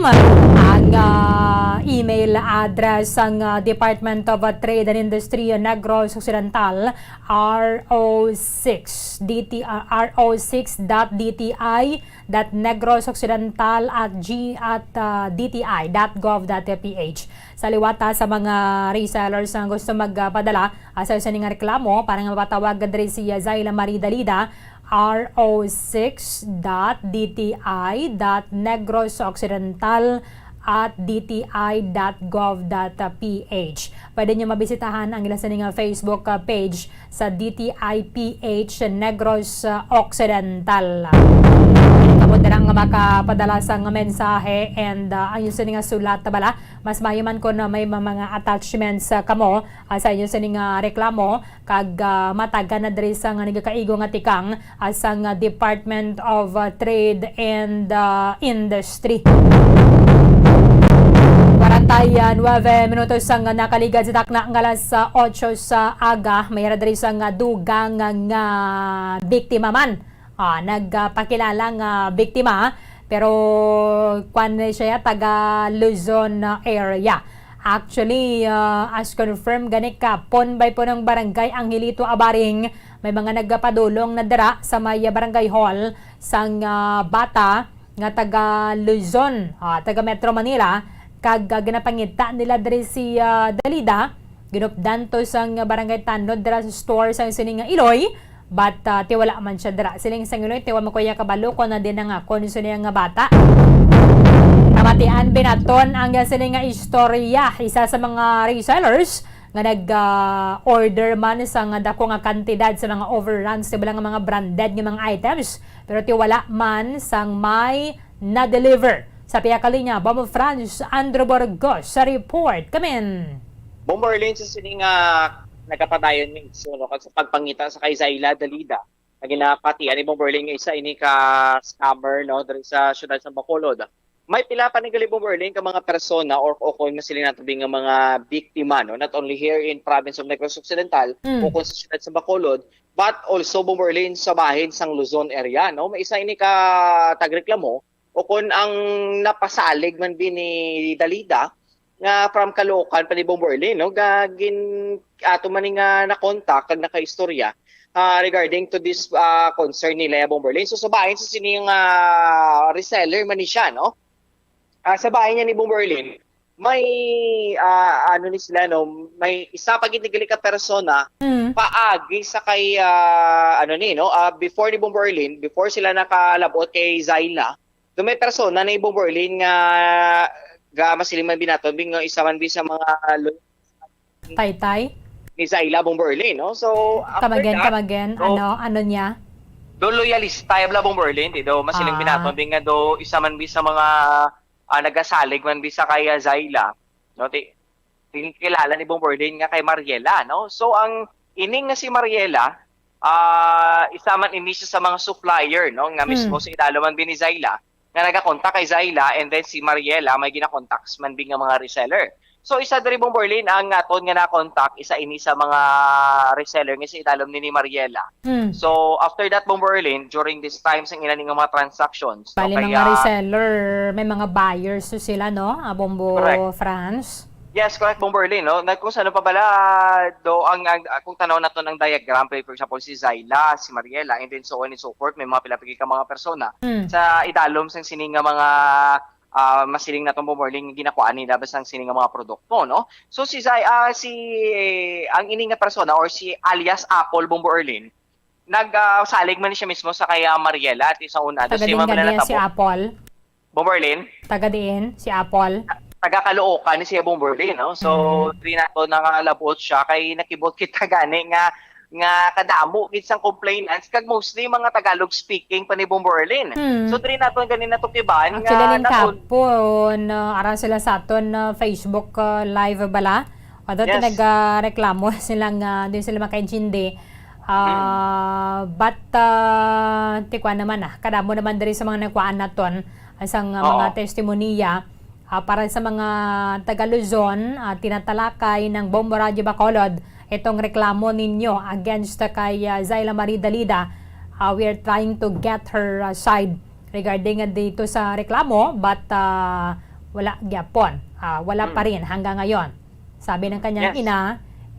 Ang uh, email address sang uh, Department of uh, Trade and Industry, uh, Negros Occidental, R O six D T, uh, R O six dot D T I dot negros occidental at g at uh, D T I dot gov dot P H. Sa liwata sa mga resellers nga gusto magpadala uh, sa sini nga reklamo para nga mapatawag diri si uh, Zaila Marie Dalida, R O six dot D T I dot negros occidental at D T I dot gov dot P H. Pwede nyo mabisitahan ang ila sini nga Facebook uh, page sa D T I P H Negros uh, Occidental. Kamo na lang nga makapadala sang mensahe and uh, ang inyo sini nga sulat bala, mas maayo man kon may ma- mga attachments uh, kamo uh, sa inyo sini nga reklamo kag uh, matagan na diri sa nga nagakaigo nga tikang uh, sang uh, Department of uh, Trade and uh, Industry. Kwarenta y nuebe minutos ang nakaligad sa takna nga alas uh, otso sa aga. May ara diri sang dugang nga biktima man. Ah, nagpakilala nga biktima pero kwan siya taga Luzon uh, area. Actually, uh, as confirmed gani kapon bay po ng barangay Angelito Abaring, may mga nagpadulong na dira sa may barangay hall sang uh, bata nga taga Luzon, ah, taga Metro Manila, kag ah, ginapangita nila diri si ah, Dalida. Ginupdan to sang barangay tanod dira sa store sang sini nga iloy. But ah, tiwala man siya dira. Siling sang iloy, tiwala man ko iya kabalo kung na din nga kung sino nga bata. Kamatian binaton ang sini nga istorya. Isa sa mga resellers nga nag-order man sa nga dako nga kantidad sa mga overruns, di ba lang nga mga branded nga mga items, pero ti wala man sang may na-deliver. Sa pihak kalinya, Bombo Franz Andrew Burgos sa report. Kamin. Bombo Arlene, sa sini nga nagapadayon nga isyu, no, sa pagpangita sa kay Zaila Dalida, nga ginapatian ni Bombo Arlene nga isa ini ka scammer, no, diri sa siyudad sa Bacolod. May pila pa ni gali, Bombo Arlene, ka mga persona or, o kung masiling nato bi nga mga biktima, no, not only here in province of Negros Occidental, Mm. o kung sa siyudad sa Bacolod, but also, Bombo Arlene, sa bahin sang Luzon area, no? May isa ini ka tagreklamo o kung ang napasalig man bi ni Dalida nga from Caloocan pa ni Bombo Arlene, no? Ga, gin, ato man ni nga na-contact kag nakaistorya ah, regarding to this ah, concern ni Lea Bombo Arlene. So sa bahin sa sini nga reseller man ni siya, no? Ah, sa bahin niya ni Bombo Arlene, may ah, ano ni sila, no, may isa pa gid ni gali ka persona Mm. paagi sa kay ah, ano ni, no, ah, before ni Bombo Arlene, before sila nakalabot kay Zaila, do may persona ni Bombo Arlene nga ga masiling man bi naton bi nga isa man bi sa mga lo- Taytay? ni Zaila, Bombo Arlene, no? So after Come again, that, come again. so- Ano, ano niya? do loyalista ya bala, Bombo Arlene, ti do masiling bi Ah. naton bi nga do isa man bi sa mga ah, nagasalig man bi sa kay ah, Zaila, no? Ti, ti kilala ni Bombo Arlene nga kay Mariela, no? So ang ining nga si Mariela, ah, isa man ini siya sa mga supplier, no, nga mismo Hmm. sa idalom man bi ni Zaila nga nagakontak kay Zaila, and then si Mariela may ginakontak man bi nga mga reseller. So isa diri, Bombo Arlene, ang aton nga nakontak, isa ini sa mga reseller nga sa idalom ni, ni Mariela. Mm. So after that, Bombo Arlene, during this time sa ina nga mga transactions, no, Bali, kay, mga ah, reseller, may mga buyers to sila, no? Ah, Bombo Correct. France. Yes, correct, Bombo Arlene, no? Na kung saan pa bala do ang, ang kung tanaw naton ang diagram, for example, si Zaila, si Mariela, and then so on and so forth, may mga pila pa gid ka mga persona Mm. sa idalom sang sini nga mga ah, masiling naton, Bombo Erlin, nga ginakuhaan nila basta ang sini nga mga produkto, no? So, si Zai-, ah, si, ang ini nga persona or si alias Apple, Bombo Erlin, nag, ah, salig man siya mismo sa kay, ah, Mariela at sa una. Taga Tapos, diin yung mga gani si natabo. Apple? Bombo Erlin? Taga diin si Apple? Taga Caloocan ni siya, Bombo Erlin, no? So, Mm. diri nato nangalabot siya kay nakibot kita gani nga, nga kadamo gid sang complainants kag mostly mga Tagalog speaking pa ni Bombo Erlin. Hmm. So, diri nato gani natukiban Actually, nga Lin, naton- kapon, uh, ara sila sa aton, uh, Facebook, uh, live bala. Although Yes. nagreklamo sila nga di sila makaintindi. Ah, Mm. but, ah, tikwa naman, ah, kadamo naman diri sa mga nagkuhaan naton, ang sang, ah, mga Oo. testimonya, ah, para sa mga taga Luzon, ah, tinatalakay ng Bombo Radyo Bacolod itong reklamo ninyo against kay, ah, Zyla Marie Dalida. Ah, we are trying to get her, ah, side regarding, ah, dito sa reklamo, but, ah, wala gyapon. Ah, wala pa Hmm. rin hanggang ngayon. Sabi ng kanyang Yes. ina,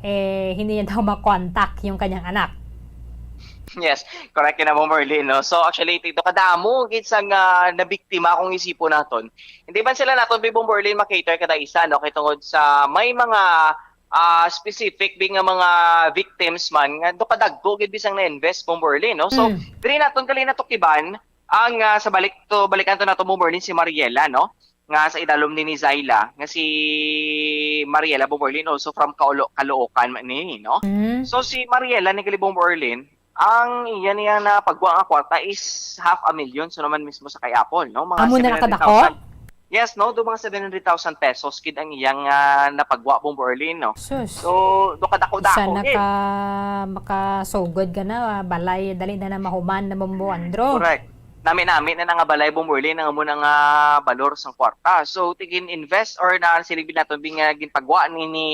eh, hindi niya daw makontak yung kanyang anak. Yes, correct yun na, Bombo Erlin, no? So, actually, ito kadamo gid sang, ah, nabiktima kung isipon naton. Hindi man sila naton, Bombo Erlin, makater kada isa, no? Kay tungod sa may mga, ah, specific bi nga mga victims man nga do kadagko gid bisang na-invest, Bombo Erlin, no? So, Mm. diri naton gali natukiban ang, ah, sa balik to, balikan to nato, Bombo Erlin, si Mariela, no? Nga sa idalom ni, ni Zyla, nga si Mariela, Bombo Erlin, also from Kaolo-, Caloocan man ni, no? Mm. So, si Mariela ni gali, Bombo Erlin, ang iya niya na pagwa nga kwarta is half a million, so naman mismo sa kay Apple, no? Mga Amo na seven hundred thousand. Nakadako? Yes, no? Do mga seven hundred thousand pesos gid ang iyang, ah, napagwa, Bombo Erlin, no? Sus. So, do kadako-dako Sana gid. Ka makasugod ka na, ah, balay, dali na na mahuman na, Bombo Andro. Correct. Nami-nami na na nga balay, Bombo Erlin, ang amo na nga balor sang kwarta. So, tigin-invest or na siling naton bi nga ginpagwa ni, ni,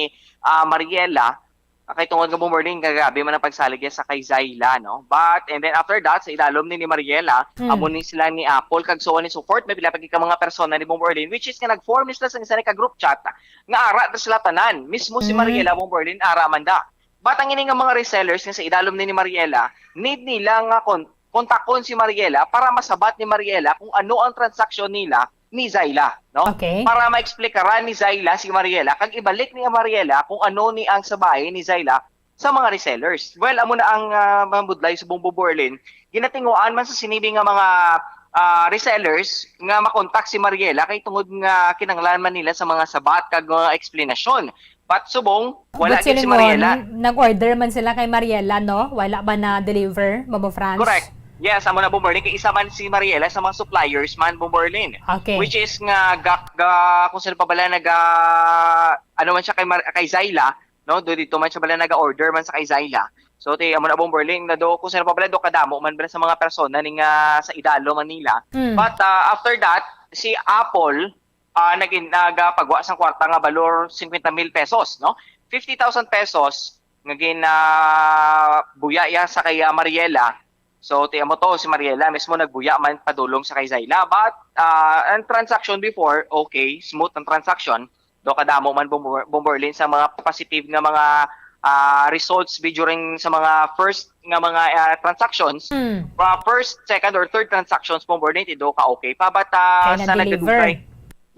ah, Mariela, ah, kay tungod nga, Bombo Erlin, nga grabe man ang pagsalig niya sa kay Zyla, no? But, and then after that, sa idalom ni, ni Mariela, Hmm. amo ni sila ni Apple, kag so on and so forth, may pila pa gid ka mga persona ni, Bombo Erlin, which is nga nag-form sila sa isa ni ka group chat nga ara na sila tanan. Mismo si Hmm. Mariela, Bombo Erlin, ara man da. But ang ini nga mga resellers nga sa idalom ni, ni Mariela, need nila nga kon-, kontakon si Mariela para masabat ni Mariela kung ano ang transaksyon nila ni Zyla, no? Okay. Para maexplikaran ni Zyla si Mariela, kag ibalik ni Mariela kung ano ni ang sabayi ni Zyla sa mga resellers. Well, amo na ang, ah, mambudlay sa Bombo Erlin. Ginatinguan man sa sini bi nga mga, ah, resellers nga makontak si Mariela kay tungod nga kinahanglan man nila sa mga sabat kag mga eksplanasyon. But subong, wala But gid si siling mo, Mariela. Nag-order man sila kay Mariela, no? Wala ba na-deliver, Bombo Franz? Correct. Yes, amo na, Bombo Erlin. Kay isa man si Mariela sa mga suppliers man, Bombo Erlin. Okay. Which is nga, ga, ga, kung sino pa bala naga, ano man siya kay Mar-, kay Zyla, no? Do dito man siya bala naga-order man sa kay Zyla. So, ti, amo na, Bombo Erlin, na do, kung sino pa bala, do kadamo man bala sa mga persona ni nga sa idalom man nila. Mm. But, ah, after that, si Apple, ah, nagin-, nagapagwa sang kwarta nga balor fifty mil pesos, no? Fifty thousand pesos nga gin-, ah, buya iya sa kay, ah, Mariela. So, ti amo to, si Mariela mismo nagbuya man padulong sa kay Zyla. But, ah, ang transaction before, okay, smooth ang transaction. Do kadamo man, Bombo-, Bombo Erlin, sa mga positive nga mga, ah, results bi during sa mga first nga mga, ah, transactions. Hmm. Ah, first, second, or third transactions, Bombo Erlin, ti do ka okay pa. But, ah, Kaya sa na-deliver. Nagadugay,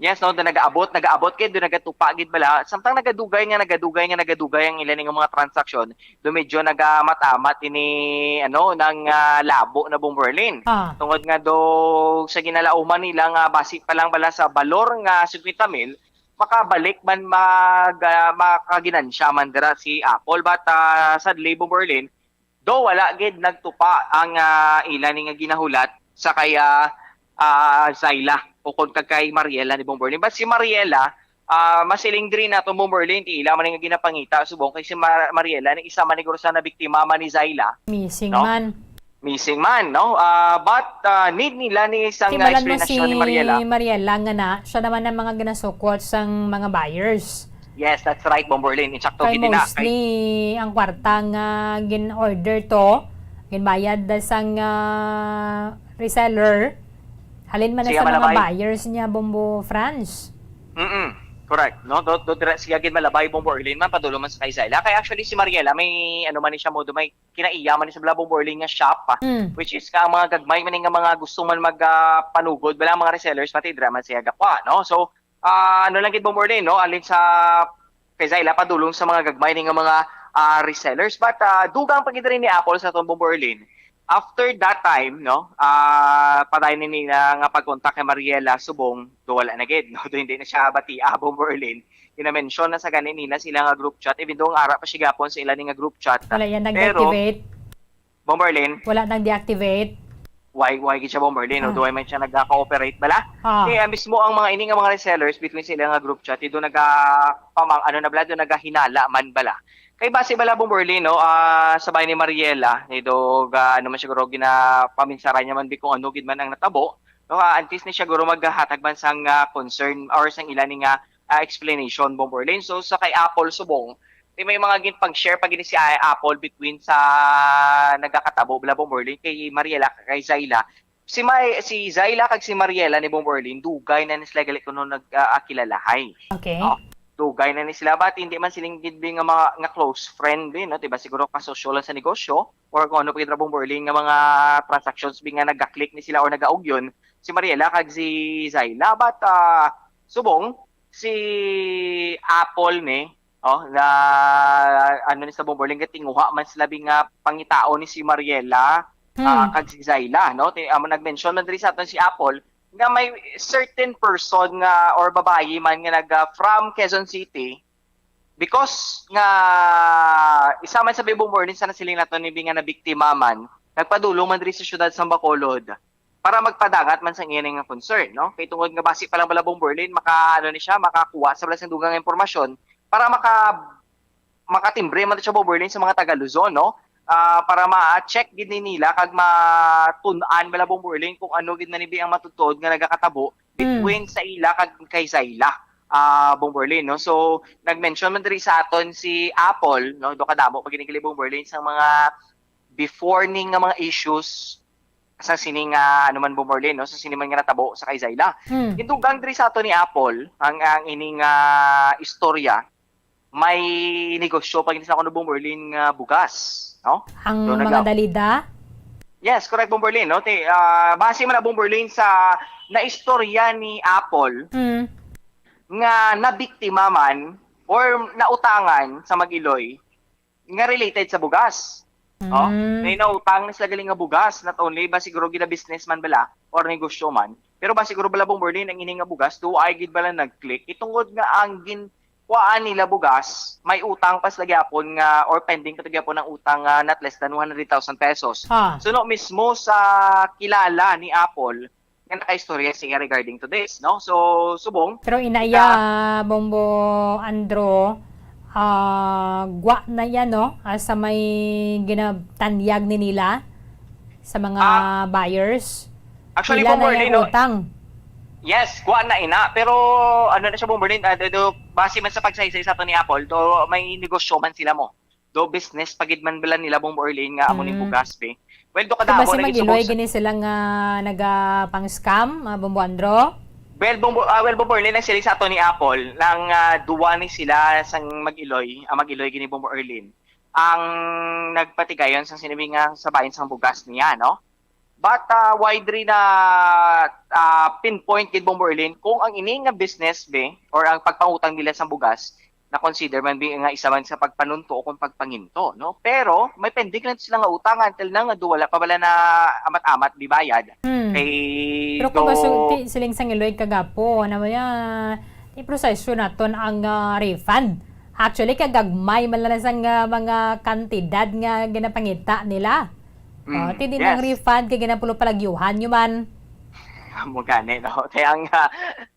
Yes, no, do nagaabot, nagaabot kay do nagatupa gid bala. Samtang nagadugay nga, nagadugay nga, nagadugay ang ila ning mga transaksyon, do medyo nagamat-amat ini, ano, nang, ah, labo na, Bombo Erlin. Ah. Tungod nga do sa ginalauman nila nga basi pa lang bala sa balor nga fifty mil, makabalik man mag, ah, makaginansya man dira si Apple. But, ah, sadly, Bombo Erlin, do wala gid nagtupa ang, ah, ila ni nga ginahulat sa kay, ah, ah, Zyla o kon kag kay Mariela ni Bombo Erlin. But si Mariela, ah, masiling diri nato, Bombo Erlin, ti ila man ni nga ginapangita subong kay si Mar-, Mariela ni isa man ni guro sa nabiktima man ni Zyla. Missing No? man. Missing man, no? Ah, but, ah, need nila ni isang, ah, Timalan mo explanation si ni Mariela. Mariela nga na, siya naman ang mga ginasukot sang mga buyers. Yes, that's right, Bombo Erlin. Insakto Kay gid na. Kay mostly ang kwarta nga gin-order to, ginbayad da sang, ah, reseller, halin man na Siya sa man mga ang may- buyers niya, Bombo Franz. Mm-mm. Correct, no? Do, do, dire, siya gid malabay, Bombo Erlin, man, padulong man sa kay Zyla. Kay actually, si Mariela, may, ano man ni siya mo, do, may kinaiya man ni sa bala, Bombo Erlin, nga shop, ah, Mm. which is ka, ang mga gagmay man nga mga gusto man mag, ah, panugod, bala, mga resellers, pati dire man siya gakwa, no? So, ah, ano lang gid, Bombo Erlin, no? Alin sa kay Zyla, padulong sa mga gagmay ni nga mga, ah, resellers. But, ah, dugang pa gid rin ni Apple sa atong, Bombo Erlin. After that time, no, ah, padayon ni nila nga pag-contact kay Mariela subong do wala na gid, no? Do hindi na siya batia, Bombo Erlin. Gina-mention na sa gani nila sila nga group chat, even though ang ara pa siya gapon sa ila ni nga group chat. Wala yan Pero, nag-deactivate. Bombo Erlin, Wala nag-deactivate. why, why gid siya, Bombo Erlin, no? Ah. Do man siya nagka-cooperate bala? Ah. Kaya mismo ang mga ini nga mga resellers between sila nga group chat, do naga pamang ano na bala, do nagahinala man bala. Kay base bala, Bombo Erlin, no, ah, sa bahay ni Mariela, ni do ga, ano man siguro ginapaminsaran niya man bi kung ano gid man ang natabo, no, ah, antes ni siya guro maghatag man sang, ah, concern or sang ila ni nga, ah, explanation, Bombo Erlin. So sa kay Apple subong, di may mga ginpag-share pa gini si, ah, Apple between sa nagakatabo bala, Bombo Erlin, kay Mariela, kay Zyla. Si May, si Zyla kag si Mariela ni Bombo Erlin, dugay na ni sila gali kuno nag, ah, ah, kilalahay. Okay. No? Dugay na ni sila, but hindi man siling gid bi nga mga, nga close friend bi, no? Diba, siguro kasosyo lang sa negosyo or kung ano pa gid ra, Bombo Erlin, nga mga transactions bi nga nagka-click ni sila or nagaugyon si Mariela kag si Zyla. But, ah, subong, si Apple ni, oh, na, ano ni sa, Bombo Erlin, nga tinguha man sila bi nga pangitao ni si Mariela, ah, Hmm. kag si Zyla, no? Ti-, amo, nag-mention man diri sa aton si Apple nga may certain person nga or babayi man nga nag, ah, from Quezon City, because nga isa man sa bi, Bombo Erlin, sa nasiling nato ni bi nga nabiktima man, nagpadulong man diri sa siyudad sa Bacolod para magpadangat man sa iya nga concern, no? Kay tungod nga basi pa lang bala, Bombo Erlin, maka, ano ni siya, makakuha sa bala sang dugang nga impormasyon para maka, makatimbre man siya, Bombo Erlin, sa mga taga Luzon, no? Ah, para ma-check gid ni nila kag matun-an bala, Bombo Erlin, kung ano gid man ni bi ang matutuod nga nagakatabo Mm. between sa ila kag kay Zyla, ah, Bombo Erlin, no? So, nag-mention man diri sa aton si Apple, no? Do kadamo pa gid ni kili, Bombo Erlin, sa mga before ni nga mga issues sa sini nga, ano man, Bombo Erlin, no? Sa sini man nga natabo sa kay Zyla. Hmm. Gindugang diri sa ato ni Apple ang, ang ini nga istorya. May negosyo pa gid sa kuno, Bombo Erlin, nga bugas, no? Ang Doon mga nagla- dalida? Yes, correct, Bombo Erlin, no? Ti, ah, base man na, Bombo Erlin, sa naistorya ni Apple Mm. nga nabiktima man or nautangan sa Mag-Iloy nga related sa bugas. No? Mm. May nautang na sila galing nga bugas, not only ba siguro gina-business man bala or negosyo man, pero ba siguro bala, Bombo Erlin, ang ini nga bugas, do ay gid bala nag-click? Itungod nga ang gin kuhaan nila bugas, may utang pa sila gyapon nga, or pending pa to gyapon ang utang nga not less than one hundred thousand pesos. Ah. Suno mismo sa kilala ni Apple nga nakaistorya siya regarding to this, no? So, subong, Pero inaya, Bombo Andro, ah, gwa na yan, no? Ah, sa may ginatanyag ni nila sa mga Ah, buyers. actually, Ila Bombo na Erlin, yung no? Utang. Yes, kuha na ina, pero ano na siya, Bombo Erlin, ah, do, do, base man sa pagsaysay sa ato ni Apple, do may negosyo man sila mo. Do business pa gid man bala nila, Bombo Erlin, nga amo ning Mm. bugas, be. Well, do Kung kadamo basi na gid Mag-Iloy, subong sa- gini sila nga naga pang scam, ah, Bombo Andro? Well, Bombo, ah, well, Bombo Erlin, ang sila sa ato ni Apple, nang, ah, duwa ni sila sang Mag-Iloy, ah, Mag-Iloy gini, Bombo Erlin, ang nagpatigayon sang sinabi nga sa bahin sang bugas niya, no? But, ah, wide rin na, ah, pinpoint gid, Bombo Erlin, kung ang ini nga business, be, or ang pagpangutang nila sa bugas, na-consider man bi nga isa man sa pagpanunto o kung pagpanginto, no? Pero may pending lang sila nga utang until na nga do wala pa bala na amat-amat bibayad. Hmm. Kay Pero kung do- kasulti siling sang Iloy kagapo, ano mo yan, iproseso naton ang, ah, refund. Actually, kagagmay man lang sang, ah, mga kantidad nga ginapangita nila. Mm, Oh, ti di yes. Ang refund kay ginapulo palagyuhan nyo man. Amo gani, no? Kaya ang, ah,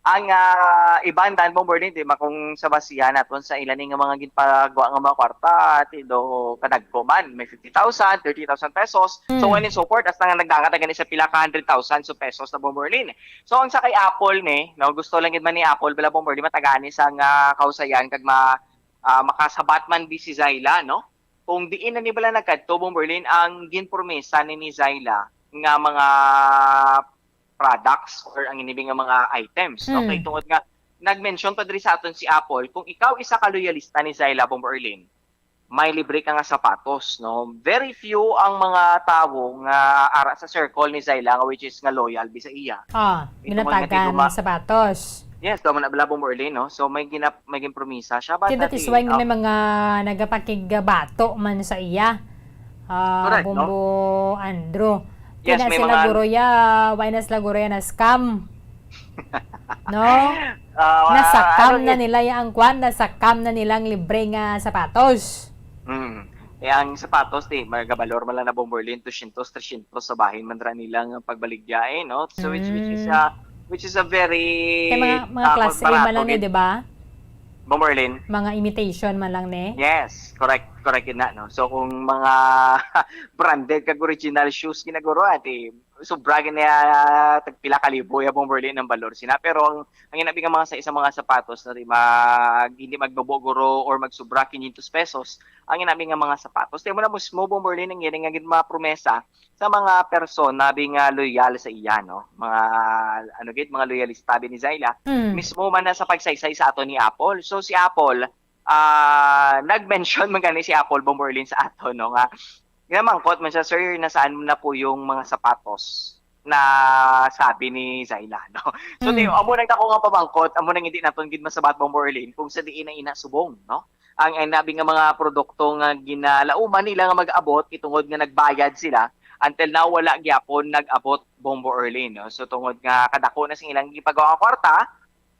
ang, ah, iban dan, Bombo Erlin, di ba, kung sa basihan naton sa ilan nga mga ginpagwa nga mga kwarta, ti do kadagko man, may fifty thousand, thirty thousand pesos, so Mm. on and so forth, hasta nga nagdangat na gani sa pila ka hundred thousand so pesos na, Bombo Erlin. So ang sa kay Apple ni, no, gusto lang gid man ni Apple bala, Bombo Erlin, matagani sa nga kausayan kag ma, ah, makasabat man bi si Zyla, no? Kung diin na ni bala nagkadto, Bombo Erlin, ang ginpromesa ni, ni Zyla nga mga products or ang inibi nga mga items, no? Mm. Kay tungod nga nag-mention pa diri sa aton si Apple, kung ikaw isa ka loyalista ni Zyla, Bombo Erlin, may libre ka nga sapatos, no? Very few ang mga tawo nga ara sa circle ni Zyla nga which is nga loyal bi sa iya. Ah, Ito nga ginatagan nagiguma- ng sapatos. Yes, tama na bala, Bombo Erlin, no? So, may gina-, may ginpromisa siya. But See, that that is is, why nga ah, may mga nagapakigbato man sa iya. Ah, Correct, no? Bombo Andrew. Yes, Kina may sila mga guro ya, why na sila guro ya na scam? No? Ah, Nasakam ano na yun? nila ya ang kwan, nasakam na nilang libre nga sapatos. Mm. Eh, ang sapatos, di, magabalor man lang na, Bombo Erlin, dusyentos, tresyentos sa bahin man ra nila nga pagbaligya, eh, no? So, which, which is Mm. a, which is a very, Kay mga, mga ah, klase barato man lang ni, gid. di ba? Bombo Erlin? Mga imitation man lang ni. Yes, correct, correct yun na, no? So, kung mga branded kag original shoes, ginaguro, ati, sobra gid na, tagpila ka libo ya, Bombo Erlin, ang balor sina. Pero ang, ang inabi nga mga sa isang mga sapatos na di mag, hindi magbubo guro or magsubra quinientos pesos, ang inabi nga mga sapatos. Di mo na mismo, Bombo Erlin, ang gini nga gid mga promesa sa mga persona bi nga loyal sa iya, no? Mga, ano gid, mga loyalista bi ni Zyla. Mm. Mismo man na sa pagsaysay sa ato ni Apple. So, si Apple, ah, nag-mention man gani si Apple, Bombo Erlin, sa ato, no, nga ginamangkot man siya, "Sir, nasaan na po yung mga sapatos na sabi ni Zyla?" No? So, di, Mm. amo nang ako nga pamangkot, amo nang hindi naton gid masabat, Bombo Erlin, kung sa diin na ina subong, no? Ang, ang nabi nga mga produkto nga ginalauman nila nga mag-abot, itungod nga nagbayad sila, until now, wala gyapon nag-abot, Bombo Erlin, no? So, tungod nga kadako na sing ilang gipagawa nga kwarta,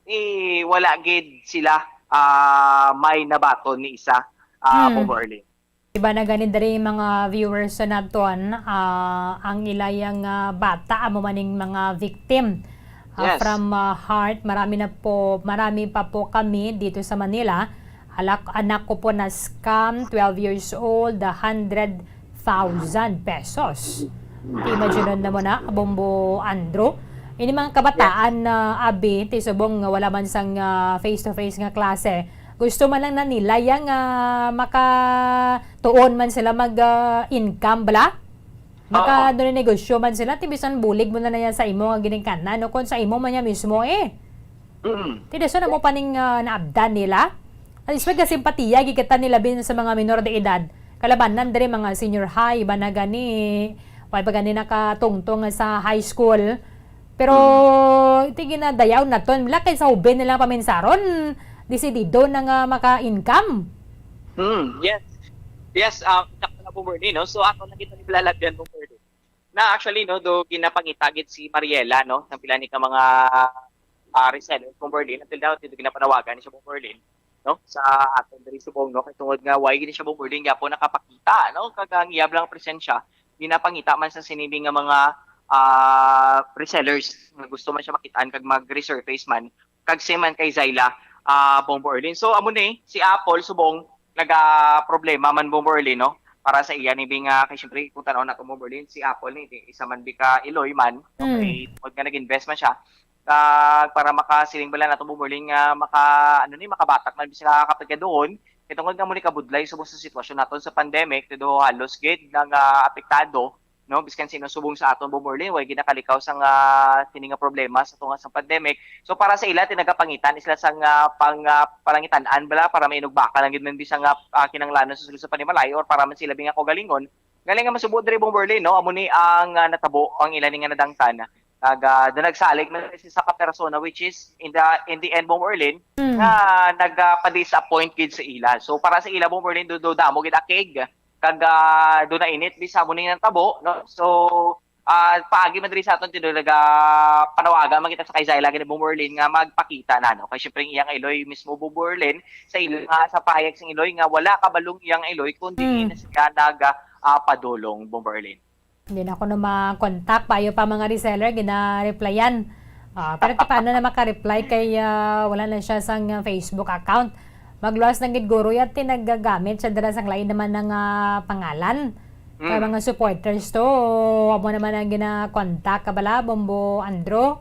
eh, wala gid sila, ah, may nabaton ni isa, ah, Hmm. Bombo Erlin. Iba na gani diri, mga viewers sa naton, ah, ang ilayang, ah, bata, amo maning mga victim, ah, Yes. from, ah, heart. Marami na po, marami pa po kami dito sa Manila. Alak-, anak ko po na scam, twelve years old, a hundred thousand pesos. Imagine na mo na, Bombo Andrew. Ini mga kabataan Yes. na abi, ti subong nga wala man sang, ah, face-to-face nga klase. Gusto man lang na nila yang, ah, makatuon man sila mag, ah, income bala. Maka Oo. doon negosyo man sila, ti bisan bulig mo na na yan sa imo nga ginikanan, no? Kung sa imo man niya mismo, eh. Mm. Ti dason mo pa ning, ah, naabdan nila. At least, may kasimpatiya, gid kita nila bin sa mga minor de edad. Kalabanan diri mga senior high, iba na gani, wala pa gani nakatungtong sa high school. Pero, Mm. ti ginadayaw naton, wala kay sa hubin nila paminsaron, desidido na nga maka-income. Mm, yes. Yes, ah, sakto na po, Bernie, no? So, ako na kita ni Blalabyan po, Bernie. Na actually, no, do ginapangita gid si Mariela, no, ng pila ni ka mga, ah, resellers, Bombo Erlin, until now, dito ginapanawagan ni siya, Bombo Erlin, no, sa aton diri subong, no, kay tungod nga why gid siya, Bombo Erlin, gyapon nakapakita, no, kag ang iya lang presensya, ginapangita man sa sini bi nga mga, ah, resellers nga gusto man siya makitaan kag mag-resurface man, kag same man kay Zyla, ah, Bombo Erlin. So, amo ni, si Apple subong nagaproblema man, Bombo Erlin, no? Para sa iya ni bi nga, kay siyempre, kung tanaw nato, Bombo Erlin, si Apple ni, di, isa man bi ka iloy man, no? Mm. Kay tungod nga nag-invest man siya, ah, para makasiling bala nato, Bombo Erlin, nga maka, ano ni, makabatak man bi sila kapagaduhon, kay tungod nga mo ni kabudlay subong sa sitwasyon naton sa pandemic, todo halos gid nga, nga apektado, no? Biskan sino subong sa aton, Bombo Erlin, way ginakalikaw sang, ah, sini nga problema sa tunga sang pandemic. So, para sa ila, ti nagapangitan sila sang, ah, pang, ah, palangitan-an bala para mainugbaka lang gid man bisang, ah, ah, kinahanglanon sa sulod sa panimalay or para man sila bi nga kaugalingon. Galing nga masubo diri, Bombo Erlin, no? Amo ni ang, ah, natabo, ang ila ni nga nadangtan. Nag, ah, do nagsalig man sa isa ka persona, which is in the, in the end, Bombo Erlin, Mm. nga nagpa-disappoint gid sa ila. So, para sa ila, Bombo Erlin, do, do damo gid akig kag, ah, do na init, bisa mo ni natabo, no? So, ah, paagi man diri sa aton, ti do nagapanawagan man kita sa kay Zyla gani, Bombo Erlin, nga magpakita na, no? Kay siyempre, ang iyang iloy mismo, Bombo Erlin, sa ilo nga, sa pahayag sang iloy nga wala kabalong iyang iloy, kundi Mm. na siya nag, ah, padulong, Bombo Erlin. Hindi na ako na ma-contact, payo pa mga reseller, gina-replyan. Ah, pero ti paano na maka-reply kay, ah, wala na siya sang, ah, Facebook account? Magluwas lang gid guro ya, ti nagagamit siya dira sang lain naman nga, ah, pangalan. Kay Mm. mga supporters to, amo naman ang gina-contact ka bala, Bombo Andrew?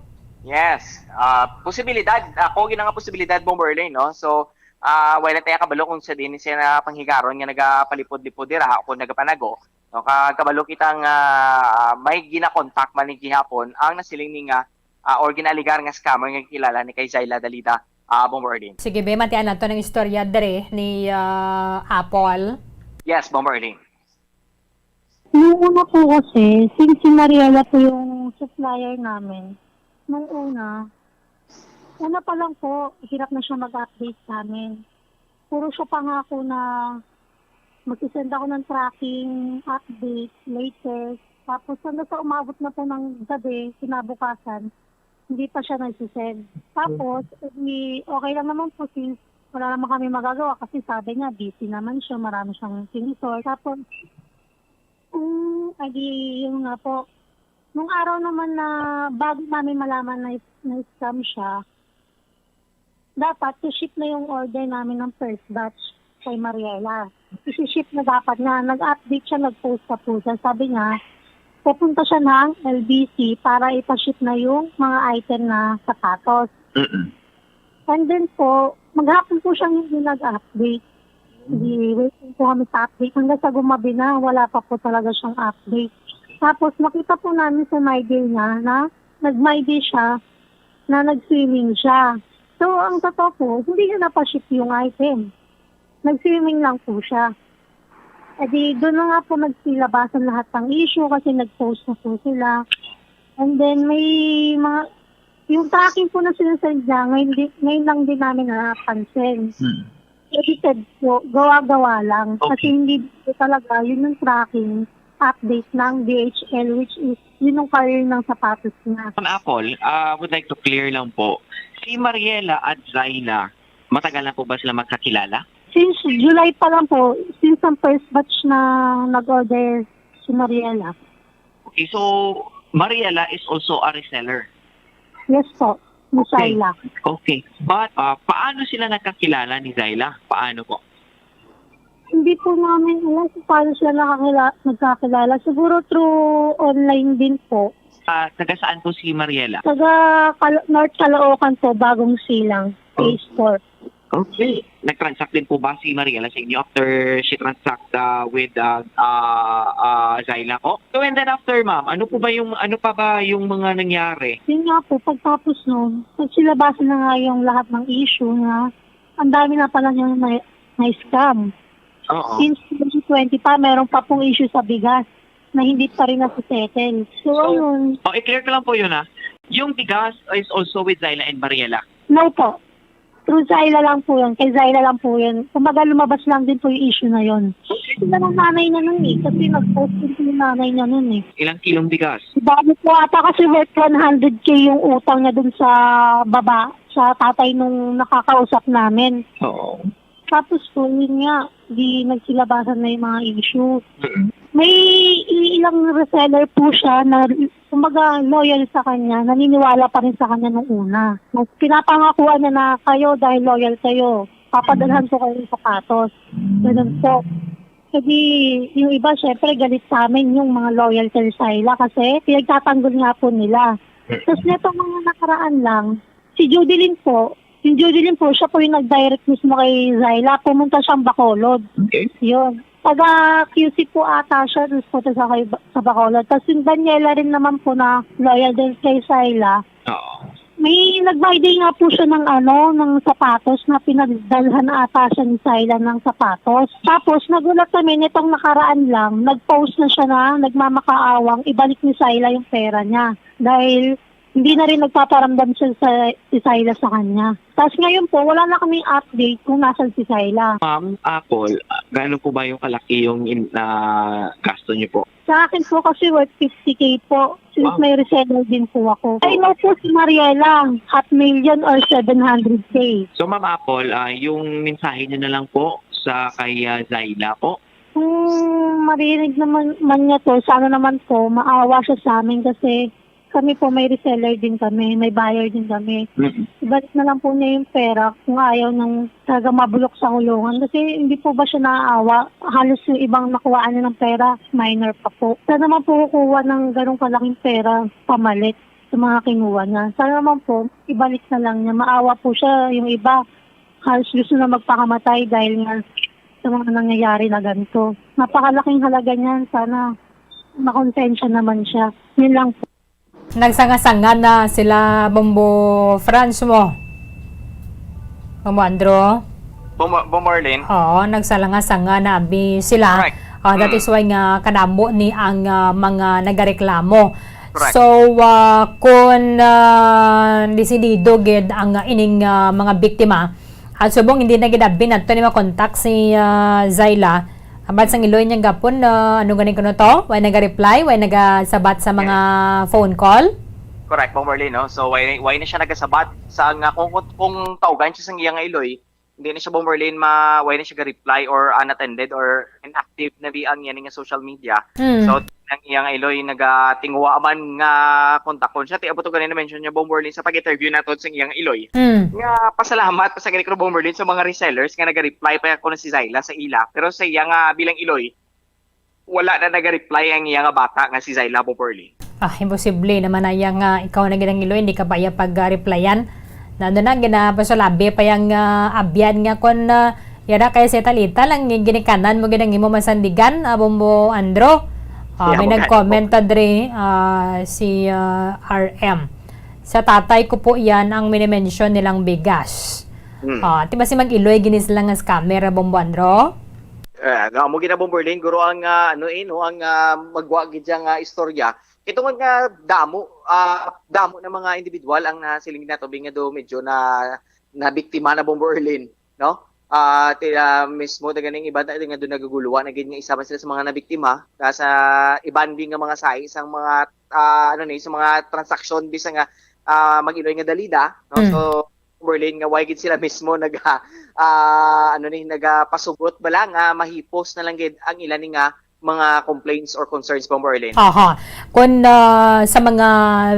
Yes. Ah, posibilidad. Ako, gina nga posibilidad, Bombo Erlin, no? So, ah, wala tayo kabalo kung sa din siya na panghigaron nga nagapalipod-lipod dira o kung nagapanago. No, ka-, kabalo kita nga, ah, may gina-contact man ni gihapon ang nasiling ni nga, ah, or ginaaligar nga scammer nga kilala ni kay Zyla Dalida, Ah, Bombo Arlene. Sige, be, matian nato ng istorya dre ni ah, Apple. Yes, Bombo Arlene. Nung una po kasi, since si Mariela po yung supplier namin, nung una, una pa lang po, hirap na siya mag-update sa amin. Puro siya pangako na magsisend ako ng tracking, update, latest. Tapos hanggang sa umabot na po ng gabi, kinabukasan, hindi pa siya nagsisend. Tapos, edi, okay lang naman po since wala naman kami magagawa kasi sabi niya, busy naman siya, marami siyang sinisor. Tapos, um, edi, yun nga po, nung araw naman na bago namin malaman na, na-scam siya, dapat i-ship na yung order namin ng first batch kay Mariela. I-ship na dapat niya. Nag-update siya, nag-post pa po siya. Sabi niya, pupunta siya ng L B C para ipaship na yung mga item na sapatos. Mm-mm. And then po, maghapon po siya hindi nag-update. Hindi, waiting po kami sa update. Hanggang sa gumabi na, wala pa po talaga siyang update. Tapos nakita po namin sa My Day niya na nag-My Day siya, na nag-swimming siya. So, ang totoo po, hindi niya napaship yung item. Nag-swimming lang po siya. E di, doon na nga po nagsilabasan lahat ng issue kasi nag-post na po sila. And then, may mga, yung tracking po na sinasend niya, ngayon, di, ngayon lang din namin napansin. Hmm. Edited po, gawa-gawa lang. Okay. Kasi hindi po talaga, yun yung tracking update ng D H L, which is, yun yung carrier ng sapatos niya. Ma'am Apple, uh, would like to clear lang po. Si Mariela at Zaina, matagal na po ba sila magkakilala? Since July pa lang po, since ang first batch na nag-order si Mariela. Okay, so Mariela is also a reseller. Yes po, ni Okay. Zaila. Okay. But uh, paano sila nagkakilala ni Zaila? Paano po? Hindi po namin alam kung paano sila nakakila- nagkakilala. Siguro through online din po. Uh, taga saan po si Mariela? Taga Cal- North Caloocan po, Bagong Silang, Phase four. Okay. Nag-transact din po ba si Mariela sa inyo after she transact uh, with uh, uh, uh, Zaila po? So and then after, ma'am, ano po ba yung ano pa ba yung mga nangyari? Yun nga po, pagtapos nun, nagsilabasan na nga yung lahat ng issue na ang dami na pala niyang na- na-scam. Oo. Since twenty twenty pa, meron pa pong issue sa bigas na hindi pa rin nasisettle. So, So, ayun. Oh, i-clear ko lang po yun ha. Yung bigas is also with Zaila and Mariela. No po. Through Zaila lang po yun. Kay Zaila lang po yun. Kumbaga, lumabas lang din po yung issue na yun. Kasi na ng nanay niya nun eh. Kasi nag-post din po yung nanay niya nun eh. Ilang kilong bigas? Dami po ata kasi worth one hundred K yung utang niya dun sa baba, sa tatay nung nakakausap namin. Oo. Tapos po, yun nga, di nagsilabasan na yung mga issue. Mm. May ilang reseller po siya na, kumbaga, loyal sa kanya, naniniwala pa rin sa kanya nung una. Mas pinapangakuan niya na kayo dahil loyal kayo, papadalhan ko kayo ng sapatos. Ganun po. Kasi yung iba, syempre, galit sa amin yung mga loyal kay Syla kasi pinagtatanggol nga po nila. Tapos nito mga nakaraan lang, si Judeline po, si Judeline po, siya po yung nag-direct mismo kay Zyla. Pumunta siyang Bacolod. Okay. Yun. Taga Q C po ata siya, tapos punta siya kay, sa Bacolod. Tapos yung Daniela rin naman po na loyal din kay Syla. Oo. May nag-buy day nga po siya ng ano, ng sapatos na pinagdalhan na ata siya ni Syla ng sapatos. Tapos nagulat kami nitong nakaraan lang, nag-post na siya na nagmamakaawang ibalik ni Syla yung pera niya. Dahil hindi na rin nagpaparamdam siya sa, si Syla sa kanya. Tapos ngayon po, wala na kaming update kung nasan si Syla. Ma'am Apple, ah, gaano po ba yung kalaki yung in, ah, gasto niyo po? Sa akin po kasi worth fifty K po. Since Wow. May reseller din po ako. I know po si Mariela, half million or seven hundred K. So Ma'am Apple, ah, yung mensahe niyo na lang po sa kay ah, Zyla po. Kung marinig naman man niya to, sana naman po, maawa siya sa amin kasi kami po may reseller din kami, may buyer din kami. Mm. Ibalik na lang po niya yung pera kung ayaw nang talaga mabulok sa kulungan kasi hindi po ba siya naaawa? Halos yung ibang nakuhaan niya ng pera, minor pa po. Sana naman po kukuha ng ganong kalaking pera pamalit sa mga kinuha niya. Sana naman po, ibalik na lang niya. Maawa po siya, yung iba, halos gusto na magpakamatay dahil nga sa mga nangyayari na ganito. Napakalaking halaga niyan. Sana makonsensya naman siya. Yun lang po. Nagsanga-sanga na sila Bombo Franz mo. Bombo Andrew? Bombo-, Bombo Arlene? Oo, nagsalanga-sanga na abi sila. Correct. Ah, that Mm. is why nga kadamo ni ang, ah, mga nagareklamo. Correct. So, ah, kung, ah, desidido gid ang, ah, ining, ah, mga biktima, at subong hindi na gid abi nato ni makontak si, ah, Zyla, abat sang iloy niya gapon, ah, ano gani kuno to? Why naga-reply? Why nagasabat sa mga Okay. phone call? Correct, Bombo Arlene, no? So, why, why na siya nagasabat sa nga, kung, kung, kung tawgan siya sa iyang iloy, hindi na siya, Bombo Arlene, ma-, why na siya ga-reply or unattended or inactive na bi ang yan nga social media. Mm. So, ang iyang iloy nagatinguha man nga kontakon siya. Ti abot ko ganina mention niya, Bombo Arlene, sa pag-interview nato sa iyang iloy. Mm. Nga pasalamat pa sa gani ko, Bombo Arlene, sa mga resellers nga naga-reply pa kuno si Zyla sa ila. Pero sa iya nga bilang iloy, wala na naga-reply ang iya nga bata nga si Zyla, Bombo Arlene. Ah, imposible naman na iya nga ikaw na gid ang iloy, hindi ka pa iya pag-replyan. Na, ano na, ginapasulabi pa yang, ah, abyan nga kon, ah, yara kaya sa italita lang, ginikanan mo gid ang imo masandigan, ah, Bombo Andrew. Ah, Yeah, may Bombo nag-comment Andrew. ta diri, ah, si, ah, R M. Sa tatay ko po yan ang minimension nilang bigas. Hmm. Ah, ti basi mag-iloy gini sila nga scammer, ah, Bombo Andrew? Eh, no, amo gina, Bombo Arlene, guro ang, ah, ano, eh, no, ang, ah, magwa gid siya nga istorya. Kay tungod nga damo, ah, damo na mga individual ang nasiling nato, bi nga do medyo na, nabiktima na, Bombo Arlene, no? Ah, ti, ah, mismo na ganing iba na, nga do nagaguluwa na gid nga isa man sila sa mga nabiktima, ah, sa iban bi nga mga sahi sang mga, ah, ano ni, sa mga transaksyon bisa nga, ah, mag-iloy nga dalida, no? Mm. So, Bombo Arlene, nga why gid sila mismo naga-, ah, ano ni, nagapasugot bala nga mahipos na lang gid ang ila ni nga mga complaints or concerns, Bombo Arlene? Aha. Kung, ah, sa mga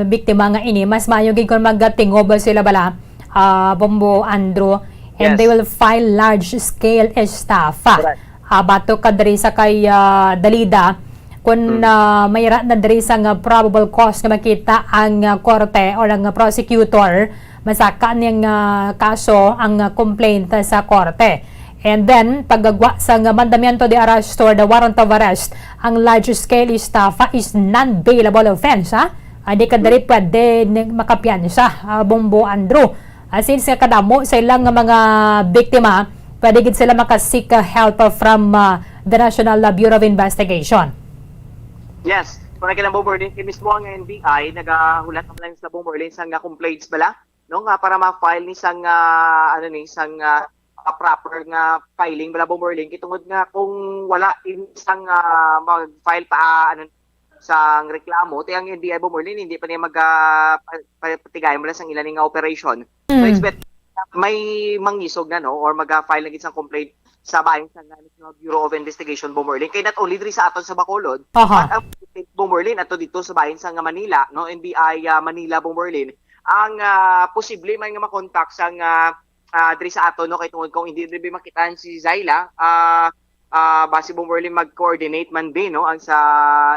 biktima nga ini, mas maayo gid kung magatingob sila bala, ah, Bombo Andrew, and Yes. they will file large scale estafa. Correct. Ah, batok ka diri sa kay, ah, Dalida, kun, Hmm. ah, may ra na diri sa nga probable cause nga makita ang, ah, korte or ang prosecutor, masaka niyang, ah, kaso ang, ah, complaint sa korte. And then, paggagwa sa nga mandamiento de arresto or the warrant of arrest, ang large scale estafa is non-bailable offense, ha? Ah, di ka diri pwede ni-, makapiyansa, ah, Bombo Andrew. Ah, since nga kadamo sa ilang nga mga biktima, pwede gid sila maka-seek, ah, help, ah, from, ah, the National, ah, Bureau of Investigation. Yes. Kung nagkinang, Bombo Arlene, kay mismo ang N B I, nagahulat naman lang sa, Bombo Arlene, sa nga complaints bala, no, nga para ma-file ni sang, ah, ano ni, sang, ah, ah, proper nga filing bala, Bombo Arlene, kay tungod nga kung wala ini sang, ah, mag-file pa, ah, ano, sang reklamo, ti ang N B I, Bombo Arlene, hindi pa niya mag, ah, pa-, pa-, patigayon bala sang ila ni nga operation. So, Mm. expect may mangisog na, no, or mag-file na gid sang complaint sa bahin sang National Bureau of Investigation, Bombo Arlene. Kay not only diri sa aton sa Bacolod, Aha. but ang Bombo Arlene, ato dito sa bahin sang Manila, no, N B I, ah, Manila, Bombo Arlene, ang, ah, posible man nga makontak sang, ah, ah, diri sa aton, no, kay tungod kung hindi diri makitaan si Zyla, ah, ah, basi, Bombo Arlene, mag-coordinate man din, no, ang sa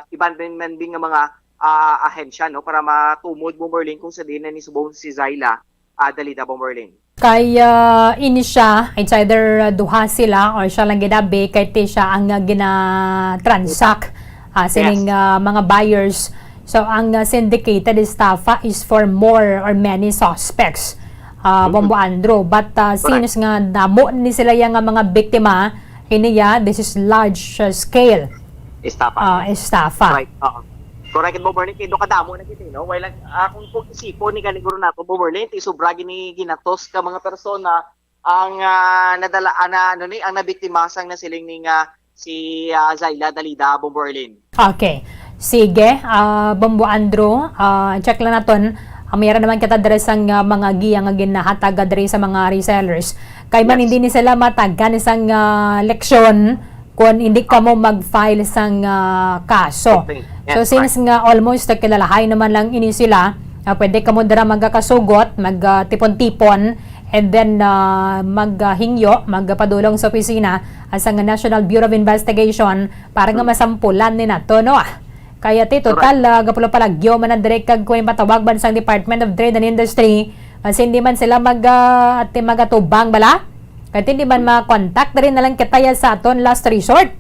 iban din man din nga mga, ah, ahensya, no, para matumod, Bombo Arlene, kung sa din na ni subong si Zyla, ah, Dalida, Bombo Arlene. Kay, ah, ini siya, it's either, ah, duha sila or siya lang gid abi, kay ti siya ang, ah, gina-transact, ah, Yes. sining, ah, mga buyers. So, ang, ah, syndicated estafa is for more or many suspects, ah, Mm-hmm. Bombo Andrew. But, ah, Correct. since nga damo ni sila yang, ah, mga biktima, ini ya, this is large, ah, scale, Estafa. ah, estafa. Right, oo. Correct, Bombo Arlene, kay do kadamo na gid, no? While, ah, kung, kung isipon ni gani guro nato, Bombo Arlene, ti sobra gini ginatos ka mga persona ang, ah, nadala, ah, na, ano ni, ang nabiktima sang nasiling ni nga si, ah, Zyla Dalida, Bombo Arlene. Okay. Sige, ah, Bombo Andrew, ah, check lang naton. Ah, mayroon naman kita diri sang, ah, mga giya nga ginahatag diri sa mga resellers. Kay man Yes. hindi ni sila matagan sang, ah, leksyon kung hindi kamo mag-file sang, ah, kaso. Okay. Yes, So, since correct. nga almost kilalahay naman lang ini sila, ah, pwede kamo dira magkakasugot, mag, ah, tipon-tipon, and then, ah, maghingyo, magpadulong sa opisina, ah, sang National Bureau of Investigation para nga Hmm. masampulan ni nato, no? Ah, kaya ti, total, Correct. ah, gapulo palagyo man na dire kag kung patawag man sang Department of Trade and Industry, ah, hindi man sila mag, ah, ati magatubang bala? Kaya ti, hindi man ma-contact, diri na lang kita ya sa aton last resort.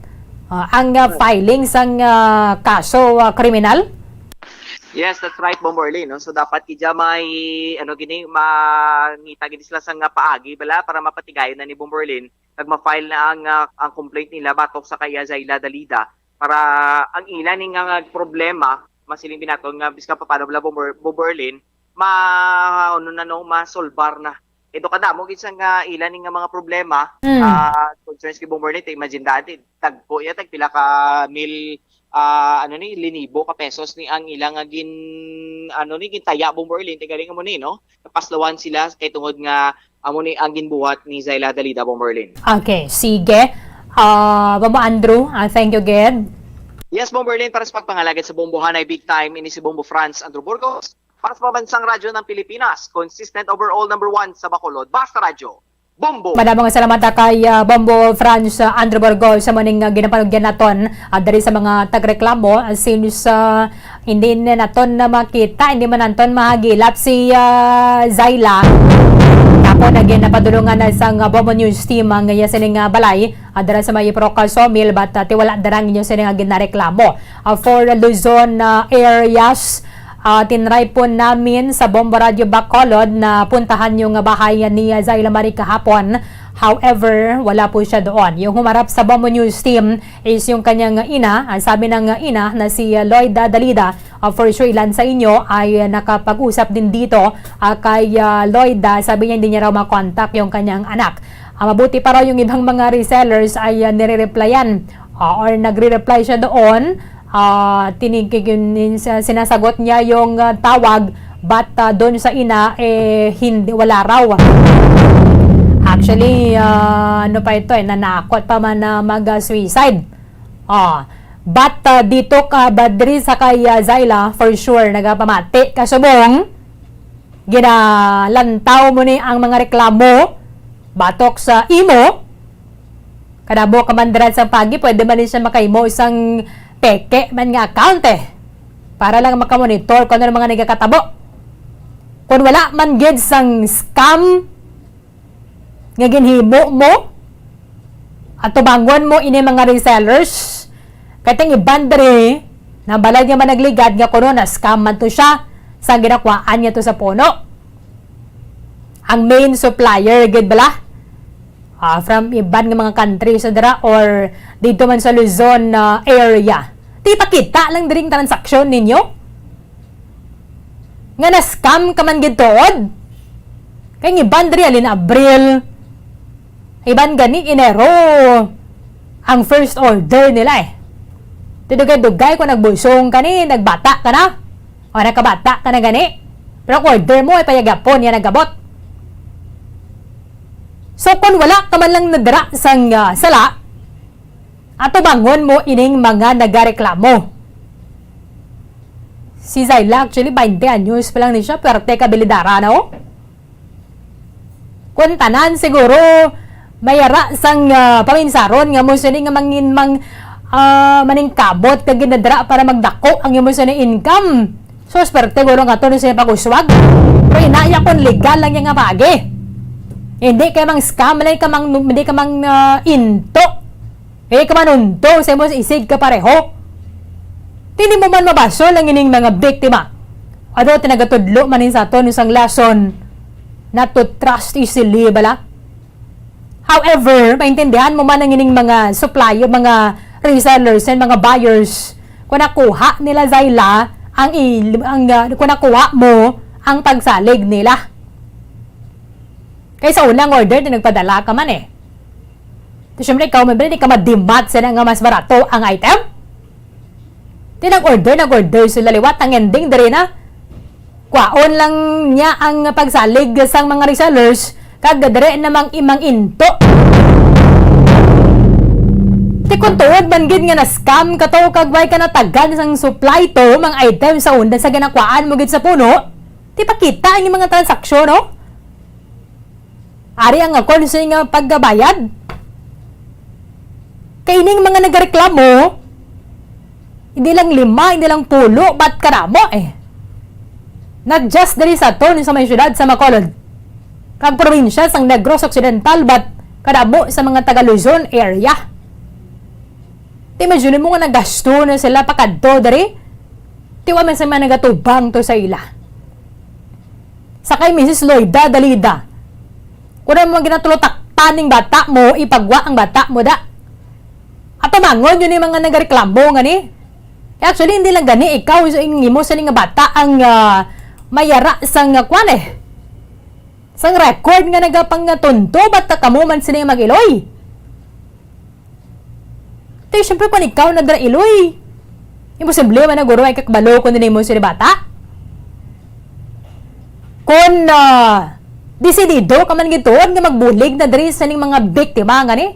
Ah, ang, ah, Correct. filing sang, ah, kaso, ah, kriminal? Yes, that's right, Bomberlin, no? So, dapat gid may, ano gini, mangita gid sila sa nga paagi, bala, para mapatigayon na ni Bomberlin, kag ma-file na ang, ah, ang complaint nila batok sa kay Zaila Dalida, para ang ila ni nga, nga problema, masiling binaton nga, bisan pa paano, bala, Bomber-, Bomberlin, ma-, ano na, no, masolbar na. Ito kadamo gid sa nga ila ni nga mga problema, Mm. ah, concerns kay Bomberlin, imagine dati, tagko ya, tagpila ka mil, ah, ano ni, linibo ka pesos ni ang ila nga gin-, ano ni, gintaya, Bomberlin, tigaling mo ni, no? Napaslawan sila kay tungod nga amo ni ang ginbuhat ni Zaila Dalida, Bomberlin. Okay, sige. Ah, Bombo Andrew, ah, thank you, gid. Yes, Bomberlin, para sa pagpangalagad sa bombohan ay big time, ini si Bombo Franz Andrew Burgos. Para sa Pambansang Radyo ng Pilipinas, consistent overall number one sa Bacolod. Basta Radyo, Bombo! Madamo nga salamat, ah, kay, ah, Bombo Franz, ah, Andrew Borgo sa muning, ah, ginapanugyan naton, ah, diri sa mga tagreklamo, ah, since, ah, hindi na naton na makita, hindi man naton mahagilap si, ah, Zaila. Ako na ginapadulungan na sang, ah, Bombo News Team ang iya sining, ah, balay, ah, dira sa may Proca Sawmill, but, ah, ti wala dira ang inyo sining, ah, ginareklamo. Ah, for Luzon, ah, areas, ah, tinry po namin sa Bombo Radio Bacolod na puntahan yung bahay ni, ah, Zaila Marie kahapon. However, wala po siya doon. Yung humarap sa Bombo News Team is yung kanyang ina. Ang sabi ng ina na si, ah, Lloyda Dalida, ah, for sure ilan sa inyo ay, ah, nakapag-usap din dito, ah, kay, ah, Lloyda. Sabi niya hindi niya raw makontak yung kanyang anak. Ah, mabuti pa raw yung ibang mga resellers ay, ah, nire-replyan, ah, or nagre-reply siya doon. Ah, tinig-, kin-, sa-, sinasagot niya yung, ah, tawag, but, ah, doon sa ina, eh, hindi, wala raw. Actually, ah, ano pa ito eh, nanakot pa man na mag-, ah, suicide. Ah, but, ah, dito ka, but diri sa kay, ah, Zaila, for sure, nagapamati ka subong. Ginalantaw mo ni ang mga reklamo batok sa imo. Kadamo ka man dira sa pagi, pwede man ni siya makahimo sang peke man nga account eh. Para lang makamonitor kung ano ang mga nagakatabo. Kung wala man gid sang scam nga ginhimo mo, atubangon mo ini mga resellers. Kay tang iban diri, nabalay nga managligad nga kuno na-scam man to siya sa ginakwaan niya to sa puno. Ang main supplier gid bala, ah, from iban nga mga country sa dira or dito man sa Luzon, ah, area. Di pakita lang diri ang transaksyon ninyo? Nga na-scam ka man gid tuod? Kay ang iban diri halin Abril, iban gani Enero ang first order nila eh. Ti dugay-dugay kung nagbusong ka ni, nagbata ka na, o nakabata ka na gani. Pero ang order mo ay payagapon niya nagabot. So kung wala ka man lang nadira sang, ah, sala, atubangon mo ining mga nagareklamo. Si Zaila, actually, baynte anyos pa lang ni siya, pwerte ka bilidara na, oh. Kung tanan, siguro, may ara sang, ah, paminsaron nga mo sini nga mangin-, mang-, ah, maningkamot ka ginadra para magdako ang imo sini income. So, swerte guro nga to ni siya pag-uswag. Pero inaya kung legal lang niya nga pagi. Hindi ka mang-scam, hindi ka mang, hindi ka mang, ah, into. Eh, ka manunto sa imo isig ka pareho. Ti hindi mo man mabasol ang ining mga biktima. Ado tinagatudlo man ni sa aton isang lesson not to trust easily, bala. However, maintindihan mo man ang ining mga supplier, mga resellers, and mga buyers, kung nakuha nila Zaila ang il-, ang, ah, kung nakuha mo ang pagsalig nila. Kay sa unang order, di nagpadala ka man eh. Ti, syempre, ikaw, may di ka madimat sa nga mas barato ang item. Ti nag-order, nag-order sila liwat. Ang ending, diri na. Kwaon lang niya ang pagsalig sang mga resellers, kag diri na mang imang into. Ti kung tuod man gid nga na-scam ka to, kag way ka natagan sang supply to, mga item sa unda sa ginakwaan mo gid sa puno, ti pakita ang mga transaksyon, no? Ari ang akon sa nga pagkabayad. Kay ining mga nagareklamo, hindi lang lima, hindi lang pulo, but kadamo eh. Not just diri sa aton sa may syudad sa Bacolod, kag probinsya sang Negros Occidental, but kadamo sa mga taga Luzon area. Ti imagine mo nga nagasto na sila pakadto diri. Ti Wa man sa mga nagatubang to sa ila. Sa kay Missus Loida Dalida, kung ano man ginatulo taktan ning bata mo, ipagwa ang bata mo, da. Ato mangon yun yung mga nagareklamo nga ni. Actually, hindi lang gani ikaw, yung imo sa nga bata ang ah, mayara sang ah, kwan eh. Sang record nga nagapangatunto, bata kamo man sila mag-iloy. Tay, siyempre, kung ikaw na dira iloy, imposible man na guro ay kakabalo kung nimo sila bata. Kung ah, desidido ka man gituod nga magbulig na diri sa ning mga biktima nga ni,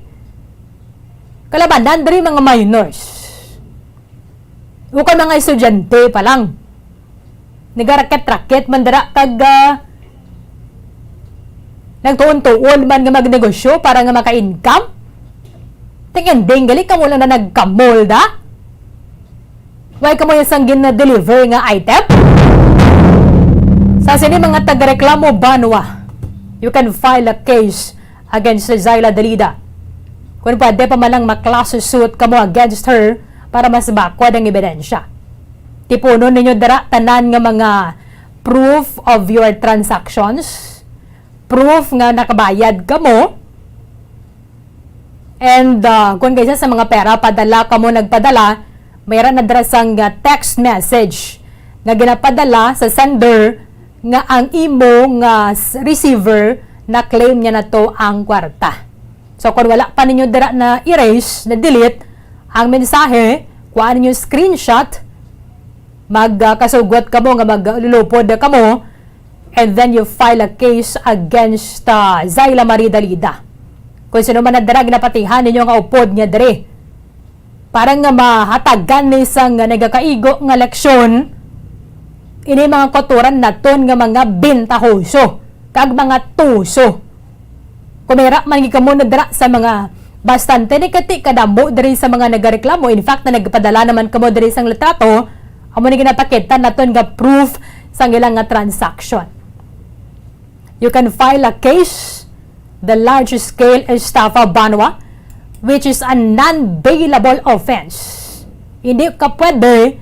kalabanan diri mga minors. Ukon mga estudyante pa lang. Nagaraket-raket man dira kag ah, nagtuon-tuon man nga magnegosyo para nga maka-income. Ting ending, gali kamo lang na nagkamol da. Why kamo yung sang gina-deliver nga item? Sa sini mga taga-reklamo banwa, you can file a case against Zyla Dalida. Kung pwede pa man lang ma-class suit kamo against her para mas bakwad ang ebidensya. Tipunon ninyo dira tanan nga mga proof of your transactions, proof nga nakabayad kamo, and uh, kung kaysa sa mga pera, padala kamo nagpadala, mayroon na dira sang uh, text message nga ginapadala sa sender nga ang imo nga s- receiver na-claim niya na to ang kwarta. So kung wala pa ninyo dira na erase, na delete ang mensahe, kuha ninyo screenshot, magkasugot kamo nga maglulupod na kamo, and then you file a case against uh, Zyla Marie Dalida. Kung sino man na dira ginapatihan ninyo nga upod niya diri. Para nga mahatagan ni sang nagakaigo nga leksyon, ini mga kautoran naton nga mga bentahoso kag mga tuso. Kumira man gid kamo na dira sa mga bastante ni kati kadamo diri sa mga nagareklamo. In fact, na nagpadala naman kamo diri sang litrato, amo ni ginapakita naton nga proof sang ilang nga transaction. You can file a case, the large-scale estafa banwa, which is a non-bailable offense. Hindi ka pwede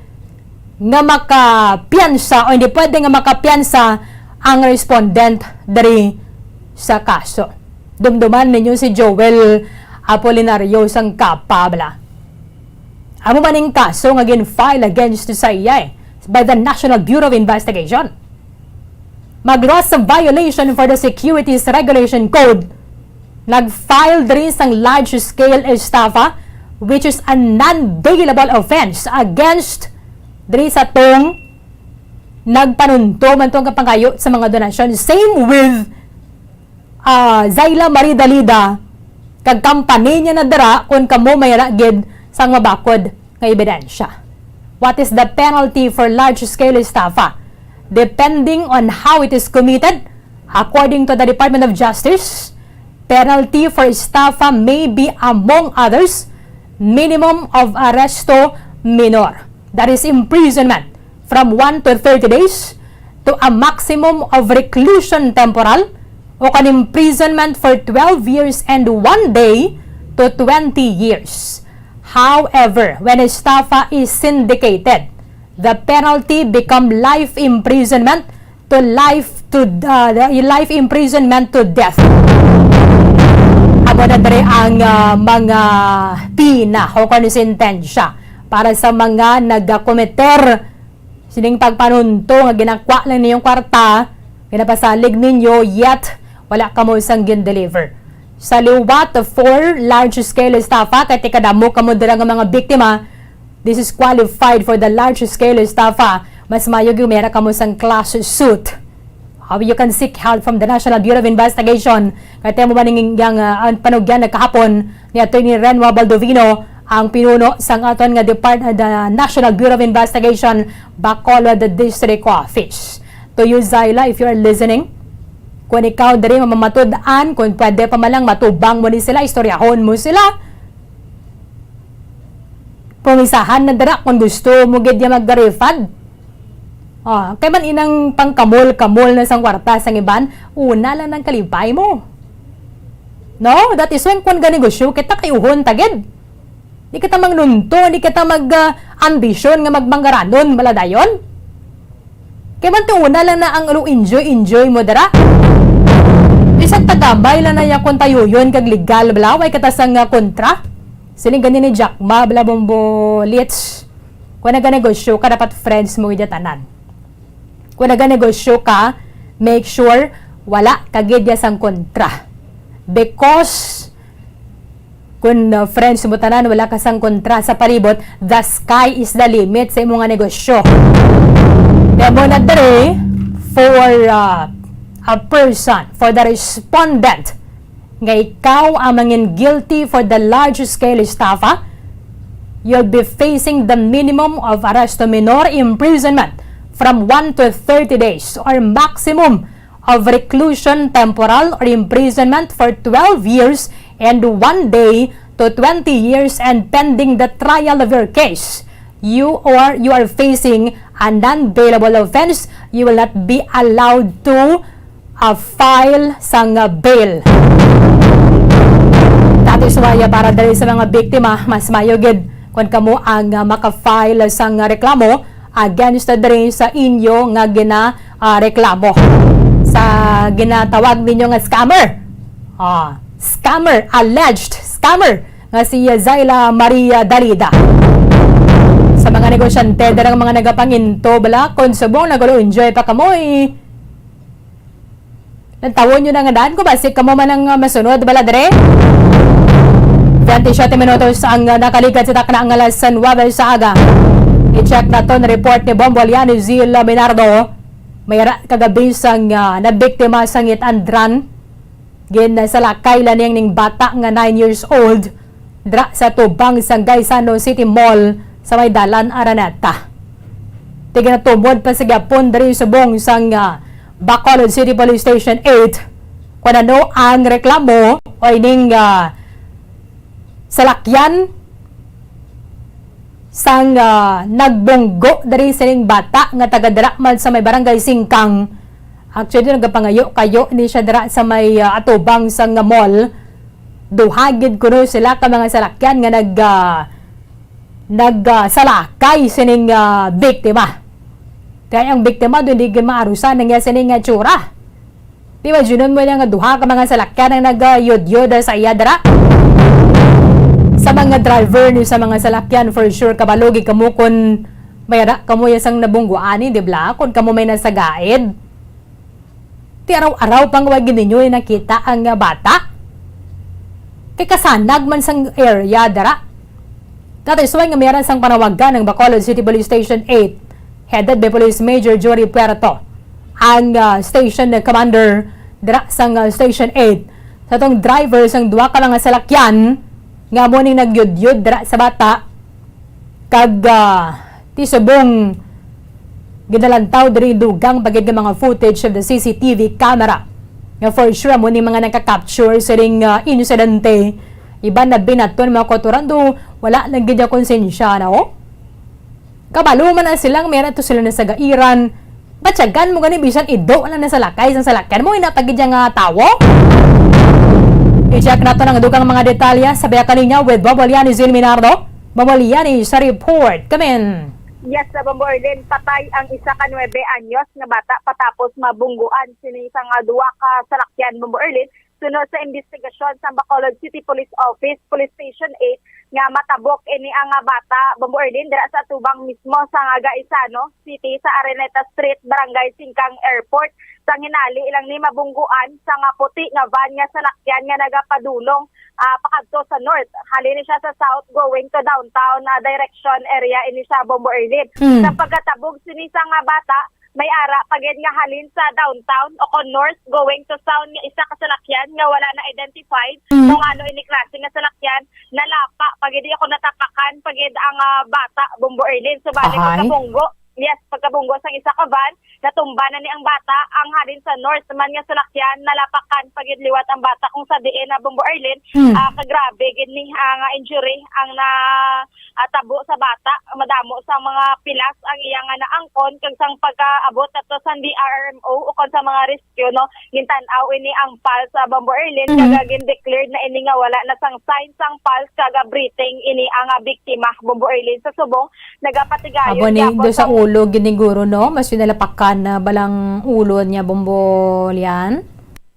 nga makapiyansa o hindi pwede nga makapiyansa ang respondent diri sa kaso. Dumduman ninyo si Joel Apolinario sang Kapabla. Amo man ning kaso nga gin-file against sa iya eh, by the National Bureau of Investigation. Magluwas sa violation for the Securities Regulation Code, nag-file diri sang large-scale estafa, which is a non-bailable offense against diri sa tong nagpanunto man tong kapangayo sa mga donasyon. Same with ah, Zyla Marie Dalida, kag company niya na dira kung kamo may ra gid sang mabakod nga ebidensya. What is the penalty for large-scale estafa? Depending on how it is committed, according to the Department of Justice, penalty for estafa may be, among others, minimum of arresto minor, that is imprisonment from one to thirty days, to a maximum of reclusion temporal o kan imprisonment for twelve years and one day to twenty years. However, when estafa is syndicated, the penalty become life imprisonment to life to uh, life imprisonment to death. Amo na diri ang uh, mga pina o kon sentensya para sa mga nagakometer sining pagpanunto nga ginakwa lang ninyong kwarta, ginapasalig ninyo, yet wala kamo sang gin-deliver. Sa liwat for large-scale estafa, kay tikadamo kamo dira nga mga biktima, this is qualified for the large-scale estafa. Mas maayo gyud mera kamo sang class suit. Uh, you can seek help from the National Bureau of Investigation. Kay temo man ning yang uh, ang panugyan nagkahapon ni Attorney Renwa Baldovino, ang pinuno sang aton nga depart the National Bureau of Investigation Bacolod District Office. To you, Zyla, if you are listening, kung ikaw diri mamatud-an, kung pwede pa man lang matubang mo ni sila, istoryahon mo sila. Promisahan na dira kung gusto mo gid ya mag-refund. Oh, kay man inang pangkamol-kamol na sang kwarta sang iban, una lang nang kalipay mo. No? That is when kung ganegosyo kita kay uhon ta gid. Di kita mangnunto, di kita mag, ah, ambisyon nga magmanggaranon, bala dayon. Kay man tuuna lang na ang ulu enjoy-enjoy mo dira. Bisag tagamay lang na ya kung tayuyon kag legal, bala, way kita sang, ah, kontra. Siling gani ni Jack Ma, bala, Bombo Litz. Kung naganegosyo ka, dapat friends mo gid ya tanan. Kung naganegosyo ka, make sure wala ka gid ya sang kontra. Because kung, uh, friends mo tanan, wala ka sang kontra sa palibot, the sky is the limit sa imo nga negosyo. Kaya mo na diri, for, uh, a person, for the respondent, nga ikaw ang mangin guilty for the large-scale estafa, you'll be facing the minimum of arresto menor, imprisonment from one to thirty days, or maximum of reclusion temporal or imprisonment for twelve years and one day to twenty years, and pending the trial of your case, you or you are facing a non-bailable offense, you will not be allowed to, uh, file sang, uh, bail. That is why, uh, para diri sa mga biktima, mas maayo gid kung kamo ang, uh, maka-file sang reklamo against diri sa inyo nga gina, ah, reklamo sa ginatawag ninyo nga scammer. Ah, scammer, alleged scammer nga si Zayla Maria Dalida. Sa mga negosyante, darang mga nagapanginto, bala, kung subong nag-enjoy pa kamo, eh, nagtawon nyo na nga daan, kung basi kamo man ang, ah, masunod, bala, dre. Twenty-seven minutos ang, ah, nakalikat sa takna nga alas nuwebe sa aga. I-check naton report ni Bombo Liani Zil Minardo. May ara kagabi sang, ah, nabiktima sang hit and run. Ginsalakay la ning bata nga nine years old dra sa tubang sang Gaisano City Mall sa may Dalan Araneta. Ti ginatumod pa sa gihapon diri subong sang, ah, Bacolod City Police Station eight kung ano ang reklamo o ining, ah, salakyan sang, ah, nagbunggo diri sining bata nga taga dira man sa may Barangay Singkang. Actually, nagapangayo-kayo ni siya dira sa may, ah, atubang sang mall. Duha gid kuno sila ka mga salakyan nga nag, ah, nag, ah, salakay sining, ah, biktima. Kaya ang biktima doon di gid maarusan ang iya sining, ah, tsura. Di ba, Junon mo niya nga duha ka mga salakyan ang nag, ah, yudyod sa iya dira? Sa mga driver ni sa mga salakyan, for sure, kabalo gid kamo kung may ara kamo ya sang nabungguan, di ba? Kung kamo may nasagaid. Ti araw-araw pang wa gid ninyo nakita ang, ah, bata. Kay kasanag man sang area dira. That is why nga may ara sang panawagan ang Bacolod City Police Station eight, headed by Police Major Jory Puerto, ang, ah, station commander dira sang, ah, Station eight, sa tong driver sang duha ka mga salakyan nga amo ning nagyudyod dira sa bata. Kag, ah, ti subong ginalantaw diri dugang pa gid nga mga footage of the C C T V camera nga for sure amo ni mga naka-capture sining, ah, insidente. Iban na binaton mga kautoran do wala lang gid ang konsensya na, oh. Kabalo man na silang may to sila na sa gairan. Batyagan mo gani bisan ido lang na sa lakay sang salakyan mo, ina pa gid nga tawo. I-check nato ang dugang mga detalye sa Baya Kalinya with Bobo Liani Zil Minardo. Bobo Liani sa report. Kamin. Yes, sa Bombo Erlin, patay ang isa ka nuebe anyos nga bata patapos mabungguan sini sa nga duha ka salakyan, Bombo Erlin, suno sa investigasyon sa Bacolod City Police Office, Police Station eight, nga matabok ini ang, ah, bata, Bombo Erlin, dira sa tubang mismo sa nga Gaisano City, sa Araneta Street, Barangay Singkang Airport. Sa hinali lang ni mabungguan sa nga puti nga van nga salakyan nga nagapadulong, ah, pakadto sa north. Halin ni siya sa south going to downtown, ah, direction area ini siya, Bombo Erlin. Mm. Sa pagkatabog sini sa nga bata, may ara pa gid nga halin sa downtown o kon north going to south nga isa ka salakyan nga wala na identified. Mm. Kung ano ini klase nga salakyan, nalapa pa gid ako natapakan pa gid ang, ah, bata, Bombo Erlin. So, bali Ahay. Pagkabunggo, Yes, pagkabunggo sang isa ka van, natumba na ni ang bata. Ang halin sa north man nga salakyan, nalapakan pa gid liwat ang bata, kung sa diin na, Bombo Arlene, Mm. ah, kagrabe gid ni, ah, nga injury ang na, ah, tabo sa bata. Madamo sang mga pilas ang iya nga naangkon, kag sang pagkaabot nato sa D R R M O o kon sa mga rescue, no, gintan-aw ini ang pulse, ah, Bombo Arlene, Mhm. kag, ah, gin-declared na ini nga wala na sang sign sang pulse, kag, ah, breathing ini ang, ah, biktima, Bombo Arlene. Sa subong, nagapatigayon Abo ni gyapon do sa sang ulo gid ni guro, no? Mas pinalapakan na balang ulo niya, Bombo Lian?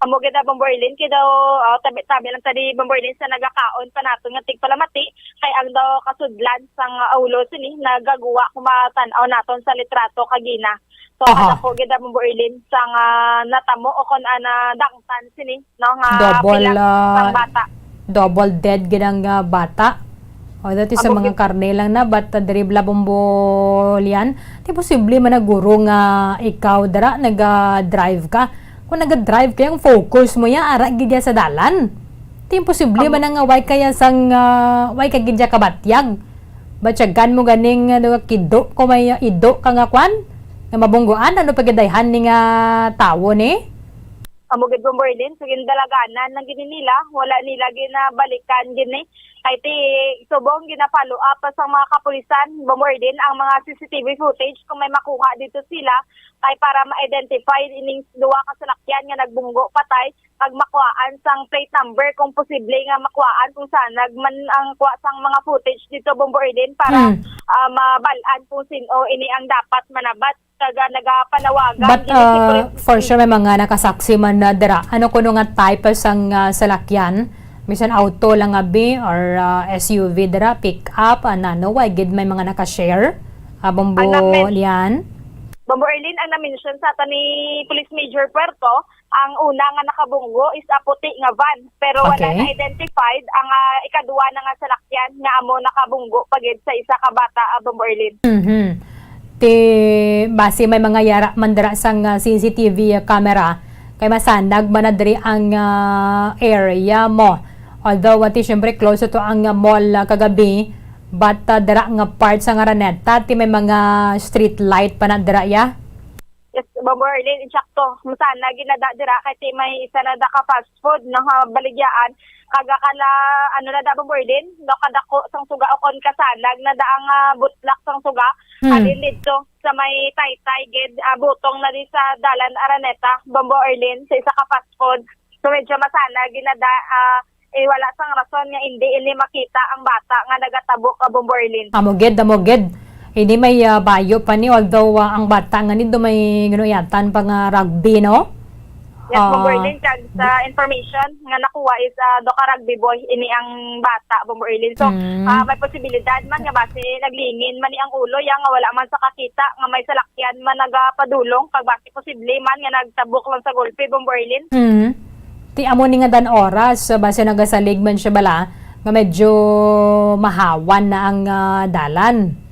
Amo gid na, Bombo Arlene, kay daw, ah, tabi, tabi lang tadi, Bombo Arlene, sa nagakaon pa naton nga tigpalamati, kay ang daw kasudlan sang, ah, ulo sini nagaguwa kung matan-aw naton sa litrato kagina. So, Aha. kadako gid na, Bombo Arlene, sang, ah, natamo o kon, ah, nadangtan sini, no, nga Double, pila ah, sang bata. Double dead gid ang, ah, bata. O, dati sa Amo mga gid. karne lang na, but, ah, diri bala, Bombo Lian, di posible man na guro nga ikaw dara naga-drive ka. Kung naga-drive ka, ang focus mo ya, ara gid ya sa dalan. Di imposible Amo. man na nga way kaya sang, ah, way ka gid ya kabatyag. Batyagan mo ganing, ano, kido, kung may, ah, ido ka nga kwan, nga mabungguan, ano pa gid dayhan ni nga tawo ni? Amo gid, Bombo Arlene, so gindalaganan lang gid nila, wala nila ginabalikan gid ni. Kay ti, subong gina-follow up pa sang mga kapulisan, Bombo Arlene, ang mga C C T V footage kung may makuha dito sila, kay para ma-identify ining duha ka salakyan nga nagbunggo patay, kag makuhaan sang plate number kung posible nga makuhaan kung sanag man ang kuha sang mga footage dito, Bombo Arlene, para, Hmm. ah, mabal-an kung sin-o ini ang dapat manabat. Taga nagapanawagan But, gini si uh, Police for sure, may mga nakasaksi man na dira. Ano kuno nga type sang, uh, salakyan? Bisan auto lang abi or, uh, S U V dira, pick up, uh, nano, way gid may mga naka-share? Uh, Bombo Ang namin- Lian? Bombo Erlin, ang na-mention sa ato ni Police Major Puerto, ang una nga nakabunggo is a puti nga van, pero wala Okay. na-identified ang, ah, ikaduha na nga salakyan nga amo nakabunggo pa gid sa isa ka bata, ah, Bombo Erlin. Mhm. Ti, basi may mga yara man dira sang, ah, C C T V camera, kay masanag man na diri ang, ah, area mo. Although, ah, ti, syempre, close to ang, ah, mall, ah, kagabi, but, ah, dira nga part sang Araneta, ti may mga street light pa na dira, ya? Yes, Bombo Erlin, insakto. Masana ginada dira kay ti may isa na da ka fast food, no, nga baligyaan. Kaga kala, ano na da, Bombo Erlin, no, kadako sang suga o kon kasanag na da ang, ah, butlak sang suga. Hmm. Alin didto sa may Taytay gid, ah, butong na di sa Dalan Araneta, Bombo Erlin, sa isa ka fast food. So, medyo masana ginada, ah, eh, wala sang rason nga indi ini makita ang bata nga nagatabok, ah, Bombo Erlin. Amo gid, amo gid. Ini may, ah, bayo pa ni, although, ah, ang bata nga nindo may ginuyatan pa nga rugby, no? Yes, Bombo Ah, Erlin, kag sa di- information nga nakuha is, ah, do ka rugby boy ini ang bata, Bombo Erlin. So, Mm. ah, may posibilidad man nga basi naglingin man ni ang ulo, ya nga wala man sa kakita nga may salakyan man nagapadulong, kag basi posible man nga nagtabok lang sa golpe, Bombo Erlin. Mm. Ti amo ni nga dan oras, so basi nagasalig man siya bala, nga medyo mahawan na ang, ah, dalan.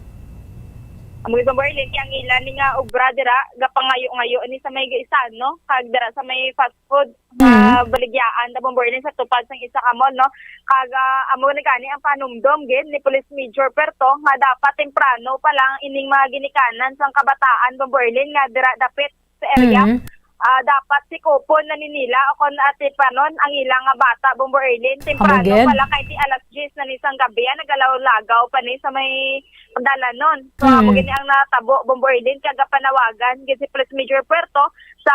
Amo gid, Bombo Erlin, kay ang ila ni nga obra dira, gapangayo-ngayo ni sa may Gaisano, kag dira sa may fast food, Mm. ah, baligyaan na, Bombo Erlin, sa tupad sang isa ka mall, no? Kag, ah, amo na gani ang panumdom gid ni Police Major Puerto nga dapat temprano pa lang ining mga ginikanan sang kabataan, Bombo Erlin, nga dira dapit sa area. Mm. Ah, dapat sikupon na ni nila o kon atipanon ang ilang nga bata, Bombo Erlin. Temprano Amo gid. pa lang kay ti alas diyes na ni sang gabi, ah, nagalawlagaw pa ni sa may dalanon. So, amo Mm. gini ang natabo, Bombo Erlin, kag panawagan gid si Police Major Puerto sa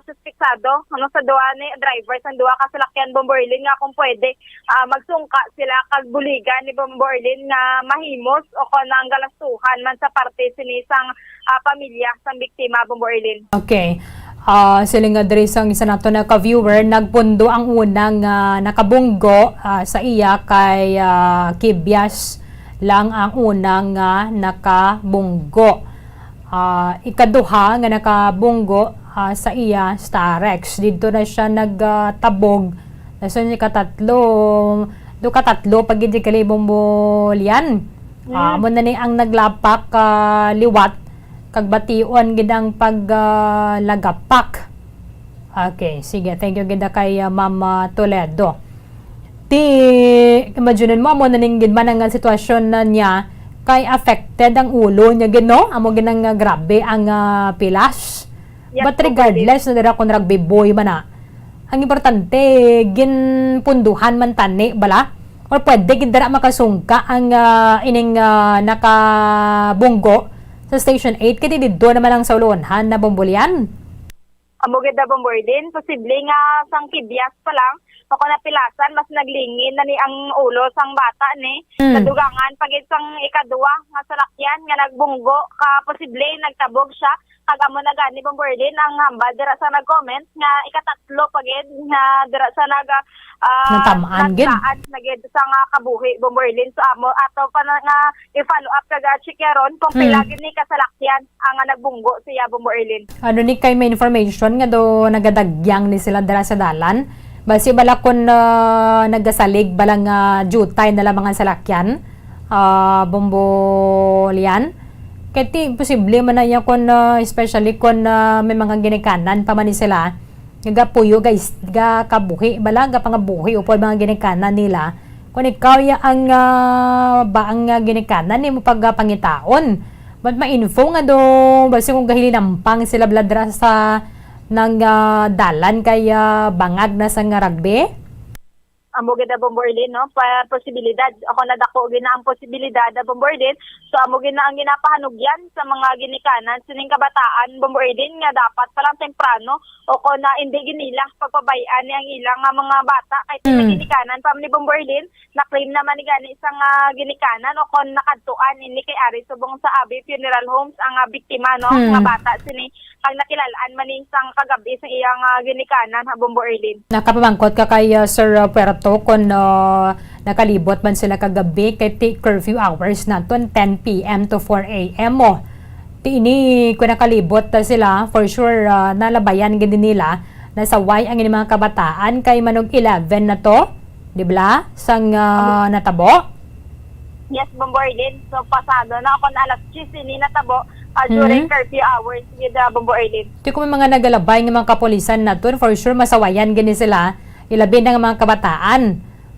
suspetsado, ano, sa duha ni driver sang duha ka salakyan, Bombo Erlin, nga kung pwede, ah, magsungka sila kag buligan ni Bombo Erlin nga mahimos o kon ang galastuhan man sa parte sini sang, ah, pamilya sang biktima, Bombo Erlin. Okay. Ah, siling nga diri sang isa nato na ka-viewer, nagpundo ang una nga nakabunggo, ah, sa iya kay, ah, Kibyas lang ang una nga nakabunggo. Ah, ikaduha nga nakabunggo, ah, sa iya, Starex. Didto na siya nag, ah, tabog. Dason ikatatlo, do katatlo pa gid kay Bombo Lian. Ah, Mm. amo na ni ang naglapak, ah, liwat, kag bation gid ang pag, ah, lagapak. Okay, sige. Thank you gid kay, ah, Ma'am, ah, Toledo. Ti, imagine mo, amo na ning gid man ang sitwasyon na niya, Kay affected ang ulo niya gid, no? Amo gid ang, ah, grabe ang, ah, pilas. Yes, But po, regardless na dira kung rugby boy man na, ang importante, ginpunduhan man tani, bala? Or pwede gid dira makasungka ang, ah, ining, ah, nakabunggo sa Station eight, kay di didto naman lang sa Ulonhan na Bombolyan. Amo gid na, Bombo Erlin, posible nga sang kibyas pa lang o kon napilasan, mas naglingin na ni ang ulo sang bata ni. Mm. Nadugangan pa gid sang ikadua nga salakyan nga nagbunggo, ka posible nagtabog siya. Kag amo na gani, Bombo Erlin, ang hambal dira sa nag-comment nga ikatatlo pa gid nga dira sa nag, ah, Natam-an gid. Nagdaan na gid sa nga kabuhi, Bombo Erlin. So, amo ato pa na nga i-follow up kag, ah, check ron kung Hmm. pila gid ni kasalakyan ang, ah, nagbunggo siya, Bombo Erlin. Ano ni kay may information nga do nagadagyang ni sila dira sa dalan? Basi bala kun, ah, nagasalig bala nga jutay na lang mga salakyan, ah, Bombo Lian? Kay ti, posible man na iya kun, ah, especially kun, ah, may mga ginikanan pa man ni sila. Nga gapuyo, guys, ga kabuhi bala, ga pangabuhi upod mga ginikanan nila. Kung ikaw ya ang, ah, ba ang, ah, ginikanan nimo pagpangitaon, but ma-info nga do, basi kung gahilinampang sila bala dira sa nang, ah, dalan kay, ah, bangag na sa nga rugby. Amo gid, Bombo Erlin, no? Pa, posibilidad. Ako, nadako gid na ang posibilidad, Bombo Erlin. So, amo gid na ang ginapahanugyan sa mga ginikanan sining kabataan, Bombo Erlin, nga dapat pa lang temprano o kon na hindi gid nila pagpabay-an ni ang ilang nga mga bata kay Mm. ginikanan pa man ni, Bombo Erlin, na-claim naman ni gani sa nga ginikanan o kon nakadtuan ini kay ari subong sa Abi Funeral Homes ang, ah, biktima, no, Hmm. nga bata sini ang nakilalaan man ni sang kagabi sa iyang, ah, ginikanan, ha, Bombo Erlin. Nakapamangkot ka kay, ah, Sir, ah, Puerto kung, ah, nakalibot man sila kagabi kay ti curfew hours naton ten P M to four A M mo. Ti ini kung nakalibot na sila, for sure, ah, nalabayan gid nila nasaway ang ining mga kabataan kay manog eleven na to, di bala? Sang, ah, Amo. natabo? Yes, Bombo Erlin. So, pasado na ako na alas diyes ini natabo, ah, during Mhm. curfew hours with, ah, Bombo Erlin. Ti kung may mga nagalabay nga mga kapulisan naton, for sure, masawayan gini sila. Ilabi na nga mga kabataan.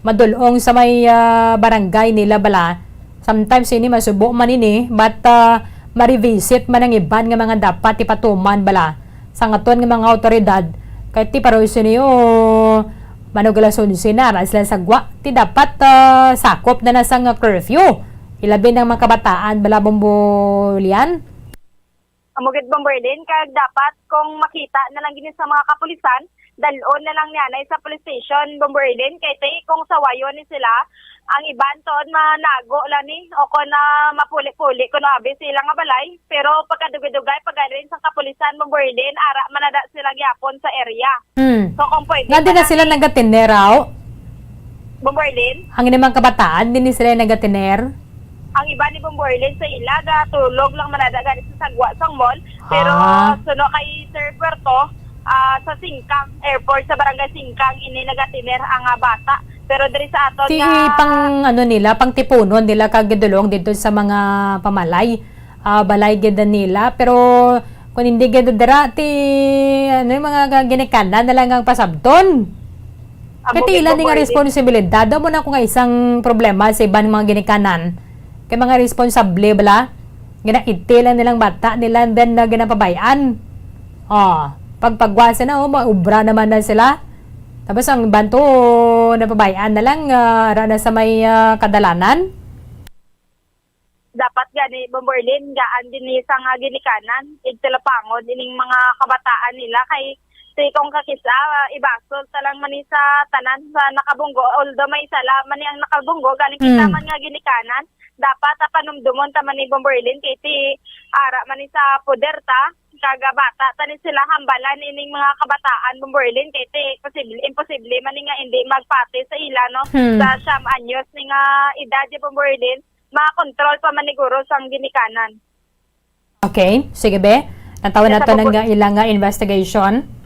Madulong sa may, ah, barangay nila bala. Sometimes ini masubo man ini, but, ah, ma-revisit man ang iban nga mga dapat ipatuman bala sa aton nga mga awtoridad. Kay ti pareho sini, oh, manog alas onse na, ara sila sa gwa. Ti dapat, ah, sakop na na sang curfew. Ilabi na ang mga kabataan, bala, Bombo Lian? Amo gid, Bombo Erlin, kag dapat kung makita na lang gid sa mga kapulisan, dal-on na lang nianay sa police station, Bombo Erlin, kay ti kung sawayon ni sila, ang iban tuod manago lang ni, o kon na mapuli-puli kuno abi sa ila nga balay, pero pagkadugay-dugay pag-ali sa kapulisan, Bombo Erlin, ara man na da sila gyapon sa area. Hmm. So, kung pwede Nga di pa na lang sila ni nagatiner, aw? Bombo Erlin? Ang ining mga kabataan, di ni sila nagatiner? Ang iba ni Bombo Erlin sa ila, gatulog lang man na da gani sa sagwa sang mall. Pero Ah. suno kay Sir Puerto, ah, sa Singkang Airport, sa Barangay Singkang, ini nagatiner ang, ah, bata. Pero diri sa aton Ti nga pang, ano nila, pang tipunon nila kag gidulong dito sa mga pamalay, ah, balay gid nila. Pero kung hindi gid dira, ti, ano, yung mga ga-, ginikanan na lang ang pasabton. Amo Kay ti gid, ila ni nga Bombo Erlin. Responsibilidad. Amo na ko nga isang problema sa iban mga ginikanan. Kay mga responsable bala, ginaiti lang nilang bata nila, and then, ah, ginapabay-an. Oh, pagpagwasa na, oh, maubra naman na sila. Tapos ang iban to, napabay-an na lang, ah, ara na sa may, ah, kadalanan. Dapat gani, Bombo Erlin, gaan gid ni sa nga ginikanan, igtalapangon ining mga kabataan nila kay ti kung kakisa, ah, ibasol ta lang man ni sa tanan sa nakabunggo. Although may isa lang man ni ang nakabunggo, gani kita Mm. man nga ginikanan, dapat, ah, panumdumon ta man ni, Bombo Erlin, kay ti ara man ni sa poder ta, kag, ah, bata ta ni sila, hambalan ining mga kabataan, Bombo Erlin, kay ti posible, imposible man ni nga hindi magpati sa ila, no? Hmm. Sa siyam anyos ni nga edad, ya, Bombo Erlin, makontrol pa man ni guro sang ginikanan. Okay, sige be. Natawa Yes, na to Bombo. Nga ilang nga investigation.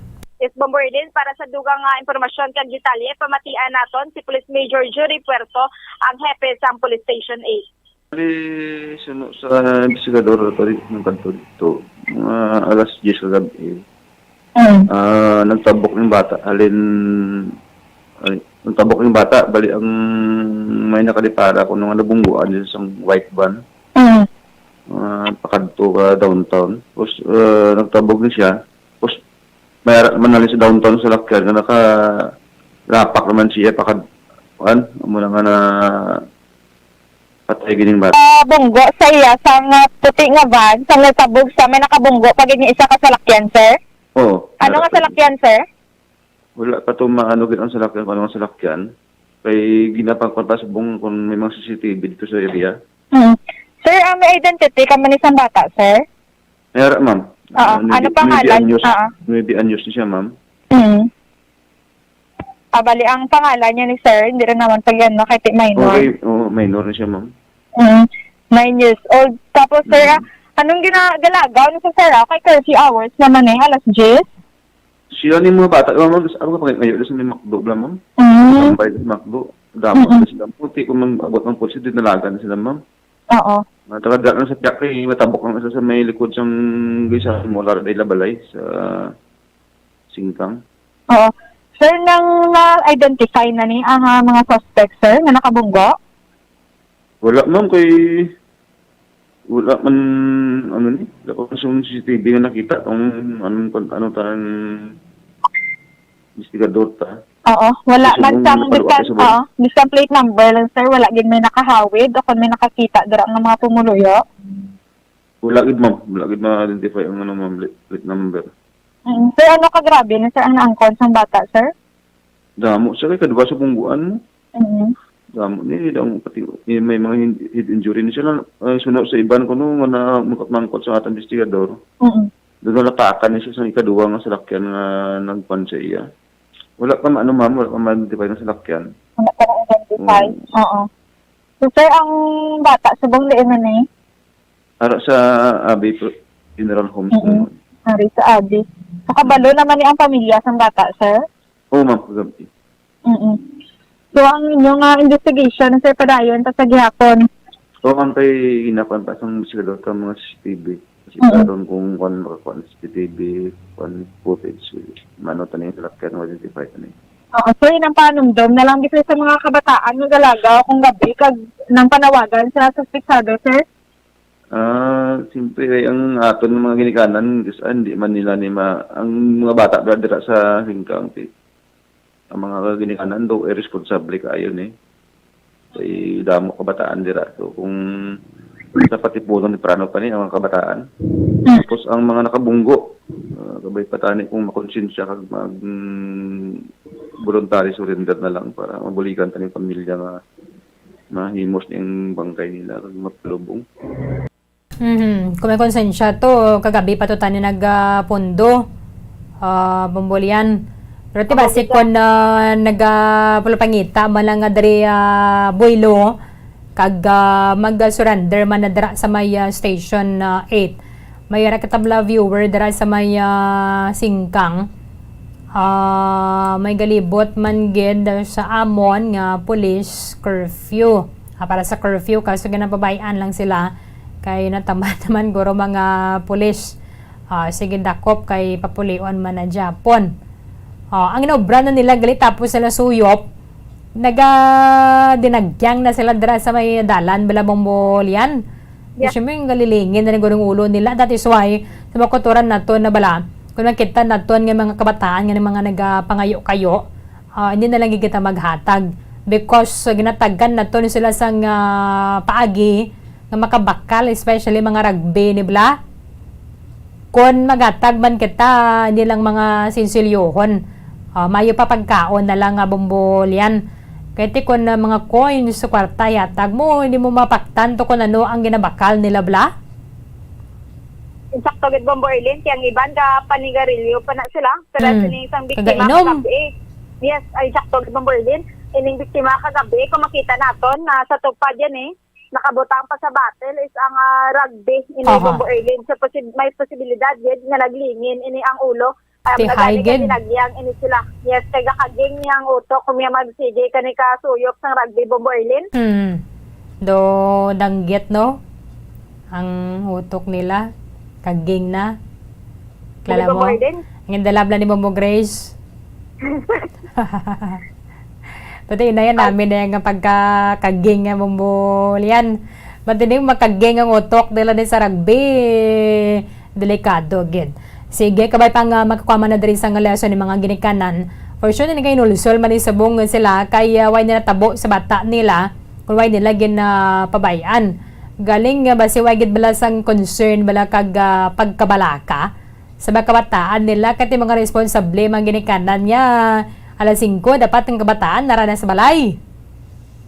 Yes, Bombo Erlin, para sa dugang nga impormasyon kag detalye, pamatian naton si Police Major Jury Puerto, ang hepe sang Police Station eight. Bali, suno sa investigador, pari, ng kanto dito, mga alas diyes kagabi, Mm. ah, nagtabok yung bata. Halin, ay, nagtabok yung bata, bali ang may nakadipara kung nung nabungguan dito sa white van. pakadto ka downtown. Tapos, ah, nagtabog ni siya. Tapos, may ara naman na sa downtown sa lakyan nga naka-, lapak naman siya pakad-, kuan, amo na nga na patay gining bata. Ah, bunggo sa iya sang, ah, puti nga van, sa nagtabog sa may nakabunggo pa gid nga isa ka salakyan, sir? Oo. Ano nga salakyan, sir? Wala pa to maano gid ang salakyan, kung ano ang salakyan. Kay ginapangkon pa subong kung may mga C C T V dito sa area. Hmm. Sir, ah, may identity ka man isang bata, sir? May ara, ma'am. Oo. Ah, Ano maybe, pangalan? Maybe anyos, Oo. Maybe anyos ni siya, ma'am. Hmm. Ah, bali, ang pangalan niya ni sir, hindi rin naman pag yan, no? Kahit minor. Okay, oh, minor na siya, ma'am. Mm. Nine years old. Tapos, sir, Mm. ah, anong gina-, galagaw ni sa sir, ah? Kay curfew hours naman eh, alas diyes. Sila ni mga bata, ma'am, ano ka pag-, ngayon, sa may McDo, bla, ma'am? Mm. Tambay sa McDo. Dapat Mm-mm. na sila. Puti kung mag-abot ng kotse, dinalagan na sila, ma'am. Oo. Matagal lang sa tiyak, eh, matabok ang isa sa may likod sang gisa, mula na ila balay sa Singkang. Oo. Sir, nang na-identify na ni ang, ah, mga suspect, sir, nga nakabunggo? Wala, ma'am, kay wala man, ano ni, wala pa sa C C T V nga nakita kung anong, ano, tan-, investigador ta. Oo, wala Kasi man kung sang nakaluwa biskan, ka sa bag- oo, biskan plate number lang, sir, wala gid may nakahawid o kung may nakakita dira nga mga pumuluyo. Wala gid, ma'am. Wala gid ma-identify ang, ano, ma'am, plate, plate number. Mm. Sir, ano ka grabe na, sir, ang naangkon sang bata, sir? Damo, sir, kay kadwa sa bungguan mo. Mm. Damo ni, ang pati, eh, may mga hin-, head injury ni siya na, ay, sunod sa iban ko, no, nga na mangkot-mangkot sa atang investigador. Mm. Doon nalatakan ni siya sa ikaduwa nga salakyan nga nagpan sa iya. Wala pa ma-, ano, ma'am, wala pa ma-identify ng salakyan. Wala pa na-identify. Oo. Oo. So, sir, ang bata, subong diin na ni? Ara sa Abi Pro-, Funeral Homes Mm-mm. naman. Ari sa Abi. Nakabalo naman ni ang pamilya sang bata, sir? Oo, ma'am, kagabi. Mm-mm. So, ang inyong, ah, investigation, sir, padayon pa sa gihapon? Oo, ma'am, kay ginakuan pa sang investigador ka mga C C T V. Kasi Mm-mm. karon kung kuan, makakuan sa C C T V, kuan footage, mano tani yung salakyan, ma-identify tani. Oo, sir, yun ang panumdom na lang, sir, sa mga kabataan nga galagaw kung gabi, kag nang panawagan sa suspetsado, sir? Ah, siyempre, ay ang aton nga mga ginikanan, is, ah, hindi man nila ni ma-, ang mga bata dira, dira sa Singkang, ti-, ang mga ginikanan daw, irresponsable kaayo ni. Kay damo kabataan dira. So, kung sa patipunon, temprano pa ni ang mga kabataan. Mm. Tapos, ang mga nakabunggo, ah, kabay pa tani kung makonsensya kag mag, mm, voluntary surrender na lang para mabuligan tani ang pamilya nga mahimos ning bangkay nila kag mapalubong. Mhm. Kung may konsensya to, kagabi pa to tani nag, ah, pundo, ah, Bombo Lian. Pero ti basi kon, ah, nag, ah, pulapangita man lang nga diri, ah, Builo, kag, ah, mag-surrender man na dira sa may, ah, Station, ah, eight. May ara kita bala viewer dira sa may, ah, Singkang. Ah, may galibot man gid sa amon nga police curfew. Ah, para sa curfew, kaso ginapabay-an lang sila kay natamad naman guro mga pulis. Ah, sige, dakop kay papulion man na gyapon. Ah, ang inobra na nila gali tapos sila suyop, naga-, dinagyang na sila dira sa may dalan, bala, Bombo Lian. Yeah. Siyempre, yung galilingin na rin gurong ulo nila. That is why, sa mga kultura naton na bala, kung makita naton nga mga kabataan nga mga nagapangayo-kayo, ah, hindi na lang kita maghatag. Because, ah, ginatagan naton sila sang, ah, paagi nga makabakal, especially mga rugby, ni bala. Kon maghatag man kita, hindi lang mga sinsilyohon. Ah, mayo pa pagkaon na lang nga Bombo Lian. Kay ti kon, ah, mga coins, kwarta, yatag mo, hindi mo mapaktan to kung ano ang ginabakal nila, bala? Insakto gid, Bombo Erlin, kay ang iban ka panigarilyo pa na sila. Pero Mm. sini isang biktima Kagainom. kagabi. Yes, ay, insakto gid, Bombo Erlin. Ining biktima kagabi, kung makita naton na sa tupad yan eh, nakabutang pa sa bottle is ang, ah, rugby. Ini Aha. Bombo Erlin. So, posib-, may posibilidad gid nga naglingin ini ang ulo. Ay, Ti ang nagani high kay gid. Ginagyang ini sila. Yes, kay gakaging niya ang utok kung may magsige kani ka suyop sang rugby, Bombo Erlin. Hmm. Do danggit, no? Ang utok nila, kaging na. Kilala Bombo mo? Erlin? Ang indalab na ni Bombo Grace. Pati na yan, Ay. Namin na yung pagkakaging nga Bombo Lian. Matining makaging ang utok nila ni sa rugby. Delikado gid. Sige, kabay pa nga makakuha man na diri sa nga lesson ni mga ginikanan. For sure, ni kay nulsol man ni subong sila kay, ah, way nila tabo sa bata nila kung way nila gin, ah, pabayaan. Galing nga basi way gid bala sang concern bala kag, ah, pagkabalaka sa mga kabataan nila, kay ti mga responsable mga ginikanan niya. Alas singko, dapat ang kabataan nara na sa balay.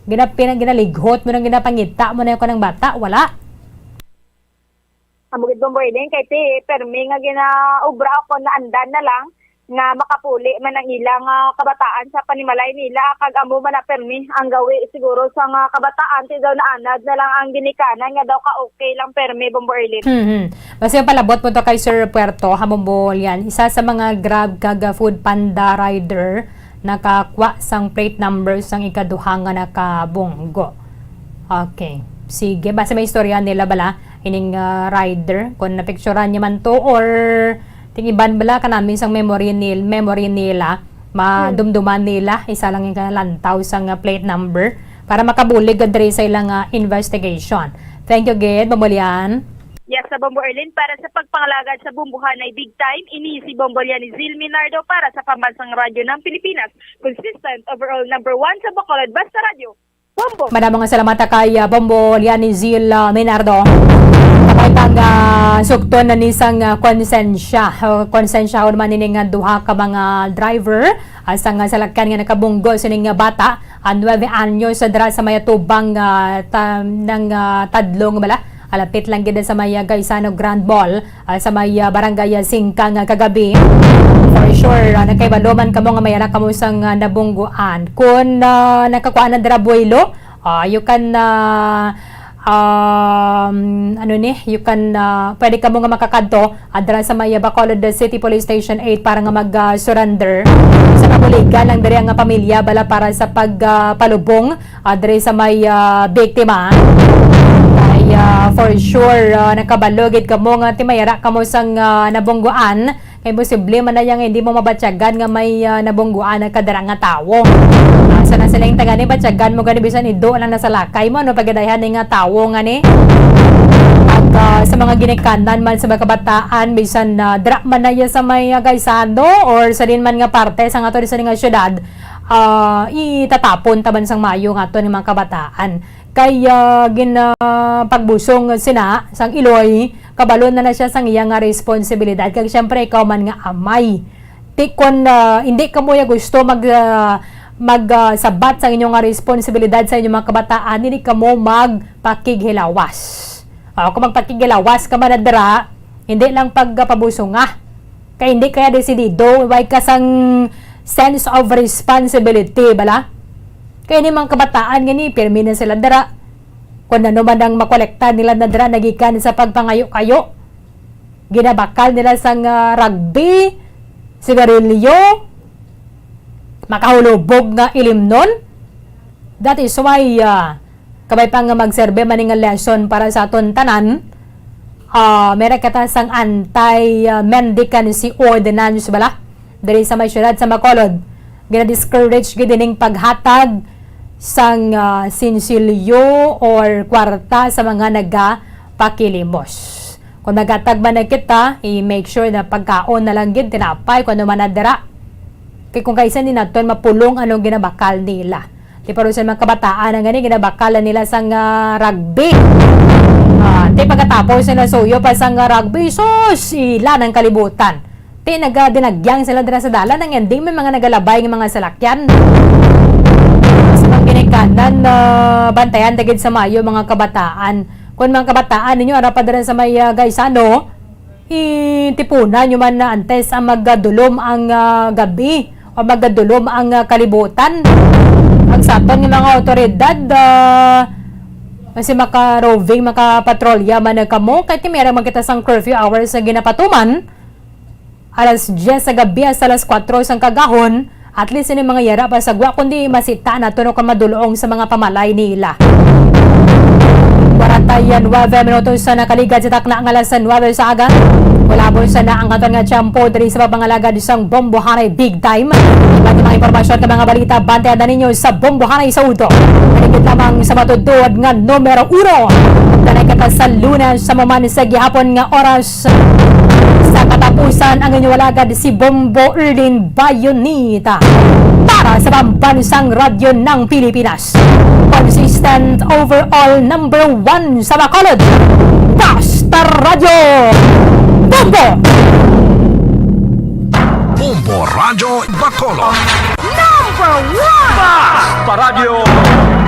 Ginapina-, ginalighot mo nang ginapangita mo na yung kanang bata, wala. Amo gid, Bombo Eden, kay ti permi nga ginaobra ako, naandan na lang nga makapuli man ang ilang, ah, kabataan sa panimalay nila, kag amo man na permi ang gawi siguro sa nga kabataan, ti daw naanad na lang ang ginikanan nga daw ka okay lang permi, Bombo Eden. Hmm. Basta yung palabot mo to kay Sir Puerto, hamon Bohol yan. Isa sa mga Grab kag Food Panda rider nakakuha sang plate number sang ikaduha nga nakabunggo. Okay. Sige, basta may istorya nila bala ining, ah, rider, kung napicturan niya man to or ting iban bala kanami sang memory nil-, memory nila, madumduman nila, isa lang yung lantaw sang, ah, plate number para makabulig diri sa ilang, ah, investigation. Thank you gid, Bombo Lian. Yes, sa Bombo Erlin, para sa pagpangalagad sa bombohan ay big time, ini si Bombo Lian ni Zil Minardo para sa Pambansang Radyo ng Pilipinas, consistent, overall number one sa Bacolod, Basta Radyo. Bombo! Madamo nga salamat kay, ah, Bombo Lian ni Zil, ah, Minardo. Kapay pang, ah, sukton na ni sang, ah, konsensya. Ah, konsensya man ini nga duha ka mga driver, ah, sang, ah, salakyan nga nakabunggo sining, ah, bata, ah, nuebe anyos, ah, dira sa may atubang, ah, ta-, ng, ah, Tadlong bala. Alapit lang gid sa may, ah, Gaisano Grand Mall, ah, sa may, ah, Barangay, ah, Singkang, ah, kagabi. For sure, ah, nagkahibalo man kamo nga may ara kamo sang, ah, nabungguan. Kung, ah, nakakuha na dira buwelo, ah, you can, ah, um, ano ni, you can, ah, pwede kamo nga makakadto, ah, dira sa may, ah, Bacolod City Police Station eight para nga mag, ah, surrender. Sa kabuligan lang diri ang, ah, pamilya bala para sa pag, ah, palubong ah, diri sa may, ah, biktima. Kay, ah, for sure, ah, nakabalo gid kamo nga ti may ara kamo sang, ah, nabungguan. Kay posible man na yang hindi mo mabatyagan nga may, ah, nabungguan ang kadara nga tawo. Ah, sa nasiling ta gani, batyagan mo gani bisan ido lang nasalakay mo, ano, pagkadayhan ni nga tawo nga ni. At, ah, sa mga ginikanan man sa mga kabataan, bisan, ah, dira man na iya sa may, ah, Gaisano or sa din man nga parte sa nga to sa nga syudad, ah, itatapon taban sang maayo nga aton nga mga kabataan. Kay, ah, gin-, ah, pagbusong sina sang iloy, kabalo na na siya sang iya nga responsibilidad. Kag siyempre, ikaw man nga amay. Ti kon, ah, hindi kamo ya gusto mag, ah, mag, ah, sabat sa inyo nga responsibilidad sa inyong mga kabataan, hindi kamo magpakighilawas. Ah, kung magpakighilawas ka man na dira, hindi lang pagpabusong nga. Kay hindi kaya desidido, way ka sang sense of responsibility, bala? Kay ni mga kabataan gani, pirmi na sila dira. Kung ano man ang makolekta nila na dira, nagikan sa pagpangayo-kayo. Ginabakal nila sang, ah, rugby, sigarilyo, makahulubog nga ilimnon. That is why, ah, kabay pa nga magserbe man ni nga lesson para sa aton tanan, ah, meron kita sang anti, ah, mendicancy ordinance bala diri sa may syudad sa Bacolod. Gina-discourage gid ining paghatag sang, ah, sinsilyo or kwarta sa mga nagapakilimos. Kung naghatag man na kita, i-make sure na pagkaon na lang gid, tinapay, kung ano man na dira. Kay kung kaisa ni naton mapulong anong ginabakal nila. Di pa rin sa mga kabataan ang gani, ginabakal na nila sang, ah, rugby. Ah, di pagkatapos na nasuyo pa sang, ah, rugby, sus, ila ng kalibutan. Ti naga-, dinagyang sila dira sa dalan, ang ending may mga nagalabay nga mga salakyan. Sa mga ginikanan, ah, bantayan ta gid sa maayo, mga kabataan. Kung mga kabataan ninyo, ara pa dira sa may, ah, Gaisano, itipunan nyo man na antes ang magadulom ang, ah, gabi o magadulom ang, ah, kalibutan. Ang sa aton nga mga awtoridad, ah, kasi maka-roving, maka-patrolya man na kamo, kay ti meron man kita sang curfew hours sa ginapatuman. Alas diyes sa gabi hasta alas kuwatro sang kagahon, at least ini mga yara pa sa gwa, kundi masita nato no kon madulong sa mga pamalay nila. Kwarenta y nuebe minutos sa nakaligad sa takna nga alas nuebe sa aga. Kulabon sa na ang katon nga tiyempo diri sa pagpangalagad sang Bombohanay Big Time. Iban mga impormasyon kag mga balita, bantayan na ninyo sa Bombohanay sa Udto. Kaligid lamang sa matutuod nga numero uno. Kanay kata sa Lunes sa maman sa gihapon nga oras. Sa katapusan, ang inyong alagad si Bombo Erlin Bayonita para sa Pambansang Radyo ng Pilipinas. Consistent overall number one sa Bacolod. Basta Radyo Bombo! Bombo Radyo Bacolod. Number one! Basta Radyo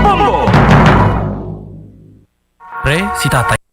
Bombo! Pre, si tatay.